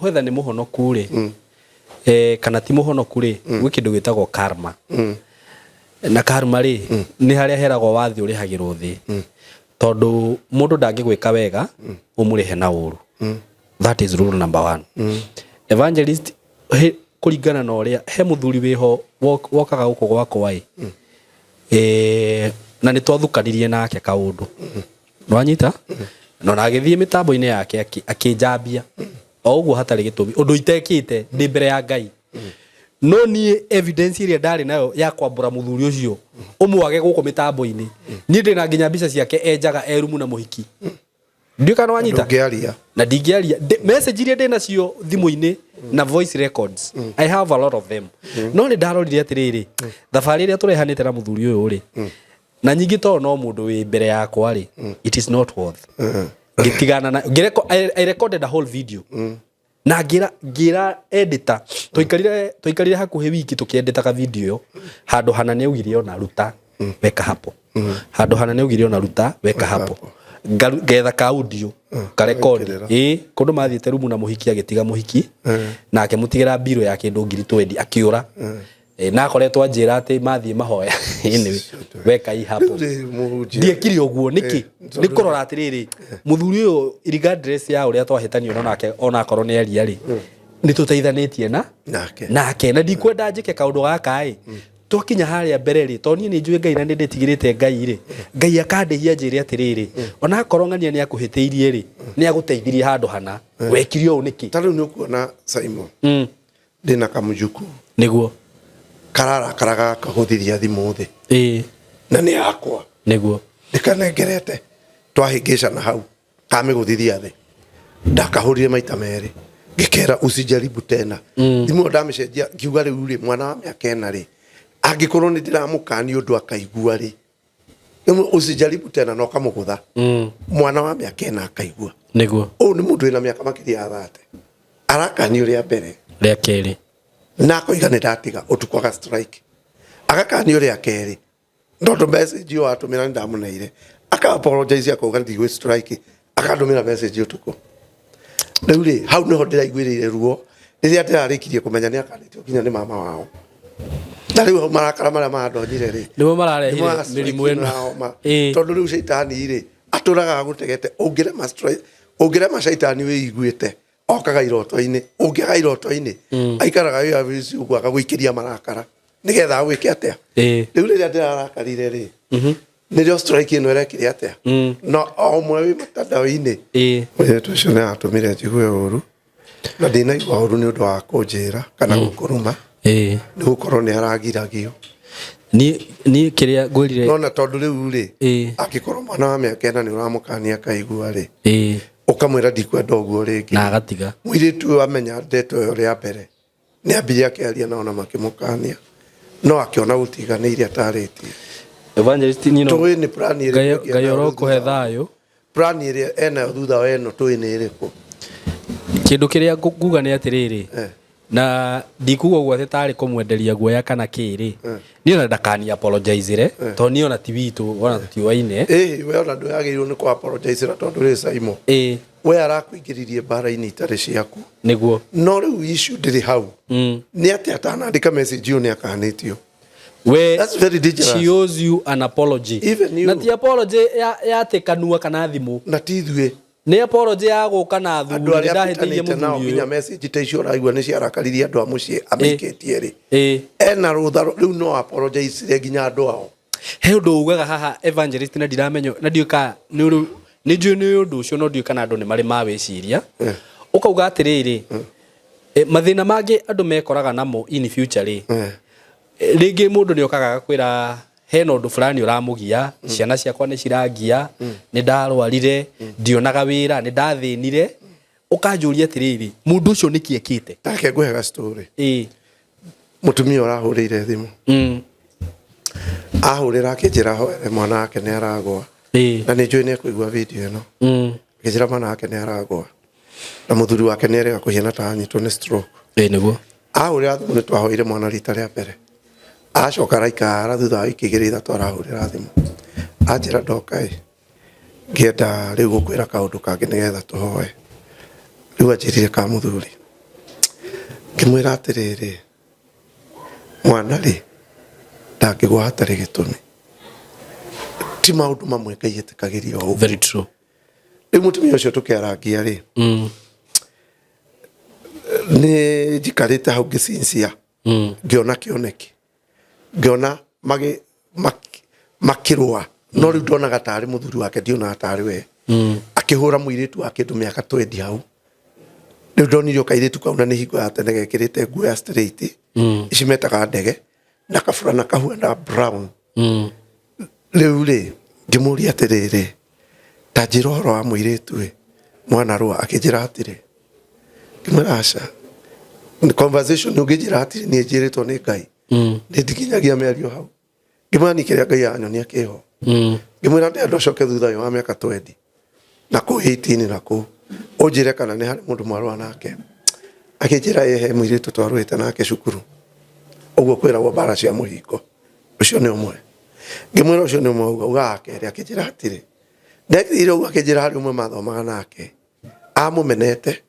Whether nĩ mũhonoku rĩ, kana ti mũhonoku rĩ, gwĩ kĩndũ gĩtagwo karma. Na karma rĩ, nĩ harĩa heragwo wathi ũrĩhagĩrwo thĩ, tondũ mũndũ ndangĩgwĩka wega ũmũrĩhe na ũru. That is rule number one. Evangelist, kũringana na ũrĩa he mũthuri wĩho wokaga gũkũ gwakwa ĩ, na nĩ twathukanirie nake kaũndũ, nĩwanyita, na ona agĩthiĩ mĩtambo-inĩ yake akĩnjambia o ũguo hatarĩ gĩtũmi, ũndũ itekĩte ndĩ mbere ya Ngai. No niĩ evidence ĩrĩa ndarĩ nayo ya kwambũra mũthuri ũcio ũmwage gũkũ mĩtambo-inĩ, niĩ ndĩna nginya mbica ciake enjaga erumu na mũhiki. Ndiũĩ kana wanyita.
Ndũngĩaria.
Na ndingĩaria. Message iria ndĩ nacio thimũ-inĩ na voice records, I have a lot of them. No nĩ ndarorire atĩrĩrĩ, thabarĩ ĩrĩa tũrehanĩte na mũthuri ũyũ rĩ, na nyingĩ tondũ no mũndũ wĩ mbere yakwa rĩ, it is not worth. Ngĩtigana na I recorded a whole video na ngĩra editor, tũikarire hakuhĩ wiki tũkĩeditaga video ĩyo. Handũ hana nĩ augire ona ruta weka hapo, handũ hana nĩ augire ona ruta weka hapo. Ngetha ka audio karekodi ĩ kũndũ mathiĩte rumu na mũhiki, agĩtiga mũhiki na akĩmũtigĩra mbirũ ya kĩndũ ngiri twendi akĩũra. Na akoretwo anjĩra atĩ mathiĩ mahoya. Anyway, weka i hapo. Ndiekire ũguo nĩkĩ? Nĩ kũrora atĩrĩrĩ, mũthuri ũyũ regardless ya ũrĩa twahĩtanio no nake, onakorwo nĩ aria rĩ, nĩ tũteithanĩtie na nake, na ndikwenda njĩke kaũndũ gaka ĩ twakinya harĩa mbere rĩ, tondũ niĩ nĩ njũĩ Ngai na nĩ ndĩtigĩrĩte Ngai rĩ, Ngai akandĩhia njĩre atĩrĩrĩ, onakorwo ng'ania nĩ akũhĩtĩirie rĩ, nĩ agũteithirie handũ hana wekire ũũ nĩkĩ.
Ta rĩu nĩ ũkuona Simon, ndĩna kamũjukũ
Nĩguo.
Kararakaraga gakahũthithia thimũ thĩ. Na nĩ yakwa.
Nĩguo.
Ndikanengerete twahĩngĩcana hau kamĩgũthithia thĩ ndakahũrire maita merĩ ngĩkera usijaribu tena. Thimũ ĩyo ndamĩcenjia ngiuga rĩu rĩ mwana wa mĩaka ĩna rĩ angĩkorwo nĩ ndĩramũkania ũndũ akaigua rĩ rĩu usijaribu tena na ũkamũgũtha. Mwana wa mĩaka ĩna akaigua.
Nĩguo.
Ũyũ nĩ mũndũ wĩna mĩaka makĩria ya 30 arakanio rĩa mbere
rĩa kerĩ
na akoiga nĩ ndatiga ũtukũ aga strike agakanio rĩa kerĩ tondũ message ĩyo atũmĩra nĩ ndamũneire aka apologize akauga ndigwĩ strike akandũmĩra message ũtukũ. Rĩu rĩ hau nĩho ndĩraiguĩrĩire ruo rĩrĩa ndĩrarĩkirie kũmenya nĩ akanĩtio nginya nĩ mama wao na rĩu hau marakara marĩa marandonyire rĩ
nĩmo mararehire mĩrimũ ĩno.
Tondũ rĩu caitani rĩ atũraga agũtegete ũngĩrema strike ũngĩrema caitani wĩiguĩte okaga iroto-inĩ ũngĩaga iroto-inĩ aikaraga wĩ wabici ũguo agagũikĩria marakara nĩgetha agwĩke atĩa. Rĩu rĩrĩa ndĩrarakarire rĩ nĩrĩo strike ĩno ĩrekire atĩa no o ũmwe wĩ matandao-inĩ. Mũirĩtu ũcio nĩ atũmire njigue ũru na ndinaigua ũru nĩ ũndũ wa kũnjĩra kana gũkũruma nĩ gũkorwo nĩ aragiragio.
Niĩ kĩrĩa ngwĩrire
nona tondũ rĩu rĩ angĩkorwo mwana wa mĩaka ĩna nĩ ũramũkania akaigua rĩ ũkamwĩra ndikwenda ũguo rĩngĩ
na agatiga.
Mũirĩtu ũyũ amenya ndeto ĩyo rĩa mbere nĩ ambire akĩaria nao na makĩmũkania no akĩona gũtiganĩire atarĩtie.
Evangelist Nino
tũĩ nĩ plan ĩrĩkũ
Ngai
ĩngĩ enayo
orokũhe thayũ.
Plan ĩrĩa enayo thutha wa ĩno tũĩ nĩ ĩrĩkũ?
Kĩndũ kĩrĩa nguga nĩ atĩrĩrĩ na ndikuga ũguo atĩ tarĩ kũmwenderia guoya kana kĩrĩ niĩ ona ndakani apologize-re tondũ niĩ ona ti witũ ona tũtiũaine.
Ĩĩ we ona ndwagĩrĩirwo nĩ kũ apologize tondũ rĩ Saimo we arakũingĩririe mbara-inĩ itarĩ ciaku.
Nĩguo.
No rĩu issue ndĩrĩ hau. Nĩ atĩ atanandĩka message ĩyo nĩ akanĩtio.
We
That's very dangerous.
She owes you an apology.
Even you.
Na ti apology ya atĩ kanua kana thimũ.
Na ti ithuĩ.
Nĩ apology ya gũka na
Andũ
thuri
arĩa
ndahĩtĩirie
apitanĩte nao
mũthuri
nginya
ũyũ.
message ta icio ũraigua nĩ ciarakaririe andũ a mũciĩ amĩikĩtie rĩ ena rũtha rĩu no apologize nginya andũ ao.
He ũndũ ugaga haha evangelist na ndiramenya na ndiũĩ kana nĩ ũrĩ nĩ njũĩ nĩ ũndũ ũcio no ndiũĩ kana andũ nĩ marĩ mawĩciria. Ũkauga atĩrĩrĩ mathĩna mangĩ andũ mekoraga namo in future rĩ rĩngĩ mũndũ nĩ okaga agakwĩra hena ũndũ fulani ũramũgia ciana ciakwa nĩ cirangia nĩ ndarwarire ndionaga wĩra nĩ ndathĩnire ũkanjũria atĩrĩrĩ mũndũ ũcio nĩkĩ ekĩte.
Take ngũhe ga story. Mũtumia ũrahũrĩire thimũ ahũrĩra akĩnjĩra hoere mwana wake nĩ aragwa na nĩ njũĩ nĩ ekũigua video ĩno akĩnjĩra mwana wake nĩ aragwa na mũthuri wake nĩ erega kũhiana ta anyitwo nĩ stroke.
Nĩguo.
Ahũrĩra thimũ nĩ twahoire mwana rita rĩa mbere acoka araikara thutha wa wiki igĩrĩ ithatũ arahũrĩra thimũ anjĩra ndoka ĩ ngĩenda rĩu gũkwĩra kaũndũ kangĩ nĩgetha tũhoe rĩu anjĩrire ka mũthuri ngĩmwĩra atĩrĩrĩ mwana rĩ ndangĩgwa hatarĩ gĩtũmi ti maũndũ mamwe Ngai etĩkagĩria o ũguo.
Very true.
Rĩu mũtumia ũcio tũkĩarangia rĩ nĩ njikarĩte hau ngĩcincia ngĩona kĩoneki ngĩona makĩrũa no rĩu ndonaga tarĩ mũthuri wake ndionaga tarĩ we akĩhũra mũirĩtu wa kĩndũ mĩaka 20 hau rĩu ndonire kairĩtu kau na nĩ hingo ya tene gekĩrĩte nguo ya straight ici metaga ndege na kaburana kahuana brown. Rĩu rĩ ngĩmũria atĩrĩrĩ ta njĩra ũhoro wa mũirĩtu ĩ mwana rũa akĩnjĩra atĩrĩ ngĩmwĩra aca conversation ũngĩnjĩra atĩrĩ niĩ njĩrĩtwo nĩ Ngai nĩ ndikinyagia mĩario hau ngĩmwĩra niĩ kĩrĩa Ngai anyonia kĩho ngĩmwĩra ndĩ andũ acoke thutha ũyũ wa mĩaka 20 na kũu 18 na kũu ũnjĩre kana nĩ harĩ mũndũ mwarũa nake akĩnjĩra ĩ he mũirĩtu twarũĩte nake cukuru ũguo kwĩragwo mbara cia mũhingo ũcio nĩ ũmwe ngĩmwĩra ũcio nĩ ũmwe uga uga wa kerĩ akĩnjĩra hatirĩ ndekire ũguo akĩnjĩra harĩ ũmwe mathomaga nake amũmenete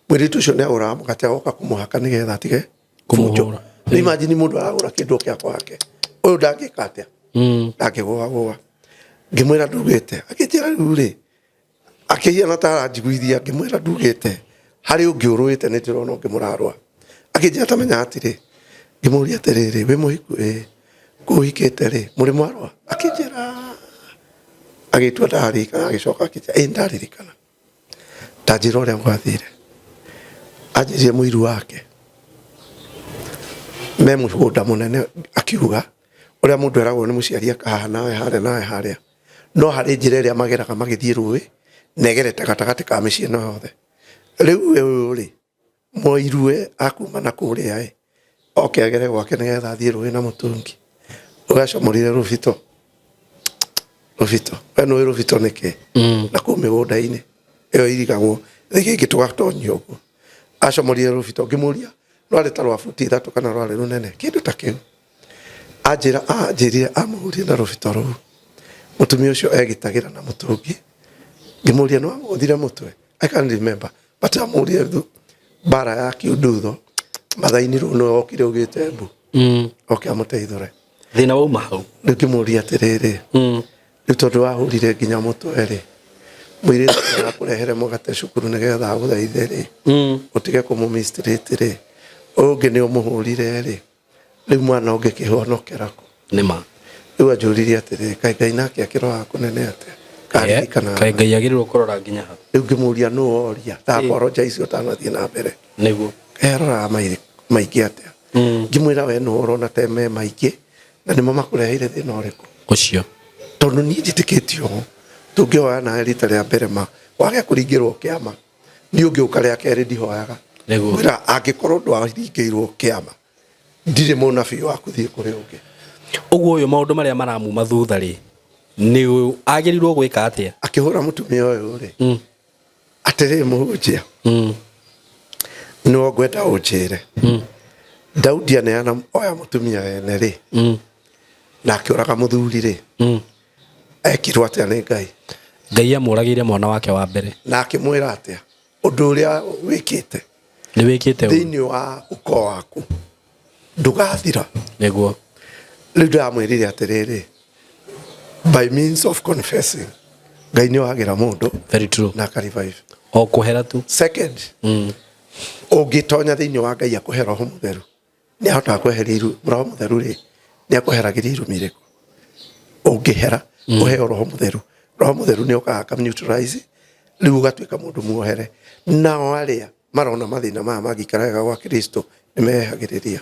mũirĩtu ũcio nĩ agũraga mũgate agoka kũmũhaka nĩgetha atige
Kũmũhũra.
Rĩu imagine mũndũ aragũra kĩndũ kĩa kwake ũyũ ndangĩka atĩa ndangĩgũagũa ngĩmwĩra ndugĩte akĩnjĩra rĩu rĩ akĩhiana ta aranjiguithia ngĩmwĩra ndugĩte harĩ ũngĩ ũrũĩte nĩ ndĩrona ũngĩ mũrarũa akĩnjĩra tamenya atĩrĩ ngĩmũria atĩrĩrĩ wĩ mũhiku ĩ kũhikĩte rĩ mũrĩ mwarũa akĩnjĩra agĩtua ndaririkana agĩcoka akĩnjĩra ĩ ndaririkana ta njĩra ũrĩa gwathire anjĩrire mũiru wake me mũgũnda mũnene akiuga Ũrĩa mũndũ eragwo nĩ mũciari akahaha nawe harĩa nawe harĩa. No harĩ njĩra ĩrĩa mageraga magĩthiĩ rũĩ na ĩgerete gatagatĩ ka mĩciĩ ĩno yothe. Rĩu ũyũ rĩ, mũirue akuma na kũrĩa ĩ, oke agere gwake nĩgetha athiĩ rũĩ na mũtũngi. Ũgacomorire rũbito. Rũbito. We nĩũĩ rũbito nĩ kĩ? Na kũu mĩgũnda-inĩ ĩyo irigagwo thĩgĩngĩ tũgatonyio ũguo. Acomorire rũbito ngĩmũria rwarĩ ta rwa buti ithatũ kana rwarĩ rũnene kĩndũ ta kĩu. Anjĩra anjĩrire amũhurie na rũbito rũu. Mũtumia ũcio egitagĩra na mũtũngi. Ngĩmũria nĩ wamũgũthire mũtwe? I can't remember. But amũrie mbara ya kiundutho mathaini rũu nĩwe okire augĩte mbu. Oke amũteithũre.
Thĩna wauma hau.
Rĩu ngĩmũria atĩrĩrĩ, rĩu tondũ wahũrire nginya mũtwe rĩ, mũirĩtu arakũrehere mũgate cukuru nĩgetha agũthaithe rĩ, ũtige kũmũ mistreat rĩ, ũyũ ũngĩ nĩ ũmũhũrire rĩ, rĩu mwana ũngĩkĩhonokera kũ?
Nĩma.
Rĩu anjũririe atĩrĩrĩ, kaĩ Ngai nake akĩroraga kũnene atĩa? Karirikana.
Kaĩ Ngai agĩrĩirwo kũrora nginya ha?
Rĩu ngĩmũria nũ oria, ndapologize ũtanathiĩ na mbere.
Nĩguo.
Kaĩ aroraga maingĩ atĩa? Ngĩmwĩra we nũ ũrona te me maingĩ na nĩmo makũreheire thĩna ũrĩkũ?
Ũcio.
Tondũ niĩ njĩtĩkĩtie ũũ, tũngĩhoya nawe rita rĩa mbere ma, wage kũringĩrwo kĩama, niĩ ũngĩũka rĩa kerĩ ndihoyaga.
Nĩguo.
Ngwĩra angĩkorwo ndwaringĩirwo kĩama, ndirĩ mũnabii wa kũthiĩ kũrĩ ũngĩ.
Ũguo ũyũ maũndũ marĩa maramuma thutha rĩ, nĩ agĩrĩirwo gwĩka atĩa?
Akĩhũra mũtumia ũyũ rĩ, atĩrĩ mũhunjia, nĩwe ngwenda ũnjĩre. Daudi aneana oya mũtumia wene rĩ, na akĩũraga mũthuri rĩ, ekirwo atĩa nĩ Ngai?
Ngai amũragĩire mwana wake wa mbere.
Na akĩmwĩra atĩa? Ũndũ ũrĩa wĩkĩte
Nĩ wĩkĩte ũru.
thĩinĩ wa ukoo waku ndũgathira.
Nĩguo.
Rĩu ndĩramwĩrire atĩrĩrĩ, by means of confessing Ngai nĩ ohagĩra mũndũ.
Very true.
Na aka revive.
O kũhera tu.
Second, ũngĩtonya thĩinĩ wa Ngai akũhe roho mũtheru, nĩ ahotaga kweheria iru, roho mũtheru rĩ, nĩ akweheragĩria irumi irĩkũ? Ũngĩhera, ũheo roho mũtheru. Roho mũtheru nĩ okaga aka neutralize, rĩu ũgatuĩka mũndũ muohere. Nao arĩa marona mathĩna maya mangĩikara wega gwa Kristo nĩ mehagĩrĩria.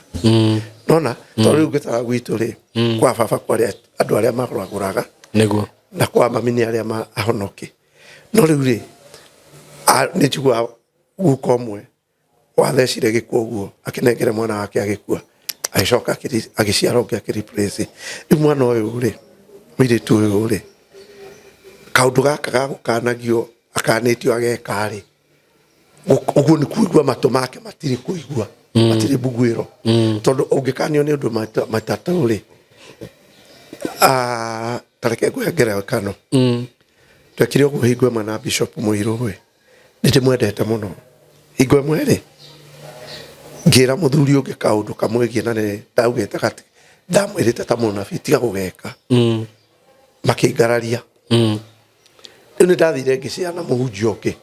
Nona, tondũ rĩu ngĩtara gwitũ rĩ, kwa baba kwarĩ andũ arĩa magũragũraga,
Nĩguo.
na kwa mami nĩ arĩa ahonoki. No rĩu rĩ, nĩ njiguaga guka ũmwe wathecire gĩkuo ũguo akĩnengere mwana wake agĩkua, agĩcoka agĩciara ũngĩ akĩ replace. Rĩu mwana ũyũ rĩ, mũirĩtu ũyũ rĩ, kaũndũ gaka ga gũkanagio akanĩtio ageka rĩ, ũguo nĩ kũigua matũ make matirĩ kũigua, matirĩ mbuguĩro. Tondũ ũngĩkanio nĩ ũndũ matatũ rĩ, ta reke ngũhe ngerekano. Twekire ũguo hingo ĩmwe na Bishop Mũirũ ĩ, nĩ ndĩmwendete mũno. Hingo ĩmwe rĩ, ngĩra mũthuri ũngĩ kaũndũ kamwĩgiĩ na nĩ ndaugĩte gati, ndamwĩrĩte ta mũnabii tiga gũgeka. Makĩngararia. Rĩu nĩ ndathire ngĩciana mũhunjia ũngĩ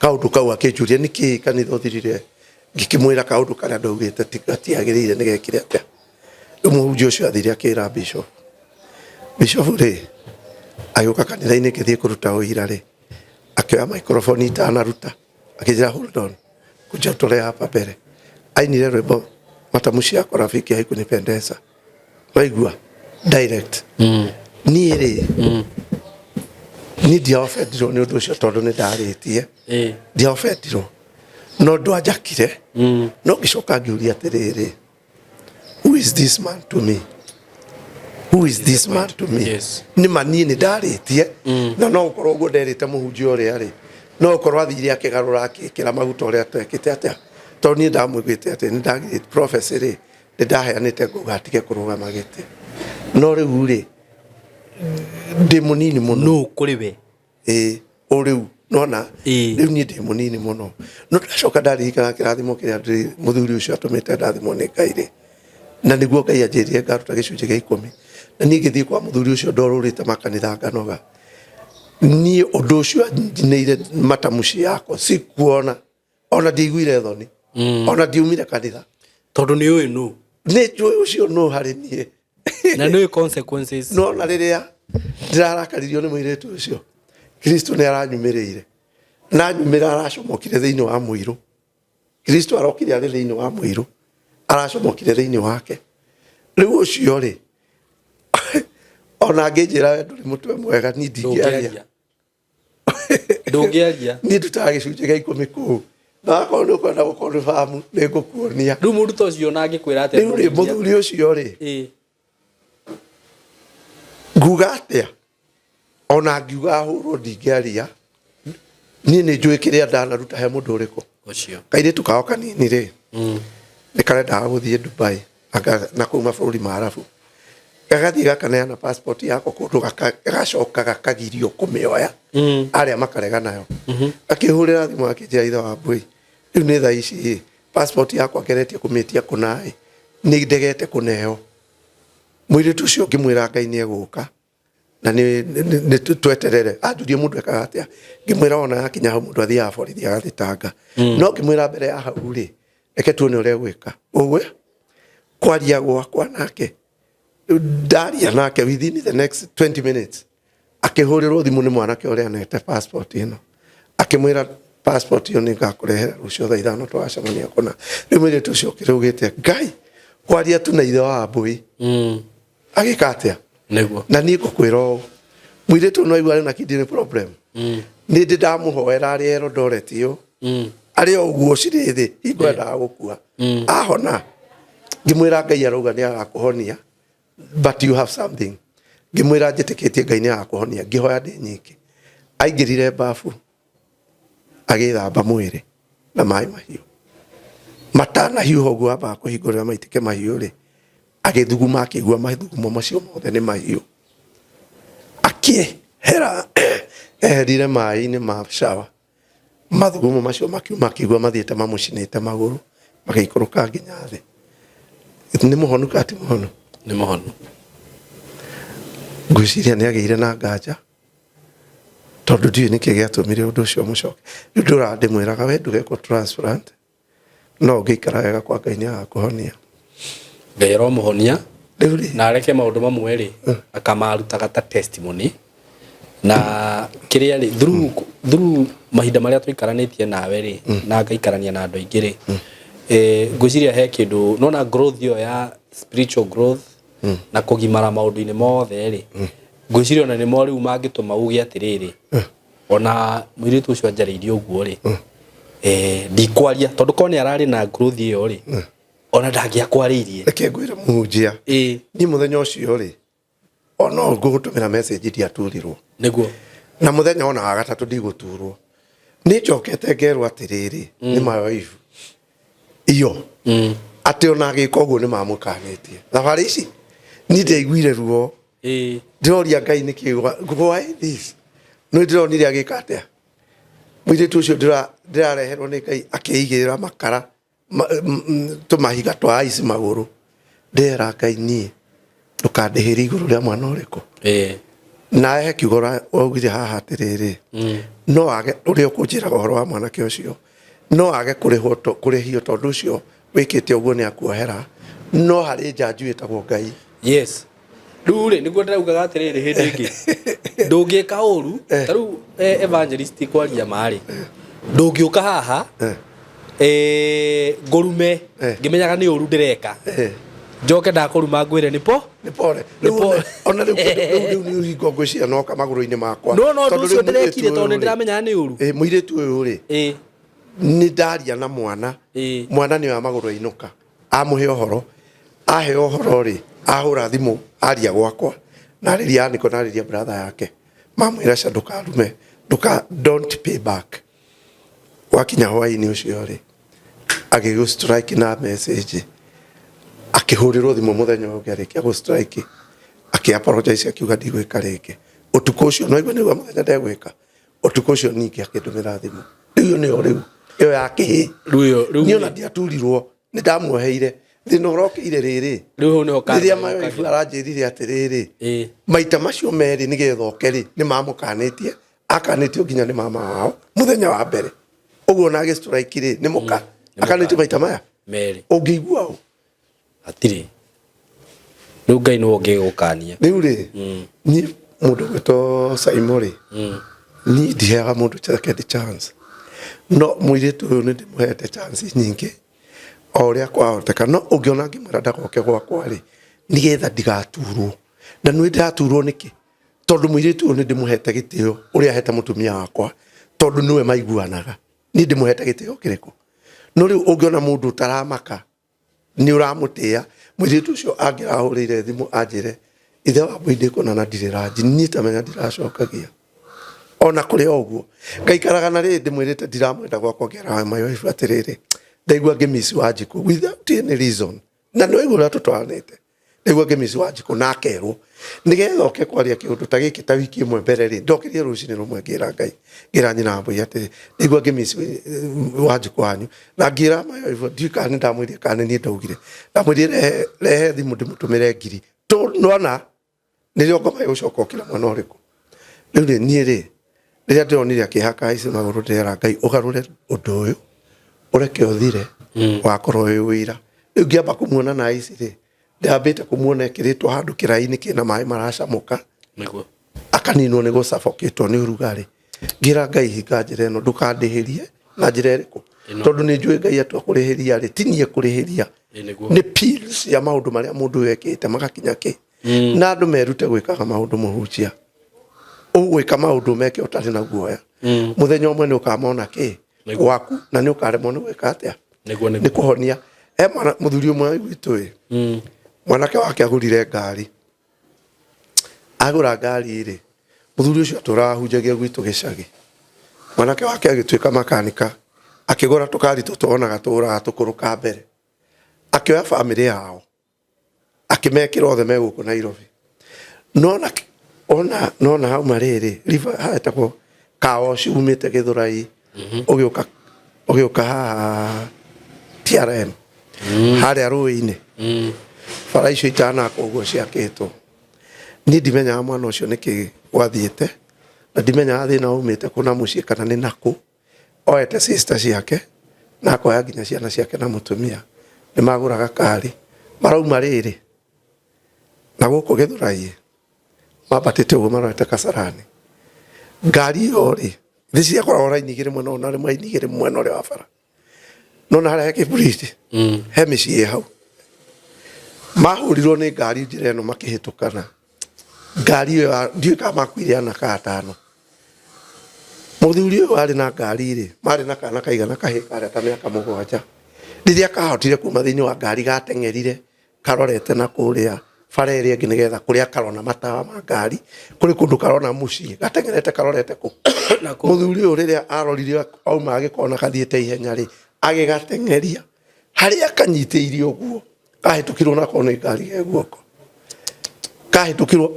kaũndũ kau akĩnjũria nĩkĩ kanitha ũthirire, ngĩkĩmwĩra kaũndũ karĩa ndaugĩte gatiagĩrĩire nĩ gekire atĩa. Rĩu mũhunjia ũcio athire akĩra bishop. Bishop rĩ, agĩũka kanitha-inĩ ngĩthiĩ kũruta ũira rĩ, akĩoya microphone itanaruta, akĩnjĩra hold on, kuja utolee hapa mbere. Ainire rwĩmbo matamshi yako rafiki haikunipendeza. Waigua? Direct. Niĩ rĩ, niĩ ndiaofendirwo nĩ ũndũ ũcio tondũ nĩ ndarĩtie. Ndiaofendirwo. No ndwanjakire. No ngĩcoka ngĩũria atĩrĩrĩ, who is this man to me? Who is this man to me? Nĩ ma niĩ nĩ ndarĩtie. Na no ũkorwo ũguo nderĩte mũhunjia ũrĩa rĩ, no ũkorwo athire akĩgarũra akĩĩkĩra maguta ũrĩa twekĩte atĩa. Tondũ niĩ ndamwĩguĩte atĩ nĩ ndagĩrĩte prophecy rĩ, nĩ ndaheanĩte ngauga atige kũrũgama gĩtĩ. No rĩu rĩ, ndĩ mũnini mũno.
Nũ kũrĩ we?
Ĩĩ, o rĩu nona rĩu niĩ ndĩ mũnini mũno. No ndacoka ndaririkana kĩrathimo kĩrĩa mũthuri ũcio atũmĩte ndathimwo nĩ Ngai rĩ, na nĩguo Ngai anjĩrire ngaruta gĩcunjĩ gĩa ikũmi. Na niĩ ngĩthiĩ kwa mũthuri ũcio ndorũrĩte makanitha nganoga. Niĩ ũndũ ũcio anjinĩire matamuci yakwa sikuona. Ona ndiaiguire thoni. Ona ndiumire kanitha.
Tondũ nĩ ũĩ nũ.
Nĩ njũĩ ũcio nũ harĩ niĩ.
Na nĩ ũĩ consequences.
No ona rĩrĩa ndĩrarakaririo nĩ mũirĩtu ũcio, Kristo nĩ aranyumĩrĩire. Na anyumĩra aracomokire thĩinĩ wa mũirũ. Kristo arokire arĩ thĩinĩ wa mũirũ. Aracomokire thĩinĩ wake. Rĩu ũcio rĩ, Ona angĩnjĩra we ndũrĩ mũtwe mwega, niĩ ndingĩaria.
Ndũngĩaria.
Niĩ ndutaga gĩcunjĩ gĩa ikũmi kũu, na wakorwo nĩ ũkwenda gũkorwo nĩ nĩ ngũkuonia.
Rĩu mũndũ ta ũcio ona angĩkwĩra atĩa?
Rĩu rĩ, mũthuri ũcio rĩ, nguga atĩa? Ona ngiuga hũrwo ndingĩaria. Niĩ nĩ njũĩ kĩrĩa ndanaruta he mũndũ ũrĩkũ.
Ũcio.
Kairĩtu kao kanini rĩ, nĩ karendaga gũthiĩ Dubai na kũu mabũrũri ma Arabu. Gagathiĩ gakaneana passport yako kũndũ, gagacoka gakagirio kũmĩoya, arĩa makarega nayo. Akĩhũrĩra thimũ akĩnjĩra, "Ithe wa mbũi, rĩu nĩ thaa ici ĩ, passport yakwa ngeretie kũmĩtia kũna ĩ, nĩ ndegete kũneo." Mũirĩtu ũcio ngĩmwĩra Ngai nĩ egũka na nĩ tweterere. Anjũrie mũndũ ekaga atĩa, ngĩmwĩra ona yakinya hau mũndũ athiaga borithi agathitanga. No ngĩmwĩra mbere ya hau rĩ, reke tuone ũrĩa egwĩka. Ũguo kwaria gwakwa nake, ndaria nake within the next 20 minutes, akĩhũrĩrwo thimũ nĩ mwanake ũrĩa anete passport ĩno, akĩmwĩra passport ĩyo nĩ ngakũrehera rũciũ thaa 5 twacemania kũna. Rĩu mũirĩtu ũcio ũkĩrũgĩte Ngai kwaria tu na ithe wa mbũi agĩka atĩa?
Nĩguo.
Na niĩ ngũkwĩra ũũ, mũirĩtu ũyũ no aigua arĩ na kidney problem, nĩ ndĩ ndamũhoera arĩ Eldoret ĩyo, arĩ o ũguo cirĩ thĩ hingo endaga gũkua. Ahona, ngĩmwĩra Ngai arauga nĩ agakũhonia, but you have something. Ngĩmwĩra njĩtĩkĩtie Ngai nĩ agakũhonia. Ngĩhoya ndĩ nyingĩ. Aingĩrire bafu agĩthamba mwĩrĩ na maĩ mahiũ. Matanahiũha ũguo ambaga kũhingũrĩra maitĩke mahiũ rĩ, agĩthuguma, akĩigua mathugumo macio mothe nĩ mahiũ. Akĩehera, eherire maĩ-inĩ ma shower, mathugumo macio makiuma, akĩigua mathiĩte mamũcinĩte magũrũ magĩikũrũka nginya thĩ. Nĩ mũhonu kana ti mũhonu?
Nĩ mũhonu.
Ngwĩciria nĩ agĩire na nganja, tondũ ndiũĩ nĩkĩ gĩatũmire ũndũ ũcio mũcoke. Rĩu ndũraga ndĩmwĩraga we ndũgekwo transplant, no ũngĩikara wega kwa Ngai nĩ agakũhonia.
Ngai aromũhonia na areke maũndũ mamwe rĩ akamarutaga ta testimony na kĩrĩa rĩ through mahinda marĩa tũikaranĩtie nawe rĩ, na ngaikarania na andũ aingĩ rĩ, ngwĩciria he kĩndũ nona growth ĩyo ya spiritual growth na kũgimara maũndũ-inĩ mothe rĩ, ngwĩciria ona nĩmo rĩu mangĩtũma uge atĩrĩrĩ, ona mũirĩtu ũcio anjarĩirie ũguo rĩ, ndikwaria, tondũ korwo nĩ ararĩ na growth ĩyo rĩ, ona ndangĩakwarĩirie.
Reke ngwĩre mũhunjia, niĩ mũthenya ũcio rĩ, ona ngũgũtũmĩra message, ndiaturirwo.
Nĩguo.
Na mũthenya ona wa gatatũ ndigũturwo. Nĩ njokete ngerwo atĩrĩrĩ, nĩ my wife iyo, atĩ ona agĩka ũguo nĩ mamũkanĩtie. Thabarĩ ici niĩ ndiaiguire ruo. Ndĩroria Ngai nĩkĩ, why this? Nĩ ndĩronire agĩka atĩa mũirĩtu ũcio, ndĩrareherwo nĩ Ngai akĩigĩrĩra makara tũmahiga twa ici magũrũ. Ndera Ngai, niĩ ndũkandĩhĩrie igũrũ rĩa mwana ũrĩkũ. Na he kiugo waugire haha atĩrĩrĩ, no age ũrĩa ũkũnjĩraga ũhoro wa mwanake ũcio, no age kũrĩhwo kũrĩhio, tondũ ũcio wĩkĩte ũguo nĩ akuohera, no harĩ njanju ĩtagwo Ngai.
Yes, rĩu rĩ, nĩguo ndĩraugaga atĩrĩrĩ, hĩndĩ ĩngĩ ndũngĩka ũru ta rĩu, evangelist, kwaria marĩ ndũngĩũka haha, ngũrume ngĩmenyaga nĩ ũru ndĩreka, njoke ndakũruma ngwĩre nĩ po
Nĩ pore. Rĩu ona rĩu nĩ hingo ngwĩciria noka magũrũ-inĩ makwa.
No ũndũ
Tondũ
ũcio
rĩu mũirĩtu
ndĩrekire tondũ
ũyũ
nĩ
rĩ,
ndĩramenyaga nĩ ũru.
Mũirĩtu ũyũ rĩ, nĩ ndaria na mwana. Mwana nĩ oya magũrũ ainũka, amũhe ũhoro, ahe ũhoro rĩ, ahũra thimũ aria gwakwa, narĩria aniko, narĩria brother yake, mamwĩra ca ndũkarume, ndũka, don't pay back. Wakinya hwaĩ-inĩ ũcio rĩ, agĩgũ strike na message, akĩhũrĩrwo thimũ mũthenya ũngĩ arĩkia gũ strike, akĩ apologize, akiuga ndigwĩka rĩngĩ. Ũtukũ ũcio no igua nĩguo mũthenya ndegwĩka, ũtukũ ũcio ningĩ akĩndũmĩra thimũ. Rĩu ĩyo nĩyo rĩu ĩyo ya kĩhĩ. Niĩ ona ndiaturirwo, nĩ ndamuoheire. Thĩna ũrokĩire rĩrĩ,
Rĩu hau nĩho karma
rĩrĩa mayo
yũkagĩra.
ibu aranjĩrire atĩrĩrĩ, maita macio merĩ nĩgetha oke rĩ, nĩ mamũkanĩtie, akanĩtio nginya nĩ mama wao mũthenya wa mbere ũguo, na agĩ strike rĩ, nĩ mũka akanĩtio maita maya
merĩ.
Ũngĩigua ũ?
Hatirĩ. Rĩu Ngai nĩwe ũngĩgũkania.
Rĩu rĩ, niĩ mũndũ gwĩtwo Saimo rĩ, niĩ ndiheaga mũndũ second chance, no mũirĩtu ũyũ nĩ ndĩmũhete chance nyingĩ o ũrĩa kwahoteka, no ũngĩona ngĩmwĩra ndagoke gwakwa rĩ, nĩgetha ndigaturwo. Na nĩ ndĩraturwo nĩkĩ? Tondũ mũirĩtu ũyũ nĩ ndĩmũhete gĩtĩo ũrĩa hete mũtumia wakwa, tondũ nĩwe maiguanaga. Niĩ ndĩmũhete gĩtĩo kĩrĩkũ? No rĩu ũngĩona mũndũ ũtaramaka nĩ ũramũtĩa. Mũirĩtu ũcio angĩrahũrĩire thimũ anjĩre ithe wa mbũi ndĩkuona na ndirĩ ranji, niĩ tamenya ndiracokagia. Ona kũrĩ o ũguo ngaikaraga na rĩrĩ ndĩmwĩrĩte ndiramwenda gwakwa, ngeraga my wife atĩrĩrĩ, ndaigua ngĩmiss Wanjikũ without any reason, na nĩ waigua ũrĩa tũtwaranĩte, ndaigua ngĩmiss Wanjikũ, na akerwo nĩgetha oke kwaria kĩũndũ ta gĩkĩ ta wiki ĩmwe mbere rĩ, ndokĩrire rũcinĩ rũmwe ngĩra Ngai, ngĩra nyina wa mbũi atĩrĩ, ndaigua ngĩmiss Wanjikũ wanyu, na ngĩra my wife, ndiũĩ kana nĩ ndamwĩrire kana nĩ niĩ ndaugire, ndamwĩrire rehe, rehe thimũ ndĩmũtũmĩre ngiri nona nĩrĩo ngoma ĩgũcoka ũkĩra mwena ũrĩkũ. Rĩu rĩ, niĩ rĩ, rĩrĩa ndĩronire akĩhaka ici magũrũ, ndĩrera Ngai ũgarũre ũndũ ũyũ, ũreke ũthire, wakorwo wĩ ũira. Rĩu ngĩamba kũmuona na ici rĩ, ndambĩte kũmuona ekĩrĩtwo handũ kĩraĩ-inĩ kĩna maĩ maracamũka,
Nĩguo.
Akaninwo nĩ gũcabokĩtwo nĩ ũrugarĩ. Ngĩra Ngai hinga njĩra ĩno, ndũkandĩhĩrie na njĩra ĩrĩkũ, tondũ nĩ njũĩ Ngai atua kũrĩhĩria rĩ, ti niĩ kũrĩhĩria, nĩ pills ya maũndũ marĩa mũndũ ũyũ ekĩte magakinya kĩ. Na andũ merute gwĩkaga maũndũ mũhunjia, ũgwĩka maũndũ meke ũtarĩ na guoya. Mũthenya ũmwe nĩ ũkamona kĩ gwaku na nĩ ũkaremwo nĩ gwĩka atĩa, nĩ kũhonia. He mwana mũthuri ũmwe gwitũ ĩ, mwanake wake agũrire ngari. Agũra ngari rĩ, mũthuri ũcio atũraga ahunjagia gwitũ gĩcagi. Mwanake wake agĩtuĩka makanika, akĩgũra tũkari tũtũ onaga tũgũraga tũkũrũ ka mbere. Akĩoya bamĩrĩ yao, akĩmekĩra othe me gũkũ Nairobi. Nona ona nona hauma rĩrĩ, river haetagwo Kaoshi umĩte Gĩthũrai, ũgĩũka ũgĩũka haha TRM, harĩa rũĩ-inĩ, bara icio itanakwo ũguo ciakĩtwo. Niĩ ndimenyaga mwana ũcio nĩkĩ gwathiĩte, na ndimenyaga thĩna umĩte kũ na mũciĩ kana nĩ nakũ. Oete sister ciake na akoya nginya ciana ciake na mũtumia, nĩ magũraga kari, marauma rĩrĩ na gũkũ Gĩthũrai, mambatĩte ũguo marorete Kasarani. Ngari ĩyo rĩ, thĩ ciakoragwo raini igĩrĩ mwena ũyũ na raini igĩrĩ mwena ũrĩa wa bara. Nona harĩa he kĩbridge, he mĩciĩ ĩ hau. Mahũrirwo nĩ ngari njĩra ĩno makĩhĩtũkana. Ngari ĩyo ndiũĩ kana makuire ana kana atano. Mũthuri ũyũ arĩ na ngari rĩ, marĩ na kana kaigana kahĩĩ karĩa ta mĩaka 7. Rĩrĩa kahotire kuma thĩinĩ wa ngari gateng'erire karorete na kũrĩa bara ĩrĩa ĩngĩ nĩgetha kũrĩa karona matawa ma ngari, kũrĩ kũndũ karona mũciĩ, gateng'erete karorete kũ. Mũthuri ũyũ rĩrĩa arorire auma agĩkona kathiĩte ihenya rĩ, agĩgateng'eria harĩa kanyitĩire ũguo, kahĩtũkirwo nako nĩ ngari ge guoko, kahĩtũkirwo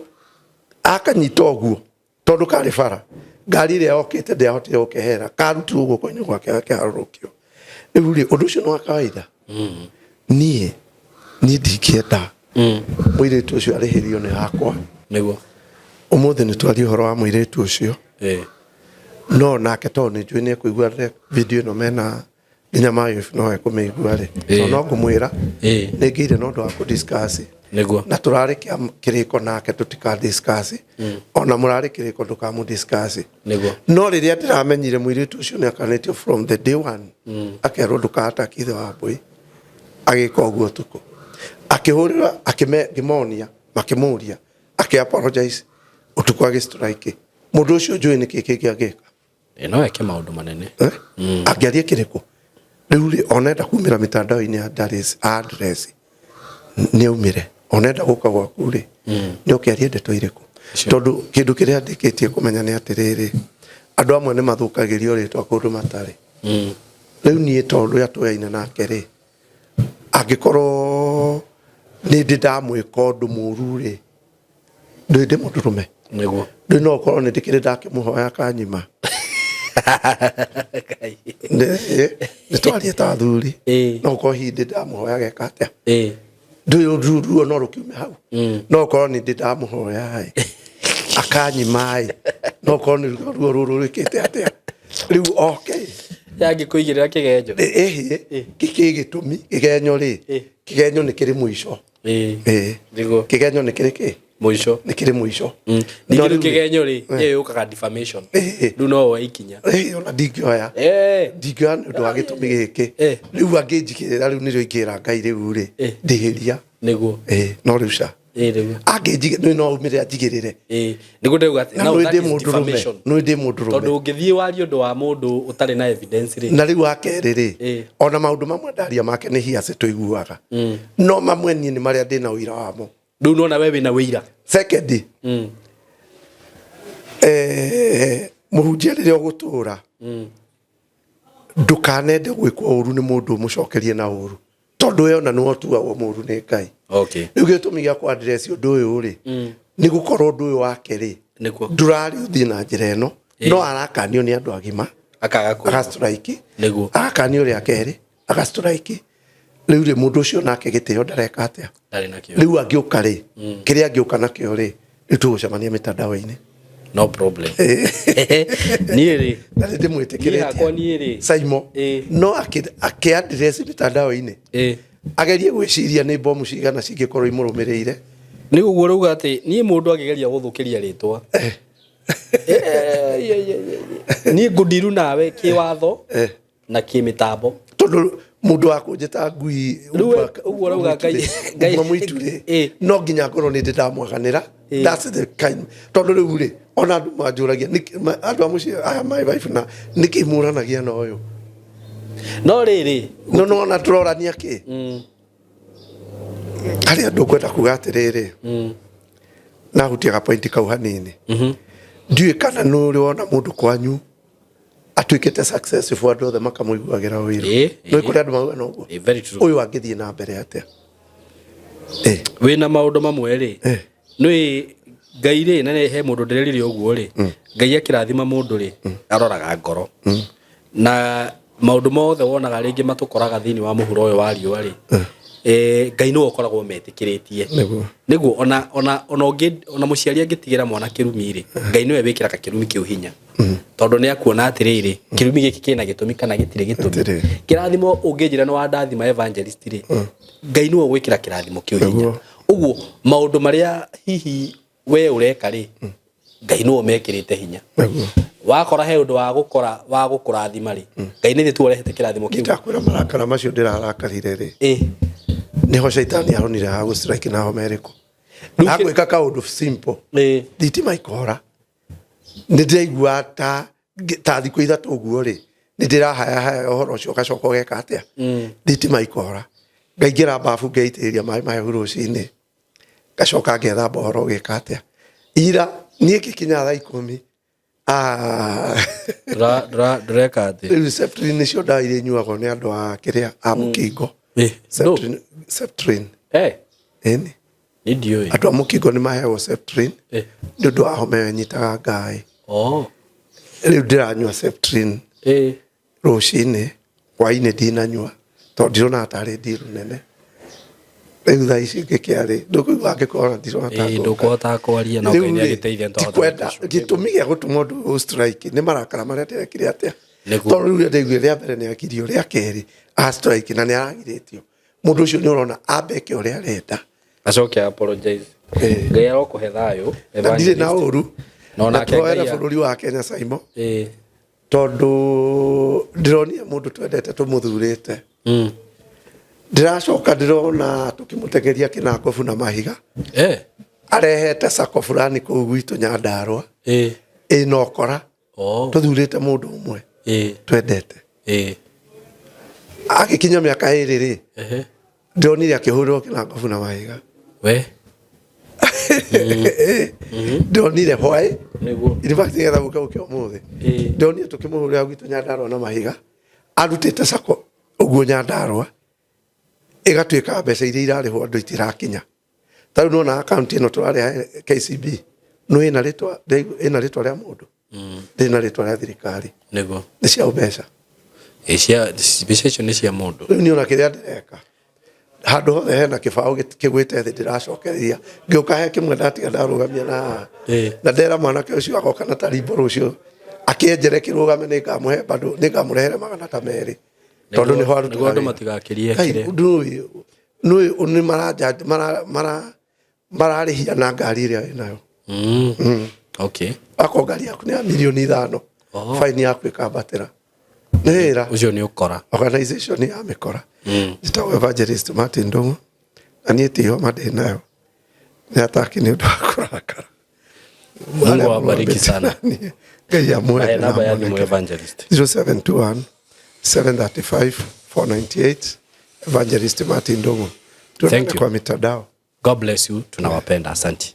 akanyita ũguo tondũ karĩ bara, ngari ĩrĩa yokĩte ndĩahotire gũkehera, karutirwo guoko-inĩ gwake gakĩharũrũkio. Rĩu rĩ, ũndũ ũcio nĩ wa kawaida? Niĩ ndingĩenda mũirĩtu ũcio arĩhĩrio nĩ hakwa.
Nĩguo.
Ũmũthĩ nĩ twaria ũhoro wa mũirĩtu ũcio, no nake tondũ nĩ njũĩ nĩ ekũigua video ĩno mena nginya my wife no ekũmĩigua rĩ, so no ngũmwĩra nĩ ngĩire na ũndũ wa kũ discuss.
Nĩguo.
Na tũrarĩ kĩrĩko nake tũtika discuss, ona mũrarĩ kĩrĩko ndũkamũ discuss.
Nĩguo.
No rĩrĩa ndĩramenyire mũirĩtu ũcio nĩ akanĩtio from the day one, akerwo ndũkaataki ithe wa mbũi, agĩka ũguo ũtukũ, akĩhũrĩra, akĩmonia, makĩmũria, akĩ apologize ũtukũ, agĩ strike mũndũ ũcio. Njũĩ nĩkĩ kĩngĩ angĩka.
No eke maũndũ manene.
Angĩaria kĩrĩkũ rĩu rĩ, onenda kumĩra mitandao-inĩ ya address nĩ aumĩre, onenda gũka gwaku rĩ, nĩ oke arie ndeto irĩkũ? Tondũ kĩndũ kĩrĩa ndĩkĩtie kũmenya nĩ atĩrĩrĩ, andũ amwe nĩ mathũkagĩrio rĩtwa kũndũ matarĩ. Rĩu niĩ tondũ ũrĩa tũyaine nake rĩ, angĩkorwo nĩ ndĩ ndamwĩka ũndũ mũru rĩ, ndĩ ndĩ mũndũrũme.
Nĩguo.
Rĩu no ũkorwo nĩ ndĩkĩrĩ ndakĩmũhoya akanyima. Nĩ twarie ta athuri, no ũkorwo hihi ndĩ ndamũhoya geka atĩa, ndũĩ ruo no rũkiume hau. No ũkorwo nĩ ndĩ ndamũhoya ĩ akanyima ĩ, no ũkorwo nĩ ruo rũrũ rwĩkĩte atĩa rĩu oke.
Yangĩkũigĩrĩra kĩgenyo.
Ĩhĩ, kĩkĩ gĩtũmi kĩgenyo rĩ, kĩgenyo nĩ kĩrĩ mũico.
Nĩguo.
Kĩgenyo nĩ kĩrĩ kĩ
mũico.
Nĩ kĩrĩ mũico.
Ningĩ rĩu kĩgenyo rĩ, ĩyo yũkaga defamation, rĩu no woe ikinya.
Ona ndingĩoya, ndingĩoya nĩ ũndũ wa gĩtũmi gĩkĩ. Rĩu angĩnjigĩrĩra rĩu nĩrĩo ingĩra Ngai rĩu rĩ, ndĩhĩria.
Nĩguo.
No rĩu ca. Angĩnjigĩ no aumĩre anjigĩrĩre.
Nĩguo ndĩrauga atĩ
Na
now
nĩ
that
ndĩ
is
mũndũrũme.
defamation.
Nĩ ndĩ mũndũrũme.
Tondũ ũngĩthiĩ warie ũndũ wa mũndũ ũtarĩ na evidence rĩ.
Na rĩu wa kerĩ rĩ, ona maũndũ mamwe ndaria make nĩ hiace tũiguaga. No mamwe niĩ nĩ marĩa ndĩna ũira wamo.
Rĩu nona we wĩna wĩira.
Second, mũhunjia rĩrĩa ũgũtũra ndũkanende gwĩkwo ũru nĩ mũndũ ũmũcokerie na ũru tondũ we ona nĩwe ũtuagwo mũru nĩ Ngai.
Okay.
Rĩu gĩtũmi gĩa kũ address ũndũ ũyũ rĩ nĩ gũkorwo ũndũ ũyũ wake rĩ
Nĩguo.
ndũrarĩ ũthiĩ na njĩra ĩno no arakanio nĩ andũ agima
Akaga kũigua.
agastrike
Nĩguo.
agakanio rĩa kerĩ agastrike rĩu rĩ mũndũ ũcio nake gĩtĩo ndareka atĩa
Ndarĩ nakĩo.
rĩu angĩũka rĩ kĩrĩa angĩũka nakĩo rĩ rĩu tũgũcemania mĩtandao-inĩ.
No problem. Niĩ rĩ.
Na nĩ ndĩmwĩtĩkĩrĩtie.
Niĩ hakwa niĩ rĩ.
Saimo no akĩ-address mĩtandao-inĩ agerie gwĩciria nĩ bomu cigana cingĩkorwo imũrũmĩrĩire.
Nĩ ũguo ũrauga atĩ niĩ mũndũ angĩgeria gũthũkĩria rĩtwa niĩ ngũndiru nawe kĩwatho na kĩmĩtambo
tondũ mũndũ wa kũnjĩta ngui
Rĩu ũguo ũrauga Ngai
uma mũitu rĩ no nginya ngorwo nĩ ndĩ ndamwaganĩra. That's the kind tondũ rĩu rĩ ona andũ manjũragia andũ a mũciĩ aya my wife na nĩkĩ mũranagia na ũyũ
no rĩrĩ
no nona tũrorania kĩ harĩ andũ ngwenda kuga atĩrĩrĩ nahutia gapointi kau hanini ndiũĩ kana nĩ ũrĩ wona mũndũ kwanyu atuĩkĩte successful andũ othe makamũiguagĩra ũiru nĩ kũrĩ andũ mauga noguo
Very true.
ũyũ angĩthiĩ na mbere atĩa
Wĩna maũndũ mamwe rĩ nĩ Ngai rĩ na nĩ he mũndũ ndĩrerire ũguo rĩ Ngai akĩrathima mũndũ rĩ aroraga ngoro na maũndũ mothe wonaga rĩngĩ matũkoraga thĩinĩ wa mũhuro ũyũ wa riũa rĩ Ngai nĩwe ũkoragwo metĩkĩrĩtie
Nĩguo.
Nĩguo ona ona ona ũngĩ ona mũciari angĩtigĩra mwana kĩrumi rĩ Ngai nĩwe wĩkĩraga kĩrumi kĩu hinya tondũ nĩ akuona atĩrĩrĩ kĩrumi gĩkĩ kĩna gĩtũmi kana gĩtirĩ gĩtũmi kĩrathimo ũngĩnjĩra nĩ wandathima evangelist rĩ Ngai nĩwe ũgwĩkĩra kĩrathimo kĩu hinya ũguo maũndũ marĩa hihi we ũreka rĩ Ngai nĩwe ũmekĩrĩte hinya wakora he ũndũ wa gũkora wa gũkũrathima rĩ Ngai nĩ tu ũrehete kĩrathimo kĩu.
Ndakwĩra marakara macio ndĩrarakarire rĩ nĩho caitani aronire ha gũ-strike na homa ĩrĩkũ agwĩka kaũndũ simple thitima ikora nĩ ndĩraigua ta thikũ ithatũ ũguo rĩ nĩ ndĩrahayahaya ũhoro ũcio ũgacoka ũgeka atĩa thitima ikora ngaingĩra babu ngeitĩrĩria maĩ mahehu rũcinĩ ngacoka ngethamba ũhoro ũgĩka atĩa ira niĩ ngĩkinya thaa 10
Ndũreka atĩ
rĩu Septrin nĩcio ndawa iria inyuagwo nĩ andũ a kĩrĩa a mũkingo. Septrin. Ĩni.
Niĩ ndiũĩ.
Andũ a mũkingo nĩ maheagwo Septrin nĩ ũndũ wa homa ĩyo ĩnyitaga ngaĩ. Rĩu ndĩranyua Septrin rũcinĩ hwainĩ ndinanyua tondũ ndirona tarĩ ndiru nene. Rĩu thaa ici ngĩkĩarĩ ndũkũigua angĩkorwo ndirona ta ngũka.
Ndũkũhota kwaria no
Rĩu
Ngai
rĩ,
nĩagĩteithia nĩtwahota
ndikwenda gĩtũmi gĩa gũtũma ũndũ ũyũ strike nĩ marakara marĩa ndĩrekire atĩa
Nĩguo.
tondũ rĩu rĩrĩa ndaiguire rĩa mbere nĩ akirio rĩa kerĩ a strike na nĩ aragirĩtio mũndũ ũcio nĩ ũrona ambeke ũrĩa arenda
acoke apologize Ngai arokũhe thayũ
na ndirĩ na ũru
Na
na
onake
tũhoere
Ngai
bũrũri wa Kenya Saimo tondũ ndĩronire mũndũ twendete tũmũthurĩte ndĩracoka ndĩrona tũkĩmũtengeria kĩnangobu na mahiga arehete sako fulani kũu gwitũ Nyandarũa ĩna ũkora tũthurĩte mũndũ ũmwe twendete agĩkinya mĩaka ĩrĩ rĩ ndĩronire akĩhũrĩrwo kĩnangobu na mahiga
we
ndĩronire hwaĩ in fact nĩgetha gũke gũke ũmũthĩ ndĩronire tũkĩmũhũrĩra gwitũ Nyandarũa na mahiga arutĩte sako ũguo Nyandarũa ĩgatuĩka mbeca iria irarĩhwo andũ itirakinya ta rĩu nĩwona akaunti ĩno tũrarĩha KCB no ĩna rĩtwa ĩna rĩtwa rĩa mũndũ ndĩrĩ na rĩtwa rĩa thirikari
Nĩguo.
nĩ cia mbeca
Mbeca icio nĩ cia mũndũ.
Rĩu niĩ ona kĩrĩa ndĩreka handũ hothe hena kĩbaũ kĩgwĩte thĩ ndĩracokereria ngĩũka he kĩmwe ndatiga ndarũgamia na haha na ndera mwanake ũcio agoka na tarimbo rũciũ akĩenjere kĩrũgame nĩngamũhe bado nĩngamũrehere 200 tondũ nĩho arutaga
Nĩguo andũ
wĩra.
matigakĩrie
Kai,
kĩrĩa.
ndũĩ nũĩ nĩ maranja mara mara mararĩhia na ngari ĩrĩa wĩnayo.
Okay.
Akorwo ngari yaku nĩ ya mirioni 5 faini yaku ĩkambatĩra nĩ wĩra
ũcio nĩ ũkora
organization ya mĩkora. Njĩtagwo Evangelist Martin Ndung'u na niĩ ti homa ndĩ nayo. Nĩ ataki nĩ ũndũ wa kũrakara.
Mungu awabariki sana.
Ngai amwende
Aya,
na
namba ya thimũ
amuonekere.
evangelist.
0721 735 498 Evangelist Martin Ndung'u. Tuonane
Thank you.
kwa mitandao.
God bless you. Tunawapenda. Asante.